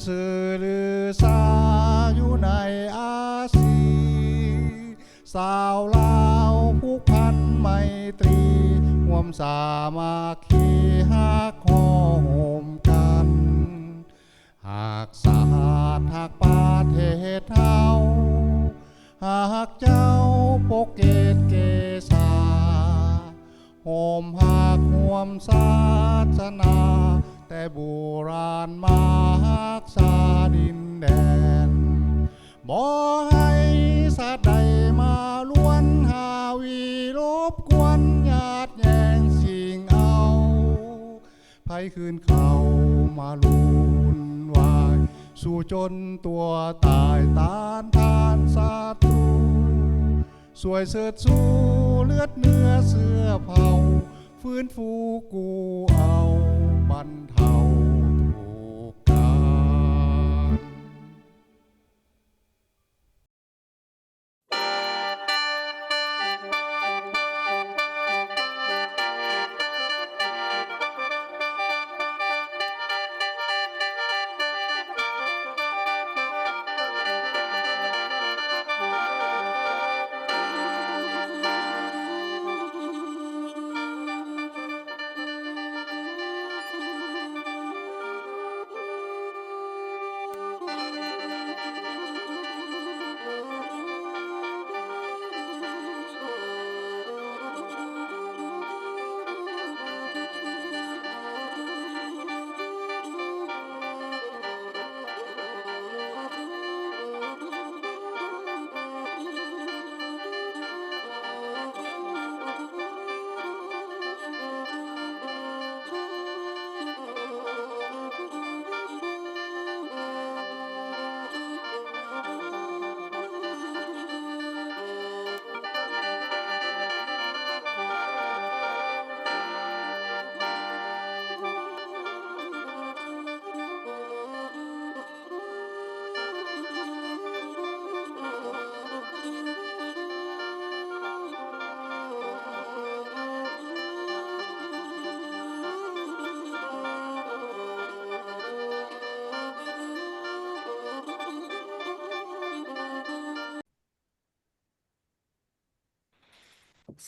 ຊື່ລືຊາຢູ່ໃນອາຊີ ຊາວລາວຜູກພັນໄມຕີ ຮ່ວມສາມັກຄີຮັກຫໍ່ໂຮມກັນ ຮັກຊາດຮັກປະເທດເຮົາ ຮັກເຈົ້າປົກເກດເກສາ ຮ່ວມຮັກຮ່ວມສາສະໜາ ແຕ່ບູຮານມາຮັກສາດິນແດນ ບໍ່ໃຫ້ຊາດໃດມາລວນຫາວີລົບກວນຍາດແຍ່ງຊິງເອົາ ໃຜຄືນເຂົ້າມາວຸ່ນວາຍ ສູ້ຈົນຕົວຕາຍຕ້ານທານສັດຕູ ຊ່ວຍເຊີດຊູເລືອດເນື້ອເຊື້ອເຜົ່າ ຟື້ນຟູກູ້ເອົາບັນເທົາທຸກການ.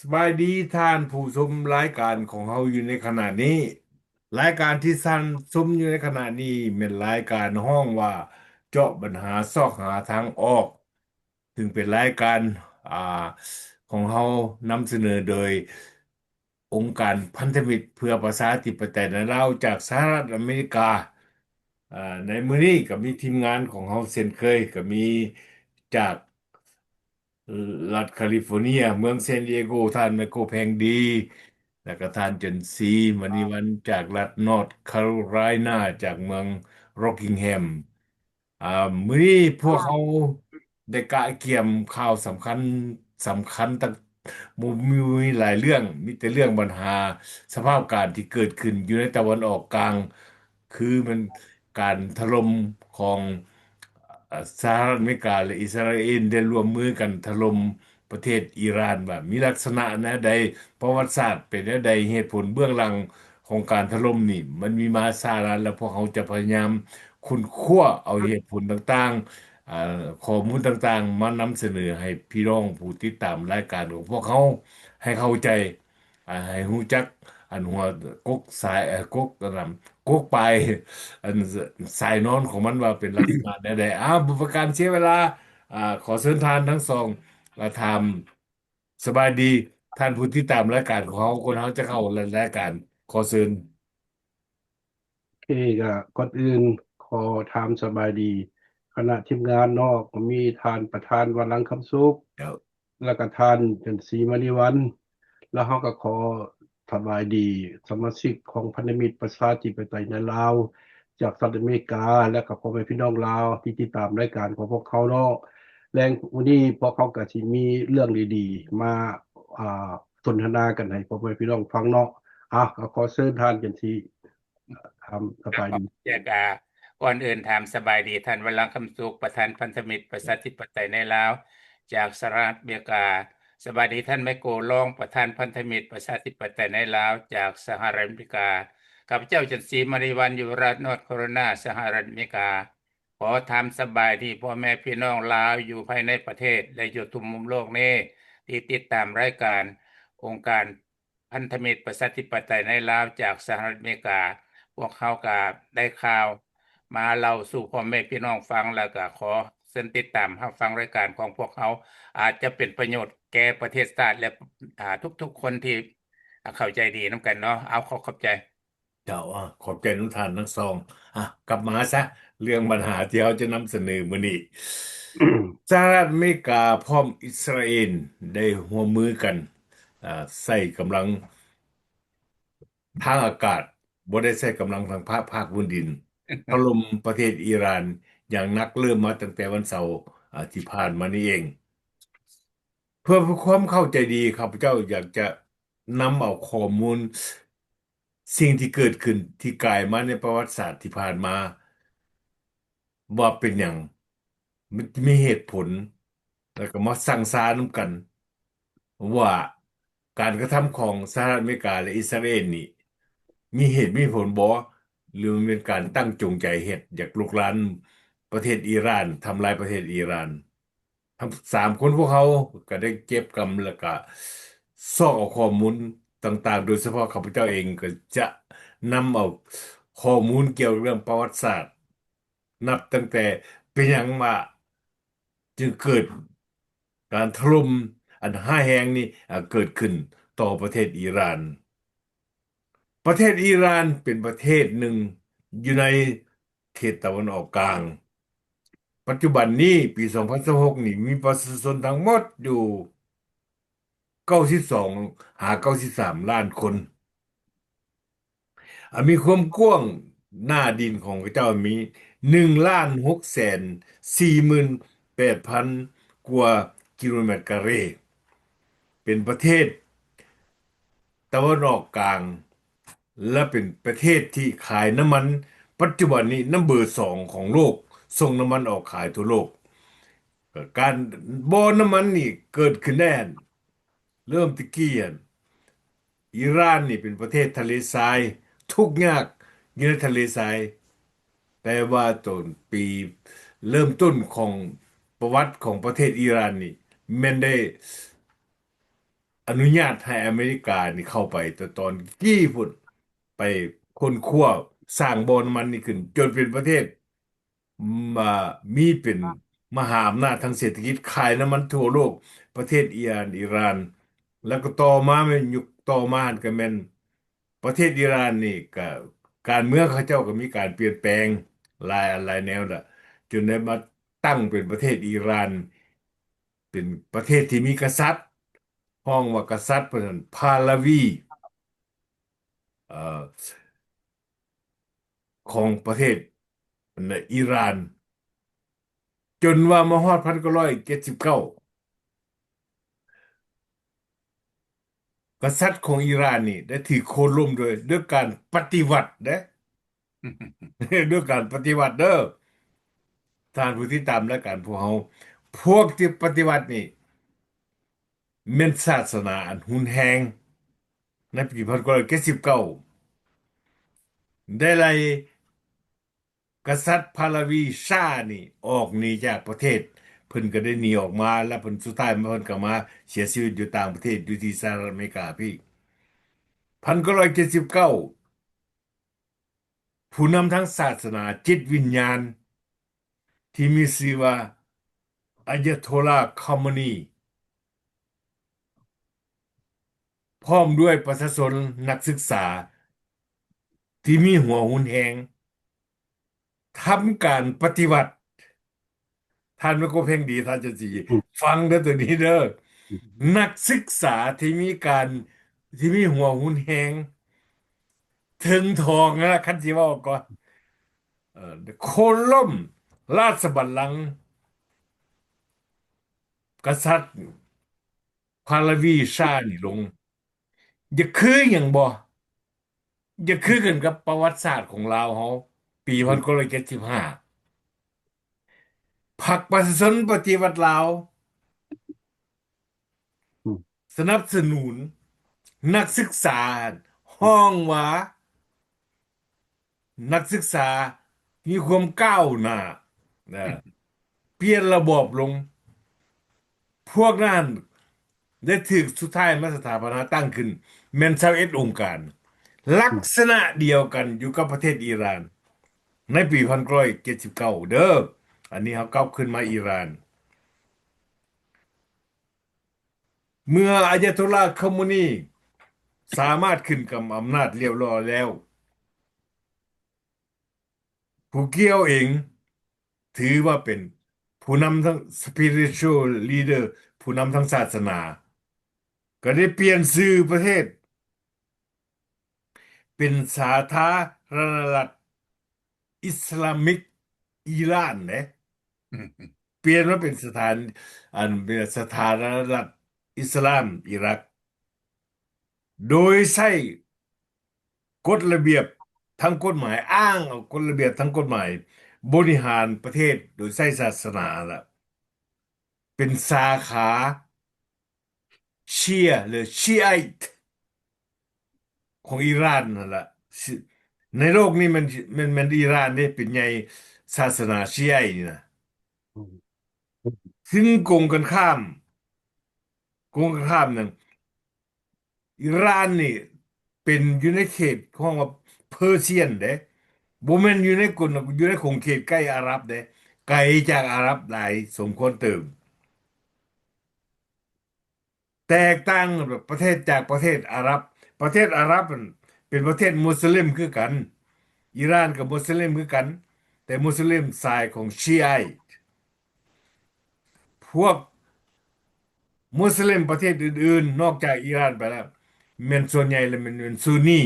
ສະບາຍດີທ່ານຜູ້ຊົມລາຍການຂອງເຮົາຢູ່ໃນຂະນະນີ້. ລາຍການທີ່ທ່ານຊົມຢູ່ໃນຂະນະນີ້ແມ່ນລາຍການຮ້ອງວ່າ ເຈາະບັນຫາຊອກຫາທາງອອກ, ຊຶ່ງເປັນລາຍການ ອາ ຂອງເຮົານຳສະເໜີໂດຍ ອົງການພັນທະມິດເພື່ອປະຊາທິປະໄຕໃນລາວຈາກສະຫະລັດອາເມລິກາ. ອາ ໃນມື້ນີ້ກໍມີທີມງານຂອງເຮົາເຊັ່ນເຄີຍ, ກໍມີຈາກລັດຄາລິຟໍເນຍ ເມືອງເຊນດີເອໂກ ທ່ານໄມໂກ ແພງດີ ແລ້ວກໍທ່ານຈັນສີ ມະນີວັນ ຈາກລັດນອດຄາໂຣໄລນາ ຈາກເມືອງໂຣກິງແຮມ. ອາ ມື້ນີ້ພວກເຮົາໄດ້ກະກຽມຂ່າວສຳຄັນ, ສຳຄັນຕັ້ງ ບໍ່ມີ ມີຫຼາຍເລື່ອງ, ມີແຕ່ເລື່ອງບັນຫາສະພາບການທີ່ເກີດຂຶ້ນຢູ່ໃນຕາເວັນອອກກາງ, ຄືແມ່ນການຖະຫຼົ່ມຂອງ ອາ ສະຫະລັດອາເມລິກາ ແລະ ອິດສະຣາເອນ ໄດ້ຮ່ວມມືກັນຖະຫຼົ່ມ ປະເທດອີຣານວ່າມີລັກສະນະແນວໃດ, ປະຫວັດສາດເປັນແນວໃດ, ເຫດຜົນເບື້ອງຫຼັງຂອງການຖະຫຼົ່ມນີ້ ມັນມີມາຊ້ານານແລ້ວ. ພວກເຮົາຈະພະຍາຍາມຄົ້ນຄວ້າເອົາເຫດຜົນຕ່າງໆ, ອາ ຂໍ້ມູນຕ່າງໆ ມານຳສະເໜີໃຫ້ພີ່ນ້ອງຜູ້ຕິດຕາມລາຍການຂອງພວກເຮົາໃຫ້ເຂົ້າໃຈ. ອາ ໃຫ້ຮູ້ຈັກອັນຫົວກົກສາຍ ເອີ ກົກ ອັນນັ້ນ ກົກປາຍ ອັນສາຍນອນຂອງມັນວ່າເປັນລັກສະນະແນວໃດ. ອາ ບໍ່ເປັນການເສຍເວລາ ອາ ຂໍເຊີນທ່ານທັງສອງ ອາ ຖາມສະບາຍດີທ່ານຜູ້ຕິດຕາມລາຍການຂອງເຮົາ ກ່ອນເຮົາຈະເຂົ້າລາຍການ. ຂໍເຊີນ. ໂອເຄ ກໍກ່ອນອື່ນຂໍຖາມສະບາຍດີຄະນະທີມງານເນາະ, ກໍມີທ່ານປະທານວັນລັງຄຳສຸກ ເຈົ້າ ແລ້ວກໍທ່ານຈັນສີ ມະນີວັນ, ແລ້ວເຮົາກໍຂໍສະບາຍດີສະມາຊິກຂອງພັນທະມິດປະຊາທິປະໄຕໃນລາວ ຈາກສະຫະລັດອາເມລິກາ ແລ້ວກໍພໍ່ແມ່ພີ່ນ້ອງລາວທີ່ຕິດຕາມລາຍການຂອງພວກເຮົາເນາະ. ແລງມື້ນີ້ພວກເຮົາກໍຊິມີເລື່ອງດີໆມາ ອ່າ ສົນທະນາກັນໃຫ້ພໍ່ແມ່ພີ່ນ້ອງຟັງເນາະ. ອ່າ ກໍຂໍເຊີນທ່ານຈັນສີ ຖາມສະບາຍດີ. ເຈົ້າ ອາ ກ່ອນອື່ນຖາມສະບາຍດີທ່ານ ວັນລັງຄຳສຸກ ປະທານພັນທະມິດປະຊາທິປະໄຕໃນລາວ ຈາກສະຫະລັດອາເມລິກາ. ສະບາຍດີທ່ານ ໄມໂກ ລອງປະທານພັນທະມິດປະຊາທິປະໄຕໃນລາວ ຈາກສະຫະລັດອາເມລິກາ. ຂ້າພະເຈົ້າ ຈັນສີ ມະນີວັນ ຢູ່ລັດນອດຄາໂຣໄລນາ ສະຫະລັດອາເມລິກາ. ຂໍຖາມສະບາຍດີພໍ່ແມ່ພີ່ນ້ອງລາວຢູ່ພາຍໃນປະເທດ ແລະ ຢູ່ທົ່ວມຸມໂລກນີ້ ທີ່ຕິດຕາມລາຍການອົງການພັນທະມິດປະຊາທິປະໄຕໃນລາວຈາກສະຫະລັດອາເມລິກາ. ພວກເຮົາກະໄດ້ຂ່າວມາເລົ່າສູ່ພໍ່ແມ່ພີ່ນ້ອງຟັງ ແລ້ວກະຂໍເຊີນຕິດຕາມຮັບຟັງລາຍການຂອງພວກເຮົາ ອາດຈະເປັນປະໂຫຍດແກ່ປະເທດຊາດ ແລະ ອາ ທຸກໆຄົນທີ່ ອາ ເຂົ້າໃຈດີນຳກັນເນາະ. ເອົາ ຂໍຂອບໃຈ. ເຈົ້າ ອາ ຂອບໃຈນຳທ່ານທັງສອງ. ອາ ກັບມາຊະ ເລື່ອງບັນຫາທີ່ເຮົາຈະນຳສະເໜີມື້ນີ້. ສະຫະລັດອາເມລິກາພ້ອມອິດສະຣາເອນໄດ້ຮ່ວມມືກັນ ອາ ໃຊ້ກຳລັງທາງອາກາດ, ບໍ່ໄດ້ໃຊ້ກຳລັງທາງພາກພື້ນດິນ ຖະຫຼົ່ມປະເທດອີຣານຢ່າງໜັກ ເລີ່ມມາຕັ້ງແຕ່ວັນເສົາ ອາ ທີ່ຜ່ານມານີ້ເອງ. ເພື່ອຄວາມເຂົ້າໃຈດີ ຂ້າພະເຈົ້າຢາກຈະ ນຳເອົາຂໍ້ມູນສິ່ງທີ່ເກີດຂຶ້ນທີ່ກາຍມາໃນປະຫວັດສາດທີ່ຜ່ານມາ ວ່າເປັນຫຍັງ ມັນມີເຫດຜົນ ແລ້ວກໍມາຊັ່ງຊານຳກັນວ່າ ການກະທຳຂອງສະຫະລັດອາເມລິກາ ແລະ ອິດສະຣາເອນນີ້ ມີເຫດມີຜົນບໍ່ ຫຼືມັນເປັນການຕັ້ງຈົງໃຈເຮັດ ຢາກລຸກລານປະເທດອີຣານ ທຳລາຍປະເທດອີຣານ. ທັງສາມຄົນພວກເຮົາກໍໄດ້ເກັບກຳ ແລ້ວກະຊອກເອົາຂໍ້ມູນຕ່າງໆ ໂດຍສະເພາະຂ້າພະເຈົ້າເອງກໍຈະນຳເອົາຂໍ້ມູນກ່ຽວກັບເລື່ອງປະຫວັດສາດ ນັບຕັ້ງແຕ່ເປັນຫຍັງວ່າຈຶ່ງເກີດການຖະຫຼົ່ມອັນຮ້າຍແຮງນີ້ ອາ ເກີດຂຶ້ນຕໍ່ປະເທດອີຣານ. ປະເທດອີຣານເປັນປະເທດໜຶ່ງຢູ່ໃນເຂດຕາເວັນອອກກາງ. ປັດຈຸບັນນີ້ ປີສອງພັນຊາວຫົກນີ້ ມີປະຊາຊົນທັງໝົດຢູ່ເກົ້າສິບສອງຫາເກົ້າສິບສາມລ້ານຄົນ. ອາ ມີຄວາມກວ້າງໜ້າດິນຂອງເຂົາເຈົ້າມີໜຶ່ງລ້ານຫົກແສນສີ່ໝື່ນແປດພັນກວ່າກິໂລແມັດກາເຣ. ເປັນປະເທດຕາເວັນອອກກາງ ແລະ ເປັນປະເທດທີ່ຂາຍນ້ຳມັນ ປັດຈຸບັນນີ້ນຳເບີສອງຂອງໂລກ, ສົ່ງນ້ຳມັນອອກຂາຍທົ່ວໂລກ. ການ ບໍ່ ນ້ຳມັນນີ້ເກີດຂຶ້ນແດ່ ເລີ່ມແຕ່ກີ້ຫັ້ນ ອີຣານນີ້ເປັນປະເທດທະເລຊາຍ ທຸກຍາກຢູ່ໃນທະເລຊາຍ ແຕ່ວ່າຕົ້ນປີ ເລີ່ມຕົ້ນຂອງປະຫວັດຂອງປະເທດອີຣານນີ້ ແມ່ນໄດ້ອະນຸຍາດໃຫ້ອາເມລິການີ້ເຂົ້າໄປ ແຕ່ຕອນກີ້ພຸ້ນ ໄປຄົ້ນຄວ້າສ້າງບໍ່ນ້ຳມັນນີ້ຂຶ້ນ ຈົນເປັນປະເທດ ມາ ມີເປັນມະຫາອຳນາດທາງເສດຖະກິດ ຂາຍນ້ຳມັນທົ່ວໂລກ. ປະເທດອີຣານ ອີຣານ ແລ້ວກໍຕໍ່ມາແມ່ນ ຍຸກຕໍ່ມາຫັ້ນກໍແມ່ນປະເທດອີຣານນີ້ ກະ ການເມືອງເຂົາເຈົ້າກໍມີການປ່ຽນແປງຫຼາຍອັນຫຼາຍແນວລະ ຈົນໄດ້ມາຕັ້ງເປັນປະເທດອີຣານ ເປັນປະເທດທີ່ມີກະສັດ ຮ້ອງວ່າກະສັດເພິ່ນນັ້ນ ພາລາວີ ເອີ ຂອງປະເທດອີຣານ ຈົນວ່າມາຮອດພັນເກົ້າຮ້ອຍເຈັດສິບເກົ້າ ກະສັດຂອງອີຣານນີ້ໄດ້ຖືກໂຄ່ນລົ້ມໂດຍ ໂດຍການປະຕິວັດເດ້ ໂດຍການປະຕິວັດເດີ ທ່ານຜູ້ຕິດຕາມລາຍການພວກເຮົາ ພວກທີ່ປະຕິວັດນີ້ ແມ່ນສາສະໜາອັນຮຸນແຮງ ໃນປີພັນເກົ້າຮ້ອຍເຈັດສິບເກົ້າ ໄດ້ໄລ່ກະສັດພາລາວີຊານີ້ອອກໜີຈາກປະເທດ ເພິ່ນກໍໄດ້ໜີອອກມາ ແລະ ເພິ່ນ ສຸດທ້າຍມາເພິ່ນກໍມາເສຍຊີວິດຢູ່ຕ່າງປະເທດ ຢູ່ທີ່ສະຫະລັດອາເມລິກາພີ້ ພັນເກົ້າຮ້ອຍເຈັດສິບເກົ້າ ຜູ້ນຳທາງສາສະໜາຈິດວິນຍານ ທີ່ມີຊື່ວ່າ ອາຍາໂທລາ ຄາເມນີ ພ້ອມດ້ວຍປະຊາຊົນນັກສຶກສາທີ່ມີຫົວຮຸນແຮງ ທຳການປະຕິວັດ. ທ່ານແມ່ນຄົນເພງດີ ທ່ານຈະຊິ ອືມ ຟັງເດີໂຕນີ້ເດີ. ອືມ ນັກສຶກສາທີ່ມີການ ທີ່ມີຫົວຮຸນແຮງ ເຖິງຖອງນະ ຄັນຊິເວົ້າກໍ ເອີ ໂຄ່ນລົ້ມລາຊະບັນລັງກະສັດພາລາວີຊານີ້ລົງ. ຢາກຄືຫຍັງບໍ່? ຢາກຄືກັນກັບປະຫວັດສາດຂອງລາວເຮົາ ປີ ອືມ ພັນເກົ້າຮ້ອຍເຈັດສິບຫ້າ ພັກປະຊາຊົນປະຕິວັດລາວ ອືມ ສະໜັບສະໜູນນັກສຶກສາ ຮ້ອງວ່າ ນັກສຶກສາມີຄວາມກ້າວໜ້າ ນະ ປ່ຽນລະບອບລົງ. ພວກນັ້ນໄດ້ຖືກສຸດທ້າຍມາສະຖາປະນາຕັ້ງຂຶ້ນແມ່ນຊາວເອັດອົງການ ລັກສະນະດຽວກັນຢູ່ກັບປະເທດອີຣານໃນປີພັນເກົ້າຮ້ອຍເຈັດສິບເກົ້າເດີ. ອັນນີ້ເຮົາກັບຄືນມາອີຣານ ເມື່ອອາຍາໂຕລາ ຄອເມນີ ສາມາດຂຶ້ນກຳອຳນາດລຽບຮ້ອຍແລ້ວ ຜູ້ກ່ຽວເອງຖືວ່າເປັນຜູ້ນຳທາງ spiritual leader ຜູ້ນຳທາງສາສະໜາ ກໍໄດ້ປ່ຽນຊື່ປະເທດເປັນສາທາລະນະລັດ ອິດສະລາມິກອີຣານເດ້ ປ່ຽນມາເປັນສະຖານ ອັນ ເປັນສາທາລະນະລັດອິດສະລາມອີຣັກ ໂດຍໃຊ້ກົດລະບຽບທາງກົດໝາຍ ອ້າງເອົາກົດລະບຽບທາງກົດໝາຍ ບໍລິຫານປະເທດໂດຍໃຊ້ສາສະໜາລະ ເປັນສາຂາ ເຊຍ ຫຼື ຊີໄອ ຂອງອີຣານຫັ້ນລະ. ໃນໂລກນີ້ແມ່ນ ແມ່ນ ແມ່ນອີຣານເດ້ ເປັນໃຫຍ່ສາສະໜາຊີໄອນີ້ນະ. ຊຶ່ງກົງກັນຂ້າມ ກົງກັນຂ້າມນັ້ນ ອີຣານນີ້ເປັນຢູ່ໃນເຂດ ເຂົາເອີ້ນວ່າເປີເຊຍນເດ້ ບໍ່ແມ່ນຢູ່ໃນກົນ ຢູ່ໃນຂົງເຂດໃກ້ອາຣັບເດ້ ໄກຈາກອາຣັບຫຼາຍສົມຄວນເຕີມ. ແຕກຕ່າງປະເທດຈາກປະເທດອາຣັບ ປະເທດອາຣັບຫັ້ນເປັນປະເທດມຸສລິມຄືກັນ ອີຣານກໍມຸສລິມຄືກັນ ແຕ່ມຸສລິມສາຍຂອງຊີໄອ ພວກມຸສລິມປະເທດອື່ນໆ ນອກຈາກອີຣານໄປແລ້ວ ແມ່ນສ່ວນໃຫຍ່ແລ້ວແມ່ນ ແມ່ນຊຸນນີ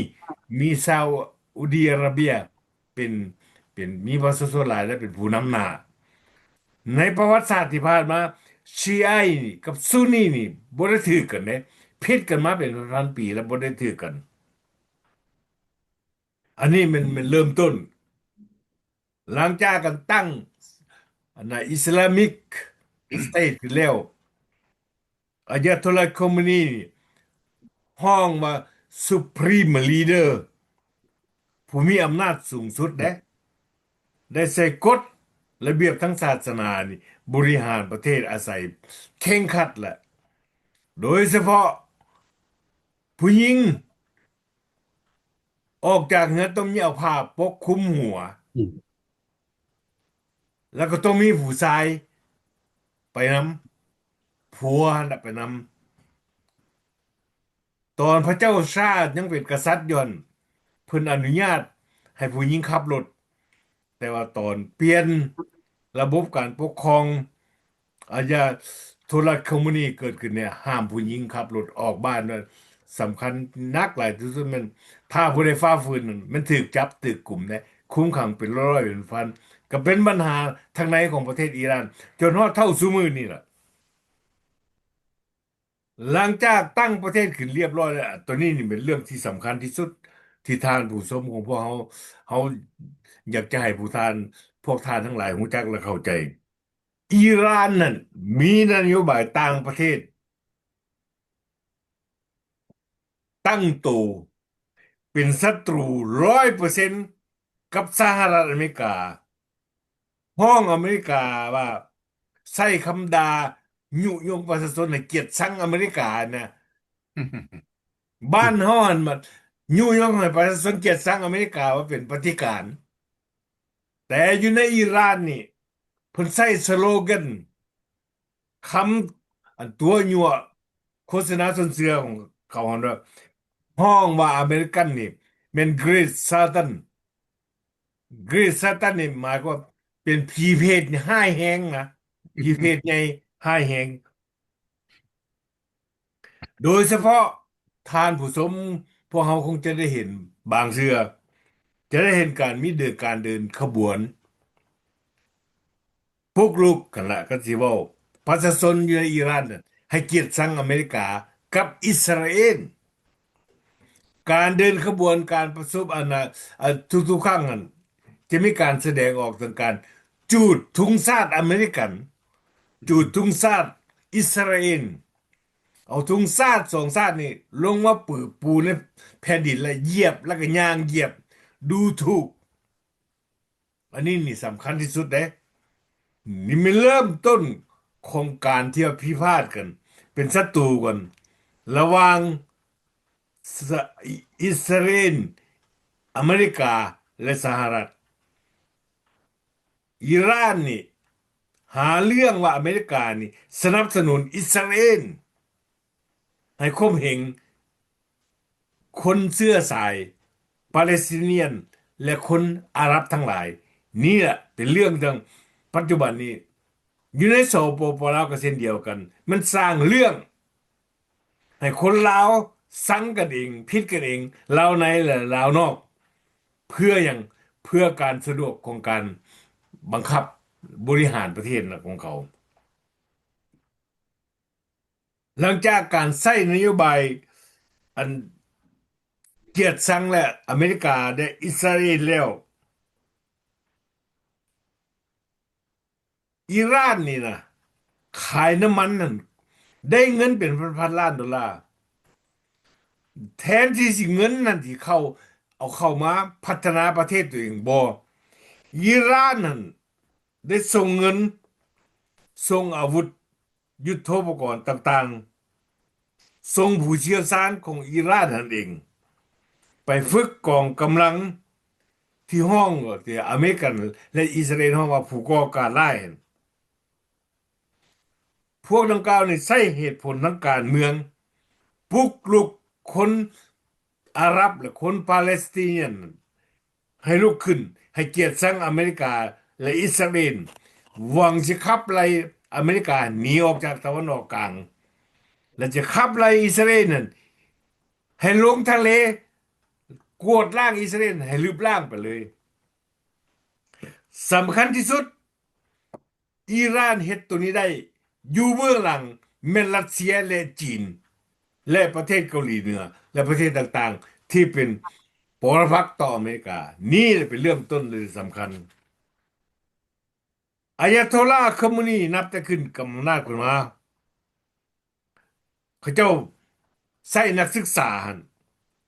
ມີຊາວອຸດີອາຣາເບຍ ເປັນ ເປັນ ມີປະຊາຊົນຫຼາຍ ແລະ ເປັນຜູ້ນຳໜ້າ. ໃນປະຫວັດສາດທີ່ຜ່ານມາ ຊີໄອ ນີ້ກັບຊຸນນີນີ້ບໍ່ໄດ້ຖືກກັນເດ້ ຜິດກັນມາເປັນພັນໆປີແລ້ວ ບໍ່ໄດ້ຖືກກັນ. ອັນນີ້ແມ່ນ ແມ່ນເລີ່ມຕົ້ນ ຫຼັງຈາກການຕັ້ງ ອັນນ່າ Islamic State ຂຶ້ນແລ້ວ ອາຍາໂຕລາ ຄອເມນີ ຮ້ອງວ່າ Supreme Leader ຜູ້ມີອຳນາດສູງສຸດເດ້ ໄດ້ໃຊ້ກົດລະບຽບທາງສາສະໜານີ້ ບໍລິຫານປະເທດອາໄສເຄັ່ງຄັດແຫຼະ ໂດຍສະເພາະຜູ້ຍິງ ອອກຈາກເຮືອນຕ້ອງມີເອົາຜ້າປົກຄຸມຫົວ ອືມ ແລ້ວກໍຕ້ອງມີຜູ້ຊາຍໄປນຳ ຜົວຫັ້ນລະໄປນຳ. ຕອນພະເຈົ້າຊາຍັງເປັນກະສັດຢູ່ຫັ້ນ ເພິ່ນອະນຸຍາດໃຫ້ຜູ້ຍິງຂັບລົດ ແຕ່ວ່າຕອນປ່ຽນລະບົບການປົກຄອງ ອາຍາໂທລາ ຄອມມານີ ເກີດຂຶ້ນເນີ້ຍ ຫ້າມຜູ້ຍິງຂັບລົດອອກບ້ານ. ສຳຄັນໜັກຫຼາຍທີ່ສຸດແມ່ນ ຖ້າຜູ້ໃດຝ່າຝືນນັ້ນ ແມ່ນຖືກຈັບຖືກກຸມເດ້ ຄຸມຂັງເປັນຮ້ອຍເປັນພັນ. ກໍເປັນບັນຫາທາງໃນຂອງປະເທດອີຣານ ຈົນຮອດເທົ່າຊຸມື້ນີ້ລະ. ຫຼັງຈາກຕັ້ງປະເທດຂຶ້ນລຽບຮ້ອຍແລ້ວ ຕົວນີ້ນີ້ເປັນເລື່ອງທີ່ສຳຄັນທີ່ສຸດ ທີ່ທ່ານຜູ້ຊົມຂອງພວກເຮົາ ເຮົາຢາກຈະໃຫ້ຜູ້ທ່ານ ພວກທ່ານທັງຫຼາຍຮູ້ຈັກ ແລະ ເຂົ້າໃຈ. ອີຣານນັ້ນມີນະໂຍບາຍຕ່າງປະເທດ ຕັ້ງໂຕເປັນສັດຕູຮ້ອຍເປີເຊັນ ກັບສະຫະລັດອາເມລິກາ. ຮ້ອງອາເມລິກາວ່າ ໃຊ້ຄຳດ່າຍຸຍົງປະຊາຊົນໃຫ້ກຽດຊັງອາເມລິການະ. ບ້ານເຮົາຫັ້ນມາຍຸຍົງໃຫ້ປະຊາຊົນກຽດຊັງອາເມລິກາວ່າເປັນປະຕິການ. ແຕ່ຢູ່ໃນອີຣານນີ້ ເພິ່ນໃຊ້ສະໂລແກນ ຄຳ ອັນຕົວະຍົວະ ໂຄສະນາຊົນເຊື່ອຂອງເຂົາຫັ້ນວ່າ ຮ້ອງວ່າອາເມລິກັນນີ້ແມ່ນ Great Satan. Great Satan ນີ້ໝາຍຄວາມເປັນຜີເຜດຮ້າຍແຮງນະ ຜີເຜດໃຫຍ່ຮ້າຍແຮງ. ໂດຍສະເພາະທ່ານຜູ້ຊົມ ພວກເຮົາຄົງຈະໄດ້ເຫັນບາງເທື່ອ ຈະໄດ້ເຫັນການມີເດີນ ການເດີນຂະບວນປຸກລຸກຫັ້ນລະ ຄັນຊິເວົ້າ ປະຊາຊົນຢູ່ໃນອີຣານນັ້ນໃຫ້ກຽດຊັງອາເມລິກາກັບອິດສະຣາເອນ. ການເດີນຂະບວນ ການປະຊຸມ ອັນນ່າ ອາ ທຸກໆຄັ້ງຫັ້ນ ຈະມີການສະແດງອອກເຖິງການຈູດທຸງຊາດອາເມລິກັນ ຈູດທຸງຊາດອິດສະຣາເອນ ເອົາທຸງຊາດສອງຊາດນີ້ລົງມາປືປູໃນແຜ່ນດິນ ແລະ ຢຽບ ແລ້ວກໍຍ່າງຢຽບດູຖູກ. ອັນນີ້ນີ້ສຳຄັນທີ່ສຸດເດ້. ນີ້ແມ່ນເລີ່ມຕົ້ນຂອງການທີ່ວ່າພິພາດກັນ ເປັນສັດຕູກັນ ລະຫວ່າງ ສະ ອິດສະຣາເອນ, ອາເມລິກາ ແລະ ສະຫະລັດ. ອີຣານນີ້ຫາເລື່ອງວ່າອາເມລິການີ້ສະໜັບສະໜູນອິດສະຣາເອນໃຫ້ຂົ່ມເຫງຄົນເຊື້ອສາຍປາເລສຕິນຽນ ແລະ ຄົນອາຣັບທັງຫຼາຍ. ນີ້ແຫຼະເປັນເລື່ອງທີ່ປັດຈຸບັນນີ້ຢູ່ໃນ ສປປ ລາວ ກໍເຊັ່ນດຽວກັນ ມັນສ້າງເລື່ອງ ໃຫ້ຄົນລາວຊັງກັນເອງ, ຜິດກັນເອງ, ລາວໃນ ແລະ ລາວນອກ. ເພື່ອຫຍັງ? ເພື່ອການສະດວກຂອງການບັງຄັບບໍລິຫານປະເທດຂອງເຂົາ. ຫຼັງຈາກການໃຊ້ນະໂຍບາຍອັນກຽດຊັງ ແລະ ອາເມລິກາ ແລະ ອິດສະຣາເອນແລ້ວ, ອີຣານນີ້ນະ ຂາຍນ້ຳມັນນັ້ນ ໄດ້ເງິນເປັນພັນໆລ້ານໂດລາ. ແທນທີ່ຊິເງິນນັ້ນຊິເຂົ້າ ເອົາເຂົ້າມາພັດທະນາປະເທດຕົວເອງ, ບໍ່. ອີຣານນັ້ນໄດ້ສົ່ງເງິນ, ສົ່ງອາວຸດ, ຍຸດໂທປະກອນຕ່າງໆ, ສົ່ງຜູ້ຊ່ຽວຊານຂອງອີຣານຫັ້ນເອງ ໄປຝຶກກອງກຳລັງທີ່ຮ້ອງ ທີ່ອາເມລິກັນ ແລະ ອິດສະຣາເອນຮ້ອງວ່າຜູ້ກໍ່ການຮ້າຍຫັ້ນ. ພວກດັ່ງກ່າວນີ້ໃຊ້ເຫດຜົນທາງການເມືອງ ປຸກລຸກຄົນອາຣັບ ແລະ ຄົນປາເລສຕິນຽນ ໃຫ້ລຸກຂຶ້ນ, ໃຫ້ກຽດຊັງອາເມລິກາ ແລະ ອິດສະຣາເອນ, ຫວັງຊິຂັບໄລ່ອາເມລິກາໜີອອກຈາກຕາເວັນອອກກາງ ແລະ ຈະຂັບໄລ່ອິດສະຣາເອນນັ້ນໃຫ້ລົງທະເລ, ກວາດລ້າງອິດສະຣາເອນໃຫ້ລຶບລ້າງໄປເລີຍ. ສຳຄັນທີ່ສຸດ, ອີຣານເຮັດໂຕນີ້ໄດ້, ຢູ່ເບື້ອງຫຼັງແມ່ນຣັດເຊຍ ແລະ ຈີນ ແລະ ປະເທດເກົາຫຼີເໜືອ ແລະ ປະເທດຕ່າງໆ ທີ່ເປັນປໍລະພັກຕໍ່ອາເມລິກາ. ນີ້ແຫຼະເປັນເລີ່ມຕົ້ນທີ່ສຳຄັນ. ອາຍາໂຕລາ ຄອເມນີ ນັບແຕ່ຂຶ້ນກຳອຳນາດຂຶ້ນມາ, ເຂົາເຈົ້າໃຊ້ນັກສຶກສາຫັ້ນ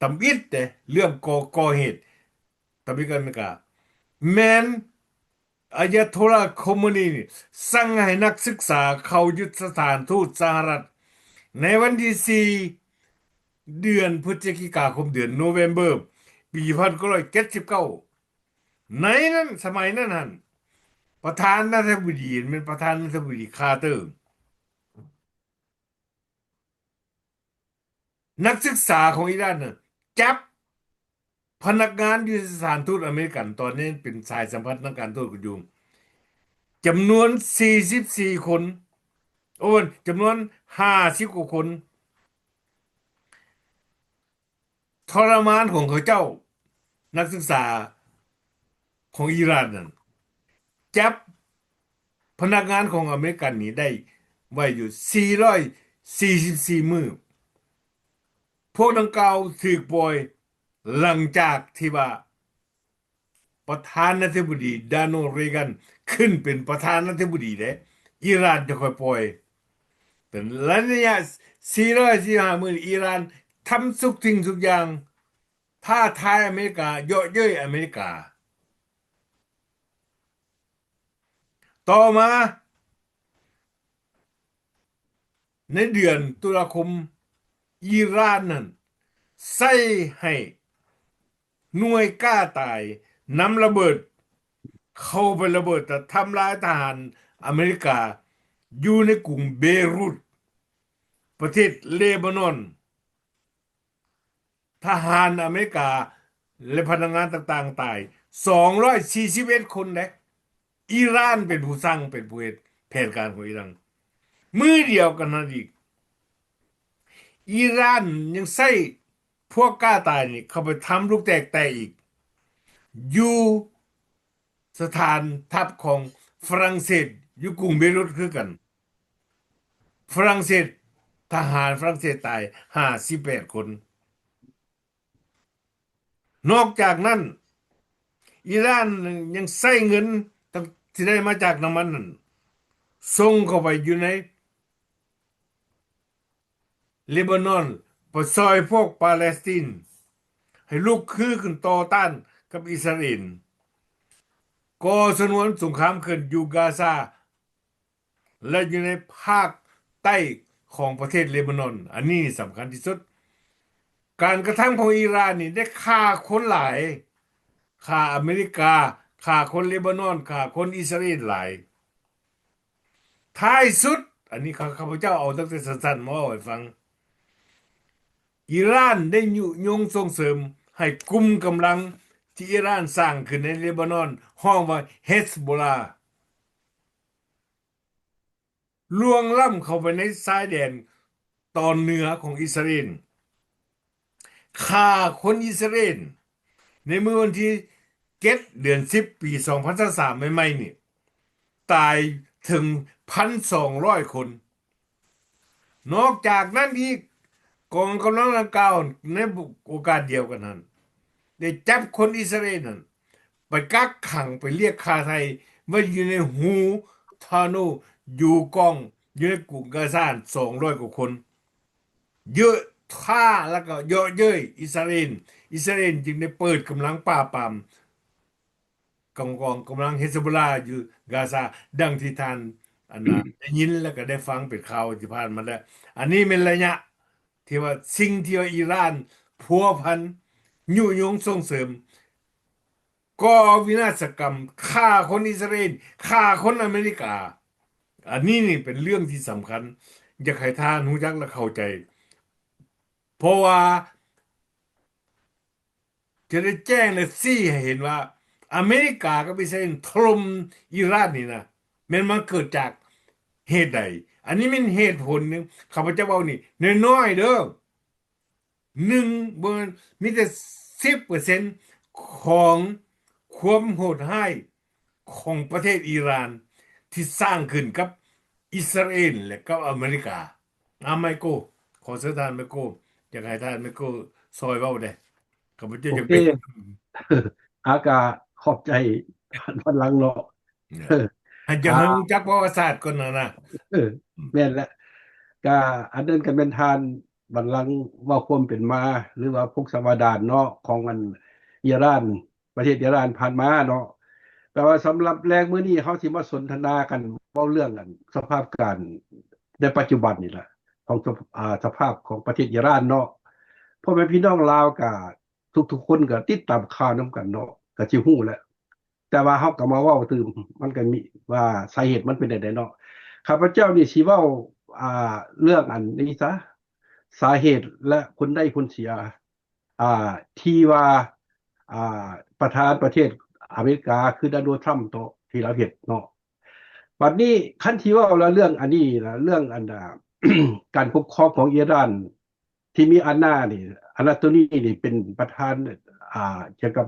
ທຳອິດເດ້ ເລື່ອງກໍ່ ກໍ່ເຫດ ທຳອິດກັບອາເມລິກາ. ແມ່ນອາຍາໂຕລາ ຄອເມນີ ນີ້ສັ່ງໃຫ້ນັກສຶກສາເຂົ້າຢູ່ສະຖານທູດສະຫະລັດ ໃນວັນທີສີ່ ເດືອນພຶສຈິກາຄົມ, ເດືອນໂນເວມເບີ ປີພັນເກົ້າຮ້ອຍເຈັດສິບເກົ້າ. ໃນນັ້ນ, ສະໄໝນັ້ນຫັ້ນ, ປະທານາທິບໍດີ, ແມ່ນປະທານາທິບໍດີ ຄາເຕີ, ນັກສຶກສາຂອງອີຣານນັ້ນ ຈັບພະນັກງານຢູ່ສະຖານທູດອາເມລິກັນ, ຕອນນັ້ນເປັນສາຍສຳພັນທາງການທູດກັນຢູ່, ຈຳນວນສີ່ສິບສີ່ຄົນ, ໂອ້, ຈຳນວນຫ້າສິບກວ່າຄົນ. ທໍລະມານຂອງເຂົາເຈົ້າ, ນັກສຶກສາຂອງອີຣານນັ້ນ ຈັບພະນັກງານຂອງອາເມລິກັນນີ້ໄດ້ໄວ້ຢູ່ສີ່ຮ້ອຍສີ່ສິບສີ່ມື້. ພວກດັ່ງກ່າວຖືກປ່ອຍຫຼັງຈາກທີ່ວ່າ ປະທານາທິບໍດີ ໂດນັລ ເຣກັນ ຂຶ້ນເປັນປະທານາທິບໍດີເດ້, ອີຣານຈະຄ່ອຍປ່ອຍ. ເປັນໄລຍະສີ່ຮ້ອຍສີ່ສິບຫ້າມື້, ອີຣານທຳທຸກສິ່ງທຸກຢ່າງ, ທ້າທາຍອາເມລິກາ, ເຍາະເຍີ້ຍອາເມລິກາ. ຕໍ່ມາ, ໃນເດືອນຕຸລາຄົມ, ອີຣານນັ້ນໃຊ້ໃຫ້ໜ່ວຍກ້າຕາຍນຳລະເບີດເຂົ້າໄປລະເບີດ ແລະ ທຳລາຍທະຫານອາເມລິກາຢູ່ໃນກຸງເບຣູດ, ປະເທດເລບານອນ. ທະຫານອາເມລິກາ ແລະ ພະນັກງານຕ່າງໆຕາຍສອງຮ້ອຍສີ່ສິບເອັດຄົນເດ້. ອີຣານເປັນຜູ້ສັ່ງ, ເປັນຜູ້ເຮັດແຜນການຂອງອີຣານ. ມື້ດຽວກັນນັ້ນອີກ, ອີຣານຍັງໃຊ້ພວກກ້າຕາຍນີ້ເຂົ້າໄປທຳລູກແຕກແຕກອີກ ຢູ່ ສະຖານທັບຂອງຝຣັ່ງເສດຢູ່ກຸງເບຣູດຄືກັນ. ຝຣັ່ງເສດ, ທະຫານຝຣັ່ງເສດຕາຍຫ້າສິບແປດຄົນ. ນອກຈາກນັ້ນ, ອີຣານຍັງໃຊ້ເງິນທີ່ໄດ້ມາຈາກນ້ຳມັນນັ້ນ ສົ່ງເຂົ້າໄປຢູ່ໃນ ເລບານອນ ໄປຊ່ອຍພວກປາແລັສຕິນໃຫ້ລຸກຄືຂຶ້ນຕໍ່ຕ້ານກັບອິດສະຣາເອນ, ກໍ່ຊະນວນສົງຄາມຂຶ້ນຢູ່ກາຊາ ແລະ ຢູ່ໃນພາກໃຕ້ຂອງປະເທດເລບານອນ. ອັນນີ້ສຳຄັນທີ່ສຸດ. ການກະທຳຂອງອີຣານນີ້ໄດ້ຂ້າຄົນຫຼາຍ, ຂ້າອາເມລິກາ, ຂ້າຄົນເລບານອນ, ຂ້າຄົນອິດສະຣາເອນຫຼາຍ. ທ້າຍສຸດ, ອັນນີ້ຂ້າ ຂ້າພະເຈົ້າເອົາຕັ້ງແຕ່ສັ້ນໆມາເວົ້າໃຫ້ຟັງ, ອີຣານໄດ້ຍຸຍົງສົ່ງເສີມໃຫ້ກຸ່ມກຳລັງທີ່ອີຣານສ້າງຂຶ້ນໃນເລບານອນ ຮ້ອງວ່າເຮສໂບລາ ລ່ວງລ້ຳເຂົ້າໄປໃນຊາຍແດນຕອນເໜືອຂອງອິດສະຣາເອນ, ຂ້າຄົນອິດສະຣາເອນໃນມື້ວັນທີເຈັດ ເດືອນສິບ ປີສອງພັນຊາວສາມໃໝ່ໆນີ້ ຕາຍເຖິງພັນສອງຮ້ອຍຄົນ. ນອກຈາກນັ້ນອີກ, ກອງກຳລັງດັ່ງກ່າວໃນໂອກາດດຽວກັນນັ້ນ ໄດ້ຈັບຄົນອິດສະຣາເອນນັ້ນໄປກັກຂັງ, ໄປລຽກຄ່າໄຖ່ໄວ້ຢູ່ໃນຮູທາໂນ ຢູ່ກ້ອງ ຢູ່ໃນກຸງກາຊາ ສອງຮ້ອຍກວ່າຄົນ. ເຍີະທ່າ ແລ້ວກໍເຍາະເຍີ້ຍອິດສະຣາເອນ, ອິດສະຣາເອນຈຶ່ງໄດ້ເປີດກຳລັງປາບປາມ ກອງ ກອງກຳລັງເຮສໂບລາຢູ່ກາຊາ, ດັ່ງທີ່ທ່ານ ອັນນ່າ ໄດ້ຍິນ ແລ້ວກໍໄດ້ຟັງເປັນຂ່າວທີ່ຜ່ານມາແລ້ວ. ອັນນີ້ແມ່ນໄລຍະທີ່ວ່າສິ່ງທີ່ວ່າອີຣານພົວພັນ, ຍຸຍົງສົ່ງເສີມ, ກໍ່ວິນາສະກຳ, ຂ້າຄົນອິດສະຣາເອນ, ຂ້າຄົນອາເມລິກາ. ອັນນີ້ນີ້ເປັນເລື່ອງທີ່ສຳຄັນ, ຢາກໃຫ້ທ່ານຮູ້ຈັກ ແລະ ເຂົ້າໃຈ, ເພາະວ່າ ຈະໄດ້ແຈ້ງ ແລະ ຊີ້ໃຫ້ເຫັນວ່າ ອາເມລິກາກັບອິດສະຣາເອນຖະຫຼົ່ມອີຣານນີ້ນະ ແມ່ນມັນເກີດຈາກເຫດໃດ? ອັນນີ້ແມ່ນເຫດຜົນໜຶ່ງ, ຂ້າພະເຈົ້າເວົ້ານີ້ນ້ອຍໆເດີ້, ໜຶ່ງ ບໍ່ແມ່ນ, ມີແຕ່ສິບເປີເຊັນຂອງຄວາມໂຫດຮ້າຍຂອງປະເທດອີຣານທີ່ສ້າງຂຶ້ນກັບອິດສະຣາເອນ ແລະ ກັບອາເມລິກາ. ອາ ໄມໂກ, ຂໍເຊີນທ່ານໄມໂກ, ຢາກໃຫ້ທ່ານໄມໂກຊ່ອຍເວົ້າແດ່. ຂ້າພະເຈົ້າຢາກໄດ້ ໂອເຄ ອາກະຂອບໃຈທ່ານວັນຫຼັງເນາະ. ເອີ ໃຫ້ ເອີ ຢາກໃຫ້ຮູ້ຈັກປະຫວັດສາດກ່ອນນະນະ. ເອີ ແມ່ນແຫຼະ. ກະອັນນັ້ນກະແມ່ນທ່ານວັນຫຼັງເວົ້າຄວາມເປັນມາ ຫຼືວ່າພົງສາວະດານເນາະ ຂອງອັນອີຣານ ປະເທດອີຣານຜ່ານມາເນາະ. ແຕ່ວ່າສຳລັບແລງມື້ນີ້ ເຮົາຊິມາສົນທະນາກັນເວົ້າເລື່ອງອັນສະພາບການໃນປັດຈຸບັນນີ້ລະ ຂອງສະ ອາ ສະພາບຂອງປະເທດອີຣານເນາະ. ພໍ່ແມ່ພີ່ນ້ອງລາວກະ ທຸກໆຄົນກໍຕິດຕາມຂ່າວນຳກັນເນາະ ກໍຊິຮູ້ແຫຼະ. ແຕ່ວ່າເຮົາກໍມາເວົ້າຕື່ມ ມັນກໍມີວ່າສາເຫດມັນເປັນແນວໃດເນາະ. ຂ້າພະເຈົ້ານີ້ຊິເວົ້າ ອ່າ ເລື່ອງອັນນີ້ຊະ ສາເຫດ ແລະ ຜົນໄດ້ຜົນເສຍ ອ່າ ທີ່ວ່າ ອ່າ ປະທານປະເທດອາເມລິກາ ຄື ໂດນັລ ທຣຳ ເນາະ ທີ່ລາວເຮັດເນາະ. ບັດນີ້ຄັນຊິເວົ້າແລ້ວເລື່ອງອັນນີ້ນະ ເລື່ອງອັນ ອ່າ ການປົກຄອງຂອງອີຣານ ທີ່ມີອານານີ້ ອານາໂຕນີນີ້ເປັນປະທານ ອ່າ ກ່ຽວກັບ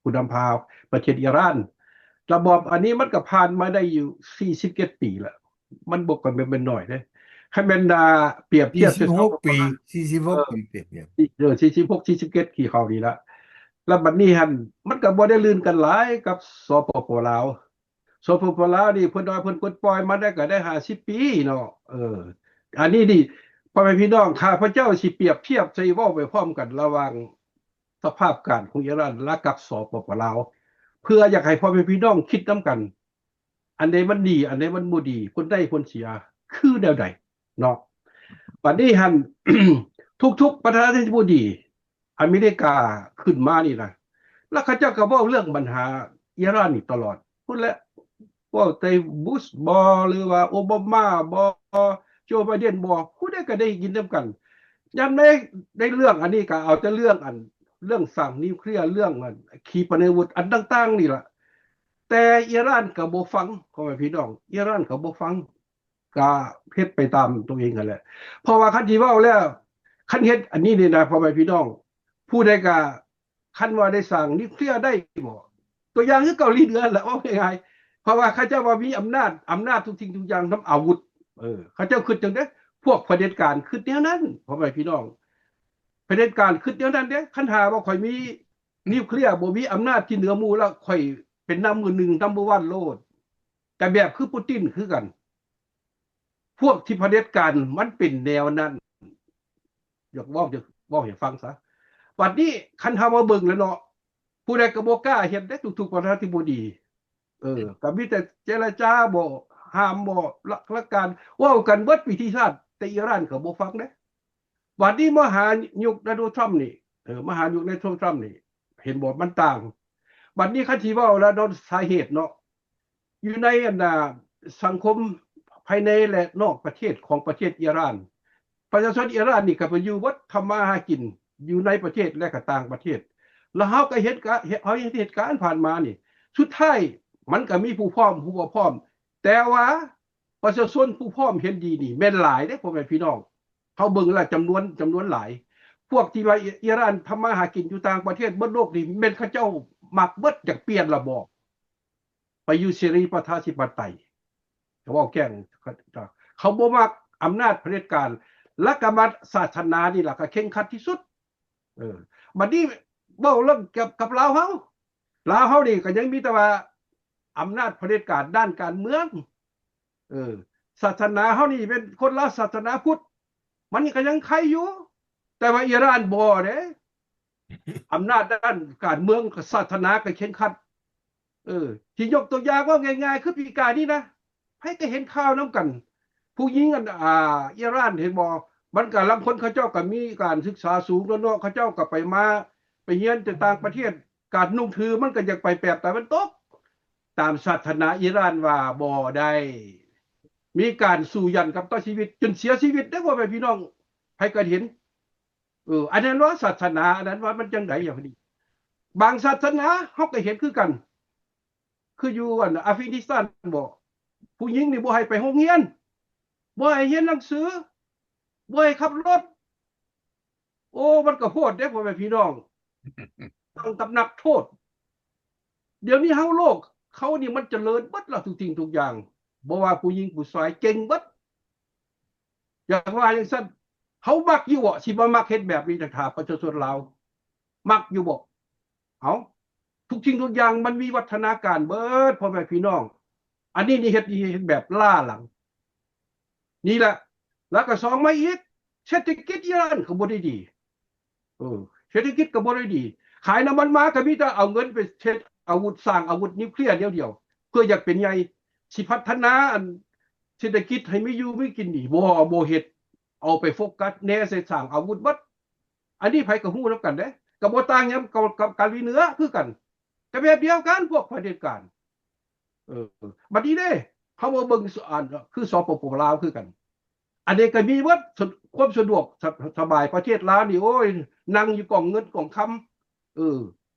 ຜູ້ນຳພາປະເທດອີຣານ. ລະບອບອັນນີ້ມັນກໍຜ່ານມາໄດ້ຢູ່ສີ່ສິບເຈັດປີແລ້ວ ມັນບໍ່ກໍແມ່ນນ້ອຍເດ້. ຄັນແມ່ນວ່າປຽບທຽບ ສີ່ສິບຫົກປີ ສີ່ສິບຫົກ ເອີ ປີເຕັມ ເອີ ສີ່ສິບຫົກ ສີ່ສິບເຈັດ ທີ່ເຂົ້ານີ້ລະ. ລະບັດນີ້ຫັ້ນ ມັນກໍບໍ່ໄດ້ລື່ນກັນຫຼາຍກັບ ສປປ ລາວ. ສປປ ລາວນີ້ ເພິ່ນວ່າເພິ່ນປົດປ່ອຍມາໄດ້ກໍໄດ້ຫ້າສິບປີເນາະ. ເອີ ອັນນີ້ນີ້ ພໍ່ແມ່ພີ່ນ້ອງ ຂ້າພະເຈົ້າຊິປຽບທຽບໃສ່ເວົ້າໄປພ້ອມກັນລະຫວ່າງສະພາບການຂອງອີຣານ ແລະ ກັບ ສປປ ລາວ ເພື່ອຢາກໃຫ້ພໍ່ແມ່ພີ່ນ້ອງຄິດນຳກັນ ອັນໃດມັນດີ ອັນໃດມັນບໍ່ດີ ຜົນໄດ້ຜົນເສຍຄືແນວໃດເນາະ. ບັດນີ້ຫັ້ນ ທຸກໆປະທານາທິບໍດີ ອາເມລິກາຂຶ້ນມານີ້ນະ ແລ້ວເຂົາເຈົ້າກໍເວົ້າເລື່ອງບັນຫາອີຣານນີ້ຕະຫຼອດພຸ້ນແຫຼະ. ເວົ້າແຕ່ ບຸຊບໍ ຫຼືວ່າ ໂອບາມາບໍ ໂຈ ໄບເດັນບໍ ຜູ້ໃດກໍໄດ້ຍິນນຳກັນ. ຍາມໃດ ໃນເລື່ອງອັນນີ້ກໍເອົາແຕ່ເລື່ອງອັນ ເລື່ອງສ້າງນິວເຄລຍ ເລື່ອງອັນ ຂີປະນິວວຸດ ອັນຕ່າງໆນີ້ລະ. ແຕ່ອີຣານກໍບໍ່ຟັງ ພໍ່ແມ່ພີ່ນ້ອງ ອີຣານກໍບໍ່ຟັງ. ກະເຮັດໄປຕາມຕົວເອງຫັ້ນແຫຼະ. ເພາະວ່າຄັນຊິເວົ້າແລ້ວ ຄັນເຮັດອັນນີ້ນີ້ນະ ພໍ່ແມ່ພີ່ນ້ອງ ຜູ້ໃດກະ ຄັນວ່າໄດ້ສ້າງນິວເຄລຍໄດ້ບໍ ຕົວຢ່າງຄືເກົາຫຼີເໜືອແຫຼະ ເວົ້າງ່າຍໆ. ເພາະວ່າເຂົາເຈົ້າວ່າມີອຳນາດ ອຳນາດທຸກສິ່ງທຸກຢ່າງນຳອາວຸດ. ເອີ ເຂົາເຈົ້າຄິດຈັ່ງໃດ? ພວກຜະເດັດການຄິດແນວນັ້ນ ພໍ່ແມ່ພີ່ນ້ອງ ຜະເດັດການຄິດແນວນັ້ນເດ້. ຄັນຫາວ່າຂ້ອຍມີນິວເຄລຍ ບໍ່ມີອຳນາດທີ່ເໜືອໝູ່ແລ້ວ ຂ້ອຍເປັນນຳມືໜຶ່ງ ນຳເບີວັນໂລດ. ກະແບບຄືປູຕິນຄືກັນ ພວກທີ່ຜະເດັດການມັນເປັນແນວນັ້ນ. ຢາກເວົ້າ ຢາກເວົ້າໃຫ້ຟັງຊະ. ບັດນີ້ຄັນເຮົາມາເບິ່ງແລ້ວເນາະ ຜູ້ໃດກໍບໍ່ກ້າເຮັດເດ້ ທຸກໆປະທານາທິບໍດີ. ເອີ ກໍມີແຕ່ເຈລະຈາບໍ ຫ້າມບໍ່ ຫຼັກ ຫຼັກການ ເວົ້າກັນເບິດວິທີຊາດ ແຕ່ອີຣານກໍບໍ່ຟັງເດ້. ບັດນີ້ມາຫາຍຸກໂດນັລ ທຣຳນີ້ ເອີ ມາຫາຍຸກໂດນັລ ທຣຳນີ້ ເຫັນບໍ່ ມັນຕ່າງ. ບັດນີ້ຄັນຊິເວົ້າແລ້ວເນາະ ສາເຫດເນາະ ຢູ່ໃນອັນນ່າ ສັງຄົມພາຍໃນ ແລະ ນອກປະເທດຂອງປະເທດອີຣານ ປະຊາຊົນອີຣານນີ້ກໍໄປຢູ່ເບິດ ທຳມາຫາກິນຢູ່ໃນປະເທດ ແລະ ກໍຕ່າງປະເທດ. ແລ້ວເຮົາກໍເຫັນກະ ເຮົາເຫັນເຫດການຜ່ານມານີ້ ສຸດທ້າຍມັນກໍມີຜູ້ພ້ອມ ຜູ້ບໍ່ພ້ອມ ແຕ່ວ່າປະຊາຊົນຜູ້ພ້ອມເຫັນດີນີ້ແມ່ນຫຼາຍເດ້ ພໍ່ແມ່ພີ່ນ້ອງ. ເຮົາເບິ່ງແລ້ວຈຳນວນ ຈຳນວນຫຼາຍ. ພວກທີ່ວ່າອີ ອີຣານທຳມາຫາກິນຢູ່ຕ່າງປະເທດເບິດໂລກນີ້ ແມ່ນເຂົາເຈົ້າມັກເບິດ ຢາກປ່ຽນລະບອບ ໄປຢູ່ເສລີປະຊາທິປະໄຕ. ເວົ້າແກ້ງ ເຂົາບໍ່ມັກອຳນາດຜະເດັດການ ແລະ ກໍມາ ສາສະໜານີ້ລະກໍເຄັ່ງຄັດທີ່ສຸດ. ເອີ ບັດນີ້ເວົ້າເລື່ອງກັບ ກັບລາວເຮົາ ລາວເຮົານີ້ກໍຍັງມີແຕ່ວ່າອຳນາດຜະເດັດການດ້ານການເມືອງ. ເອີ ສາສະໜາເຮົານີ້ເປັນຄົນລາວສາສະໜາພຸດ ມັນກໍຍັງໄຄຢູ່ ແຕ່ວ່າອີຣານບໍ່ເດ້. ອຳນາດດ້ານການເມືອງກັບສາສະໜາກໍເຄັ່ງຄັດ. ເອີ ທີ່ຍົກຕົວຢ່າງເວົ້າງ່າຍໆ ຄືປີກາຍນີ້ນະ ໃຜກໍເຫັນຂ່າວນຳກັນ ຜູ້ຍິງອັນ ອ່າ ອີຣານ ເຫັນບໍ່? ມັນກໍລາງຄົນເຂົາເຈົ້າກໍມີການສຶກສາສູງແລ້ວເນາະ ເຂົາເຈົ້າກໍໄປມາ ໄປຮຽນແຕ່ຕ່າງປະເທດ ການນຸ່ງຖືມັນກໍຢາກໄປແບບຕາເວັນຕົກ ຕາມສາສະໜາອີຣານວ່າບໍ່ໄດ້ ມີການສູ້ຢັນກັບຕໍ່ຊີວິດຈົນເສຍຊີວິດເດ້ ພໍ່ແມ່ພີ່ນ້ອງ ໃຜກໍເຫັນ. ເອີ ອັນນັ້ນວ່າສາສະໜາ ອັນນັ້ນວ່າມັນຈັ່ງໃດຢ່າງນີ້. ບາງສາສະໜາເຮົາກໍເຫັນຄືກັນ ຄືຢູ່ອັນອາຟການິສຖານບໍ ຜູ້ຍິງນີ້ບໍ່ໃຫ້ໄປໂຮງຮຽນ ບໍ່ໃຫ້ຮຽນໜັງສື ບໍ່ໃຫ້ຂັບລົດ. ໂອ້ ມັນກໍໂພດເດ້ ພໍ່ແມ່ພີ່ນ້ອງ ຕັ້ງຕຳໜັກໂທດ. ດຽວນີ້ເຮົາໂລກເຂົານີ້ມັນຈະເລີນເບິດລະ ທຸກສິ່ງທຸກຢ່າງ ບໍ່ວ່າຜູ້ຍິງຜູ້ຊາຍເກັ່ງເບິດ. ຢາກວ່າຈັ່ງຊັ້ນ ເຮົາມັກຢູ່ບໍ່ ຊິມາມັກເຮັດແບບນີ້ ຈະຖາມປະຊາຊົນລາວ ມັກຢູ່ບໍ່? ເອົ້າ ທຸກສິ່ງທຸກຢ່າງມັນວິວັດທະນາການເບິດ ພໍ່ແມ່ພີ່ນ້ອງ. ອັນນີ້ນີ້ເຮັດ ເຮັດແບບລ້າຫຼັງ ນີ້ແຫຼະ. ແລ້ວກໍສອງມາອີກ ເສດຖະກິດອີຣານກໍບໍ່ໄດ້ດີ. ເອີ ເສດຖະກິດກໍບໍ່ໄດ້ດີ ຂາຍນ້ຳມັນມາກໍມີແຕ່ເອົາເງິນໄປເຮັດອາວຸດ ສ້າງອາວຸດນິວເຄລຍດຽວໆ ເພື່ອຢາກເປັນໃຫຍ່ ຊິພັດທະນາອັນເສດຖະກິດໃຫ້ມີຢູ່ມີກິນນີ້ ບໍ່ ບໍ່ເຮັດ ເອົາໄປໂຟກັສແນ່ໃສ່ສ້າງອາວຸດເບິດ. ອັນນີ້ໃຜກໍຮູ້ນຳກັນເດ້ ກໍບໍ່ຕ່າງຫຍັງກັບເກົາຫຼີເໜືອຄືກັນ ກໍແບບດຽວກັນພວກຜະເດັດການ. ເອີ ບັດນີ້ເດ້ ເຮົາມາເບິ່ງ ອັນ ຄື ສປປ ລາວ ຄືກັນ ອັນນີ້ກໍມີເບິດ ສະ ຄວາມສະດວກ ສະ ສະບາຍ ປະເທດລາວນີ້ ໂອ້ຍ ນັ່ງຢູ່ກອງເງິນກອງຄຳ ເອີ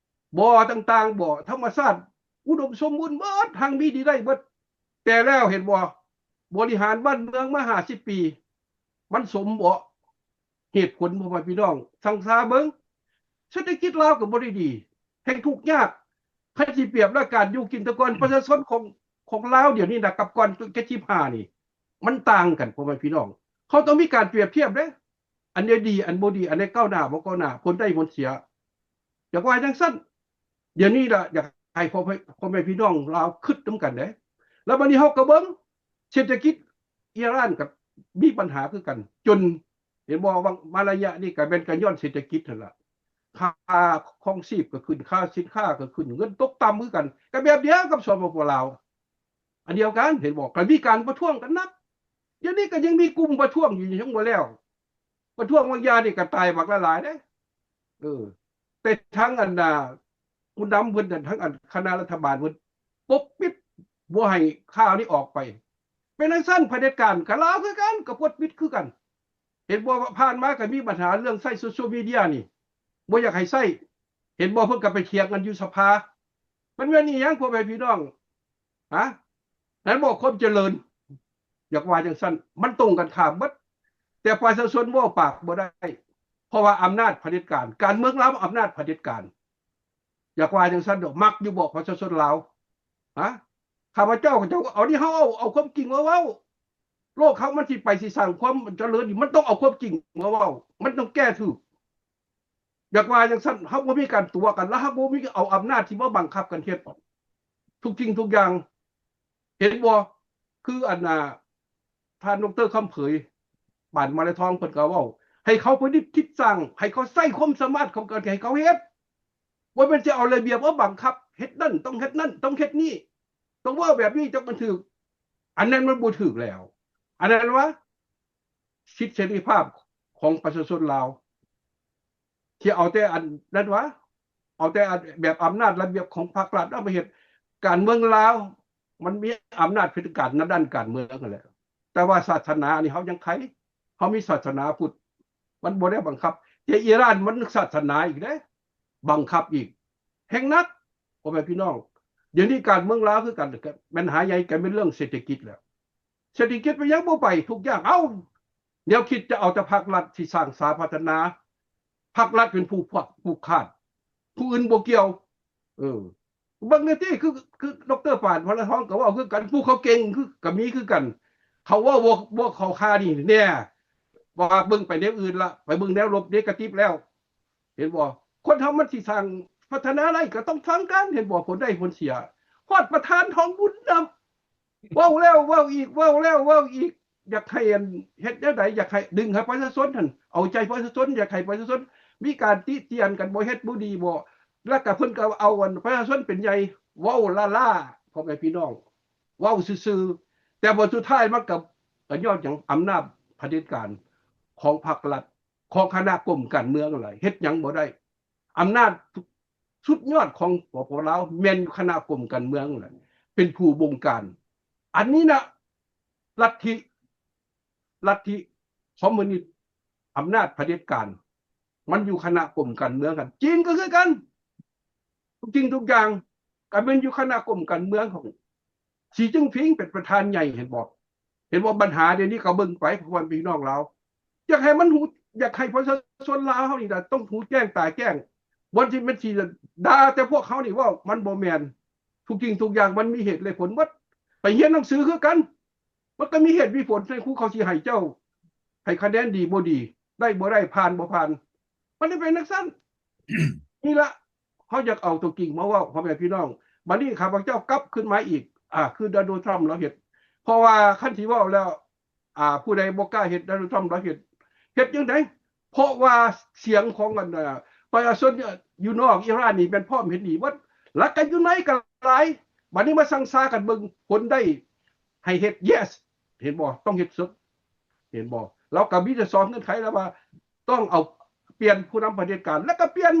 ບໍ່ຕ່າງໆ ບໍ່ ທຳມະຊາດອຸດົມສົມບູນເບິດ ຮັ່ງມີດີໄດ້ເບິດ. ແຕ່ແລ້ວເຫັນບໍ່ ບໍລິຫານບ້ານເມືອງມາຫ້າສິບປີ ມັນສົມບໍ່? ເຫດຜົນ ພໍ່ແມ່ພີ່ນ້ອງ ສັງສາເບິ່ງ ເສດຖະກິດລາວກໍບໍ່ໄດ້ດີ ແຮ່ງທຸກຍາກ. ຄັນຊິປຽບແລ້ວການຢູ່ກິນແຕ່ກ່ອນ ປະຊາຊົນຂອງ ຂອງລາວດຽວນີ້ນະ ກັບກ່ອນເຈັດສິບຫ້ານີ້ ມັນຕ່າງກັນ ພໍ່ແມ່ພີ່ນ້ອງ. ເຮົາຕ້ອງມີການປຽບທຽບເດ້ ອັນໃດດີ ອັນບໍ່ດີ ອັນໃດກ້າວໜ້າ ບໍ່ກ້າວໜ້າ ຜົນໄດ້ຜົນເສຍ. ຢາກວ່າຈັ່ງຊັ້ນ ດຽວນີ້ລະ ຢາກໃຫ້ພໍ່ແມ່ ພໍ່ແມ່ພີ່ນ້ອງລາວຄິດນຳກັນເດ້. ແລ້ວບັດນີ້ເຮົາກໍເບິ່ງ ເສດຖະກິດອີຣານກໍມີບັນຫາຄືກັນ ຈົນ ເຫັນບໍ່ ວ່າມາໄລຍະນີ້ກໍແມ່ນກໍຍ້ອນເສດຖະກິດຫັ້ນລະ ຄ່າຄອງຊີບກໍຂຶ້ນ ຄ່າສິນຄ້າກໍຂຶ້ນ ເງິນຕົກຕ່ຳຄືກັນ ກໍແບບດຽວກັບ ສປປ ລາວ ອັນດຽວກັນ ເຫັນບໍ່ ກໍມີການປະທ້ວງກັນໜັກ. ດຽວນີ້ກໍຍັງມີກຸ່ມປະທ້ວງຢູ່ ຍັງບໍ່ແລ້ວ ປະທ້ວງບາງຢ່າງນີ້ກໍຕາຍບັກຫຼາຍໆເດ້. ເອີ ແຕ່ທາງອັນນ່າ ຜູ້ນຳເພິ່ນ ທາງອັນຄະນະລັດຖະບານເພິ່ນປົກປິດ ບໍ່ໃຫ້ຂ່າວນີ້ອອກໄປ. ເປັນຈັ່ງຊັ້ນ ຜະເດັດການກໍລາວຄືກັນ ກໍປົກປິດຄືກັນ. ເຫັນບໍ່ ຜ່ານມາກໍມີບັນຫາເລື່ອງໃຊ້ໂຊຊຽວມີເດຍນີ້ ບໍ່ຢາກໃຫ້ໃຊ້. ເຫັນບໍ່ ເພິ່ນກໍໄປຖຽງກັນຢູ່ສະພາ. ມັນແມ່ນອີຫຍັງ ພໍ່ແມ່ພີ່ນ້ອງ? ຮະ? ນັ້ນບໍ່ຄວາມຈະເລີນ ຢາກວ່າຈັ່ງຊັ້ນ ມັນຕົງກັນຂ້າມເບິດ. ແຕ່ປະຊາຊົນເວົ້າປາກບໍ່ໄດ້ ເພາະວ່າອຳນາດຜະເດັດການ ການເມືອງລາວອຳນາດຜະເດັດການ. ຢາກວ່າຈັ່ງຊັ້ນດອກ ມັກຢູ່ບໍ່ປະຊາຊົນລາວ? ຮະ? ຂ້າພະເຈົ້າ ເຈົ້າ ເອົານີ້ ເຮົາເອົາ ເອົາຄວາມຈິງມາເວົ້າ. ໂລກເຮົາມັນຊິໄປ ຊິສ້າງຄວາມຈະເລີນນີ້ ມັນຕ້ອງເອົາຄວາມຈິງມາເວົ້າ ມັນຕ້ອງແກ້ຖືກ. ຢາກວ່າຈັ່ງຊັ້ນ ເຮົາບໍ່ມີການຕົວະກັນ ແລ້ວເຮົາບໍ່ມີ ເອົາອຳນາດທີ່ມາບັງຄັບກັນເຮັດ ທຸກສິ່ງທຸກຢ່າງ. ເຫັນບໍ່ ຄືອັນນ່າ ທ່ານ ດຣ ຄຳເຜີຍ ບານມະລາຍທອງ ເພິ່ນກໍເວົ້າ ໃຫ້ເຂົາປະດິດຄິດສ້າງ ໃຫ້ເຂົາໃຊ້ຄວາມສາມາດຂອງເຂົາ ໃຫ້ເຂົາເຮັດ ບໍ່ແມ່ນຊິເອົາລະບຽບມາບັງຄັບ ເຮັດນັ້ນຕ້ອງເຮັດນັ້ນ ຕ້ອງເຮັດນີ້ ຕ້ອງເວົ້າແບບນີ້ ຈັ່ງມັນຖືກ. ອັນນັ້ນມັນບໍ່ຖືກແລ້ວ. ອັນນັ້ນວ່າສິດເສລີພາບຂອງປະຊາຊົນລາວ ທີ່ເອົາແຕ່ອັນນັ້ນວ່າ ເອົາແຕ່ອັນແບບອຳນາດລະບຽບຂອງພັກລັດເອົາມາເຮັດ. ການເມືອງລາວ ມັນມີອຳນາດເຜດການໃນດ້ານການເມືອງຫັ້ນແຫຼະ ແຕ່ວ່າສາສະໜານີ້ເຮົາຍັງໄຄ ເຮົາມີສາສະໜາພຸດ ມັນບໍ່ໄດ້ບັງຄັບ. ແຕ່ອີຣານມັນສາສະໜາອີກເດ້ ບັງຄັບອີກ ແຮງໜັກ. ພໍ່ແມ່ພີ່ນ້ອງ ດຽວນີ້ການເມືອງລາວຄືກັນ ບັນຫາໃຫຍ່ກາຍເປັນເລື່ອງເສດຖະກິດແລ້ວ. ເສດຖະກິດໄປຍັງບໍ່ໄປ ທຸກຢ່າງ ເອົ້າ ແນວຄິດຈະເອົາແຕ່ພັກລັດທີ່ສ້າງສາພັດທະນາ ພັກລັດເປັນຜູ້ຜູກຂາດ ຜູ້ອື່ນບໍ່ກ່ຽວ. ເອີ ເບິ່ງແດ່ຕິ ຄື ຄື ດຣ. ປານ ພະລະທອງ ກໍເວົ້າຄືກັນ ຜູ້ເຂົາເກັ່ງຄື ກໍມີຄືກັນ ເຂົາເວົ້າບໍ່ ບໍ່ເຂົ້າທ່ານີ້ແນ່ ວ່າເບິ່ງໄປແນວອື່ນລະ ໄປເບິ່ງແນວລົບເນກາຕິບແລ້ວ ເຫັນບໍ່? ຄົນເຮົາມັນຊິສ້າງພັດທະນາໄດ້ກໍຕ້ອງຟັງກັນ ເຫັນບໍ່? ຜົນໄດ້ຜົນເສຍ ຮອດປະທານທອງບຸນນຳ ເວົ້າແລ້ວເວົ້າອີກ ເວົ້າແລ້ວເວົ້າອີກ ຢາກໃຫ້ອັນ ເຮັດແນວໃດ ຢາກໃຫ້ດຶງໃຫ້ປະຊາຊົນຫັ້ນເອົາໃຈປະຊາຊົນ ຢາກໃຫ້ປະຊາຊົນມີການຕິຕຽນກັນ ບໍ່ເຮັດບໍ່ດີບໍ່ ແລ້ວກໍເພິ່ນກໍເອົາອັນປະຊາຊົນເປັນໃຫຍ່ ເວົ້າລ້າໆ ພໍ່ແມ່ພີ່ນ້ອງ ເວົ້າຊື່ໆ ແຕ່ວ່າສຸດທ້າຍມັນກໍ ກໍຍ້ອນຫຍັງ? ອຳນາດຜະເດັດການຂອງພັກລັດ ຂອງຄະນະກົມການເມືອງນັ້ນແຫຼະ ເຮັດຫຍັງບໍ່ໄດ້. ອຳນາດສຸດຍອດຂອງ ປປ ລາວ ແມ່ນຢູ່ຄະນະກົມການເມືອງນັ້ນແຫຼະ ເປັນຜູ້ບົງການ. ອັນນີ້ນະ ລັດທິ ລັດທິຄອມມູນິດ ອຳນາດຜະເດັດການ ມັນຢູ່ຄະນະກົມການເມືອງຫັ້ນ. ຈີນກໍຄືກັນ ທຸກສິ່ງທຸກຢ່າງກໍແມ່ນຢູ່ຄະນະກົມການເມືອງຂອງ ສີຈິ້ນຜິງເປັນປະທານໃຫຍ່ ເຫັນບໍ່? ເຫັນບໍ່? ບັນຫາດຽວນີ້ກໍເບິ່ງໄປ ພໍ່ແມ່ພີ່ນ້ອງລາວ ຢາກໃຫ້ມັນຮູ້ ຢາກໃຫ້ປະຊາຊົນລາວເຮົານີ້ນະ ຕ້ອງຮູ້ແຈ້ງຕາແຈ້ງ ບ່ອນທີ່ແມ່ນຊິດ່າແຕ່ພວກເຮົານີ້ເວົ້າ ມັນບໍ່ແມ່ນ. ທຸກສິ່ງທຸກຢ່າງມັນມີເຫດແລະຜົນໝົດ. ໄປຮຽນໜັງສືຄືກັນ ມັນກໍມີເຫດມີຜົນ ໃນຄູເຂົາຊິໃຫ້ເຈົ້າ ໃຫ້ຄະແນນດີບໍ່ດີ ໄດ້ບໍ່ໄດ້ ຜ່ານບໍ່ຜ່ານ ມັນໄດ້ເປັນຈັ່ງຊັ້ນ. ນີ້ລະ ເຮົາຢາກເອົາຕົວຈິງມາເວົ້າ ພໍ່ແມ່ພີ່ນ້ອງ. ບັດນີ້ຂ້າພະເຈົ້າກັບຄືນມາອີກ ອາ ຄື ໂດນັລ ທຣຳ ລາວເຮັດ ເພາະວ່າຄັນຊິເວົ້າແລ້ວ ອາ ຜູ້ໃດບໍ່ກ້າເຮັດ ໂດນັລ ທຣຳ ລາວເຮັດ ເຮັດຈັ່ງໃດ? ເພາະວ່າສຽງຂອງອັນ ອາ ປະຊາຊົນຢູ່ນອກອີຣານນີ້ແມ່ນພ້ອມເຫັນດີໝົດ ແລ້ວກໍຢູ່ໃນກໍຫຼາຍ. ບັດນີ້ມາຊັງຊາກັນເບິ່ງ ຜົນໄດ້ໃຫ້ເຮັດ ເຢສ ເຫັນບໍ່? ຕ້ອງເຮັດສຸດ ເຫັນບໍ່? ລາວກໍມີແຕ່ສອງເງື່ອນໄຂ ລາວວ່າຕ້ອງເອົາ ປ່ຽນຜູ້ນຳຜະເດັດການ ແລ້ວກໍປ່ຽນ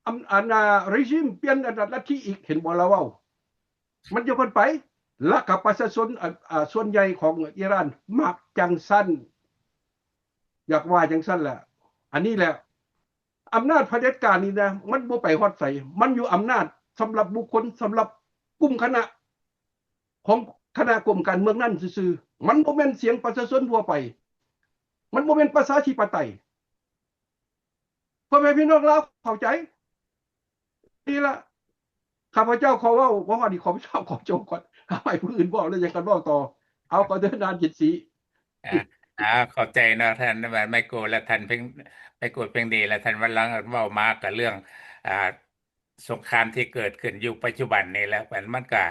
ອຳ ອັນ ອາ ເຣຈິມ ປ່ຽນ ອັນ ລັດທິອີກ ເຫັນບໍ່ລາວເວົ້າ? ມັນຈະເພິ່ນໄປ ແລ້ວກໍປະຊາຊົນ ອາ ອາ ສ່ວນໃຫຍ່ຂອງອີຣານມັກຈັ່ງຊັ້ນ ຢາກວ່າຈັ່ງຊັ້ນແຫຼະ. ອັນນີ້ແຫຼະ ອຳນາດຜະເດັດການນີ້ນະ ມັນບໍ່ໄປຮອດໃສ ມັນຢູ່ອຳນາດສຳລັບບຸກຄົນ ສຳລັບກຸ່ມຄະນະ ຂອງຄະນະກົມການເມືອງນັ້ນຊື່ໆ ມັນບໍ່ແມ່ນສຽງປະຊາຊົນທົ່ວໄປ ມັນບໍ່ແມ່ນປະຊາທິປະໄຕ. ພໍ່ແມ່ພີ່ນ້ອງລາວເຂົ້າໃຈ? ນີ້ລະ ຂ້າພະເຈົ້າຂໍເວົ້າ ເພາະວ່ານີ້ ຂໍພະເຈົ້າ ຂໍຈົບກ່ອນ ເອົາໃຫ້ຜູ້ອື່ນເວົ້າ ແລ້ວຈັ່ງກັນເວົ້າຕໍ່. ເອົາ ຂໍເຊີນທ່ານຈິດສີ. ອາ ອາ ຂອບໃຈເນາະ ທ່ານໄມໂກ ແລະ ທ່ານເພັງ ໄມໂກ ເພັງດີ ແລະ ທ່ານວັນລັງ ເວົ້າມາກັບເລື່ອງ ອາ ສົງຄາມທີ່ເກີດຂຶ້ນຢູ່ປັດຈຸບັນນີ້ແຫຼະ ມັນ ມັນກະ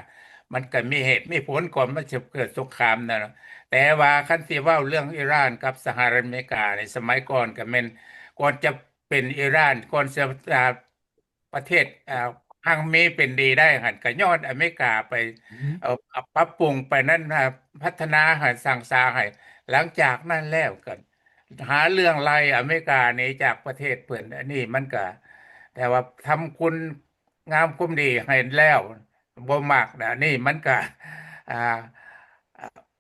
ມັນກະມີເຫດມີຜົນກ່ອນມັນຈະເກີດສົງຄາມນະ. ແຕ່ວ່າຄັນຊິເວົ້າເລື່ອງອີຣານກັບສະຫະລັດອາເມລິການີ້ ສະໄໝກ່ອນກະແມ່ນ ກ່ອນຈະເປັນອີຣານ ກ່ອນຈະ ອາ ປະເທດ ອາ ຮັ່ງມີເປັນດີໄດ້ຫັ້ນ ກະຍ້ອນອາເມລິກາໄປ ເອີ ປັບປຸງໄປນັ້ນ ອາ ພັດທະນາໃຫ້ ສ້າງສາໃຫ້. ຫຼັງຈາກນັ້ນແລ້ວກະ ຫາເລື່ອງໄລ່ອາເມລິກາໜີຈາກປະເທດເພິ່ນ ອັນນີ້ມັນກະ ແຕ່ວ່າທຳຄຸນງາມຄວາມດີໃຫ້ແລ້ວ ບໍ່ມັກນະ ອັນນີ້ມັນກະ ອ່າ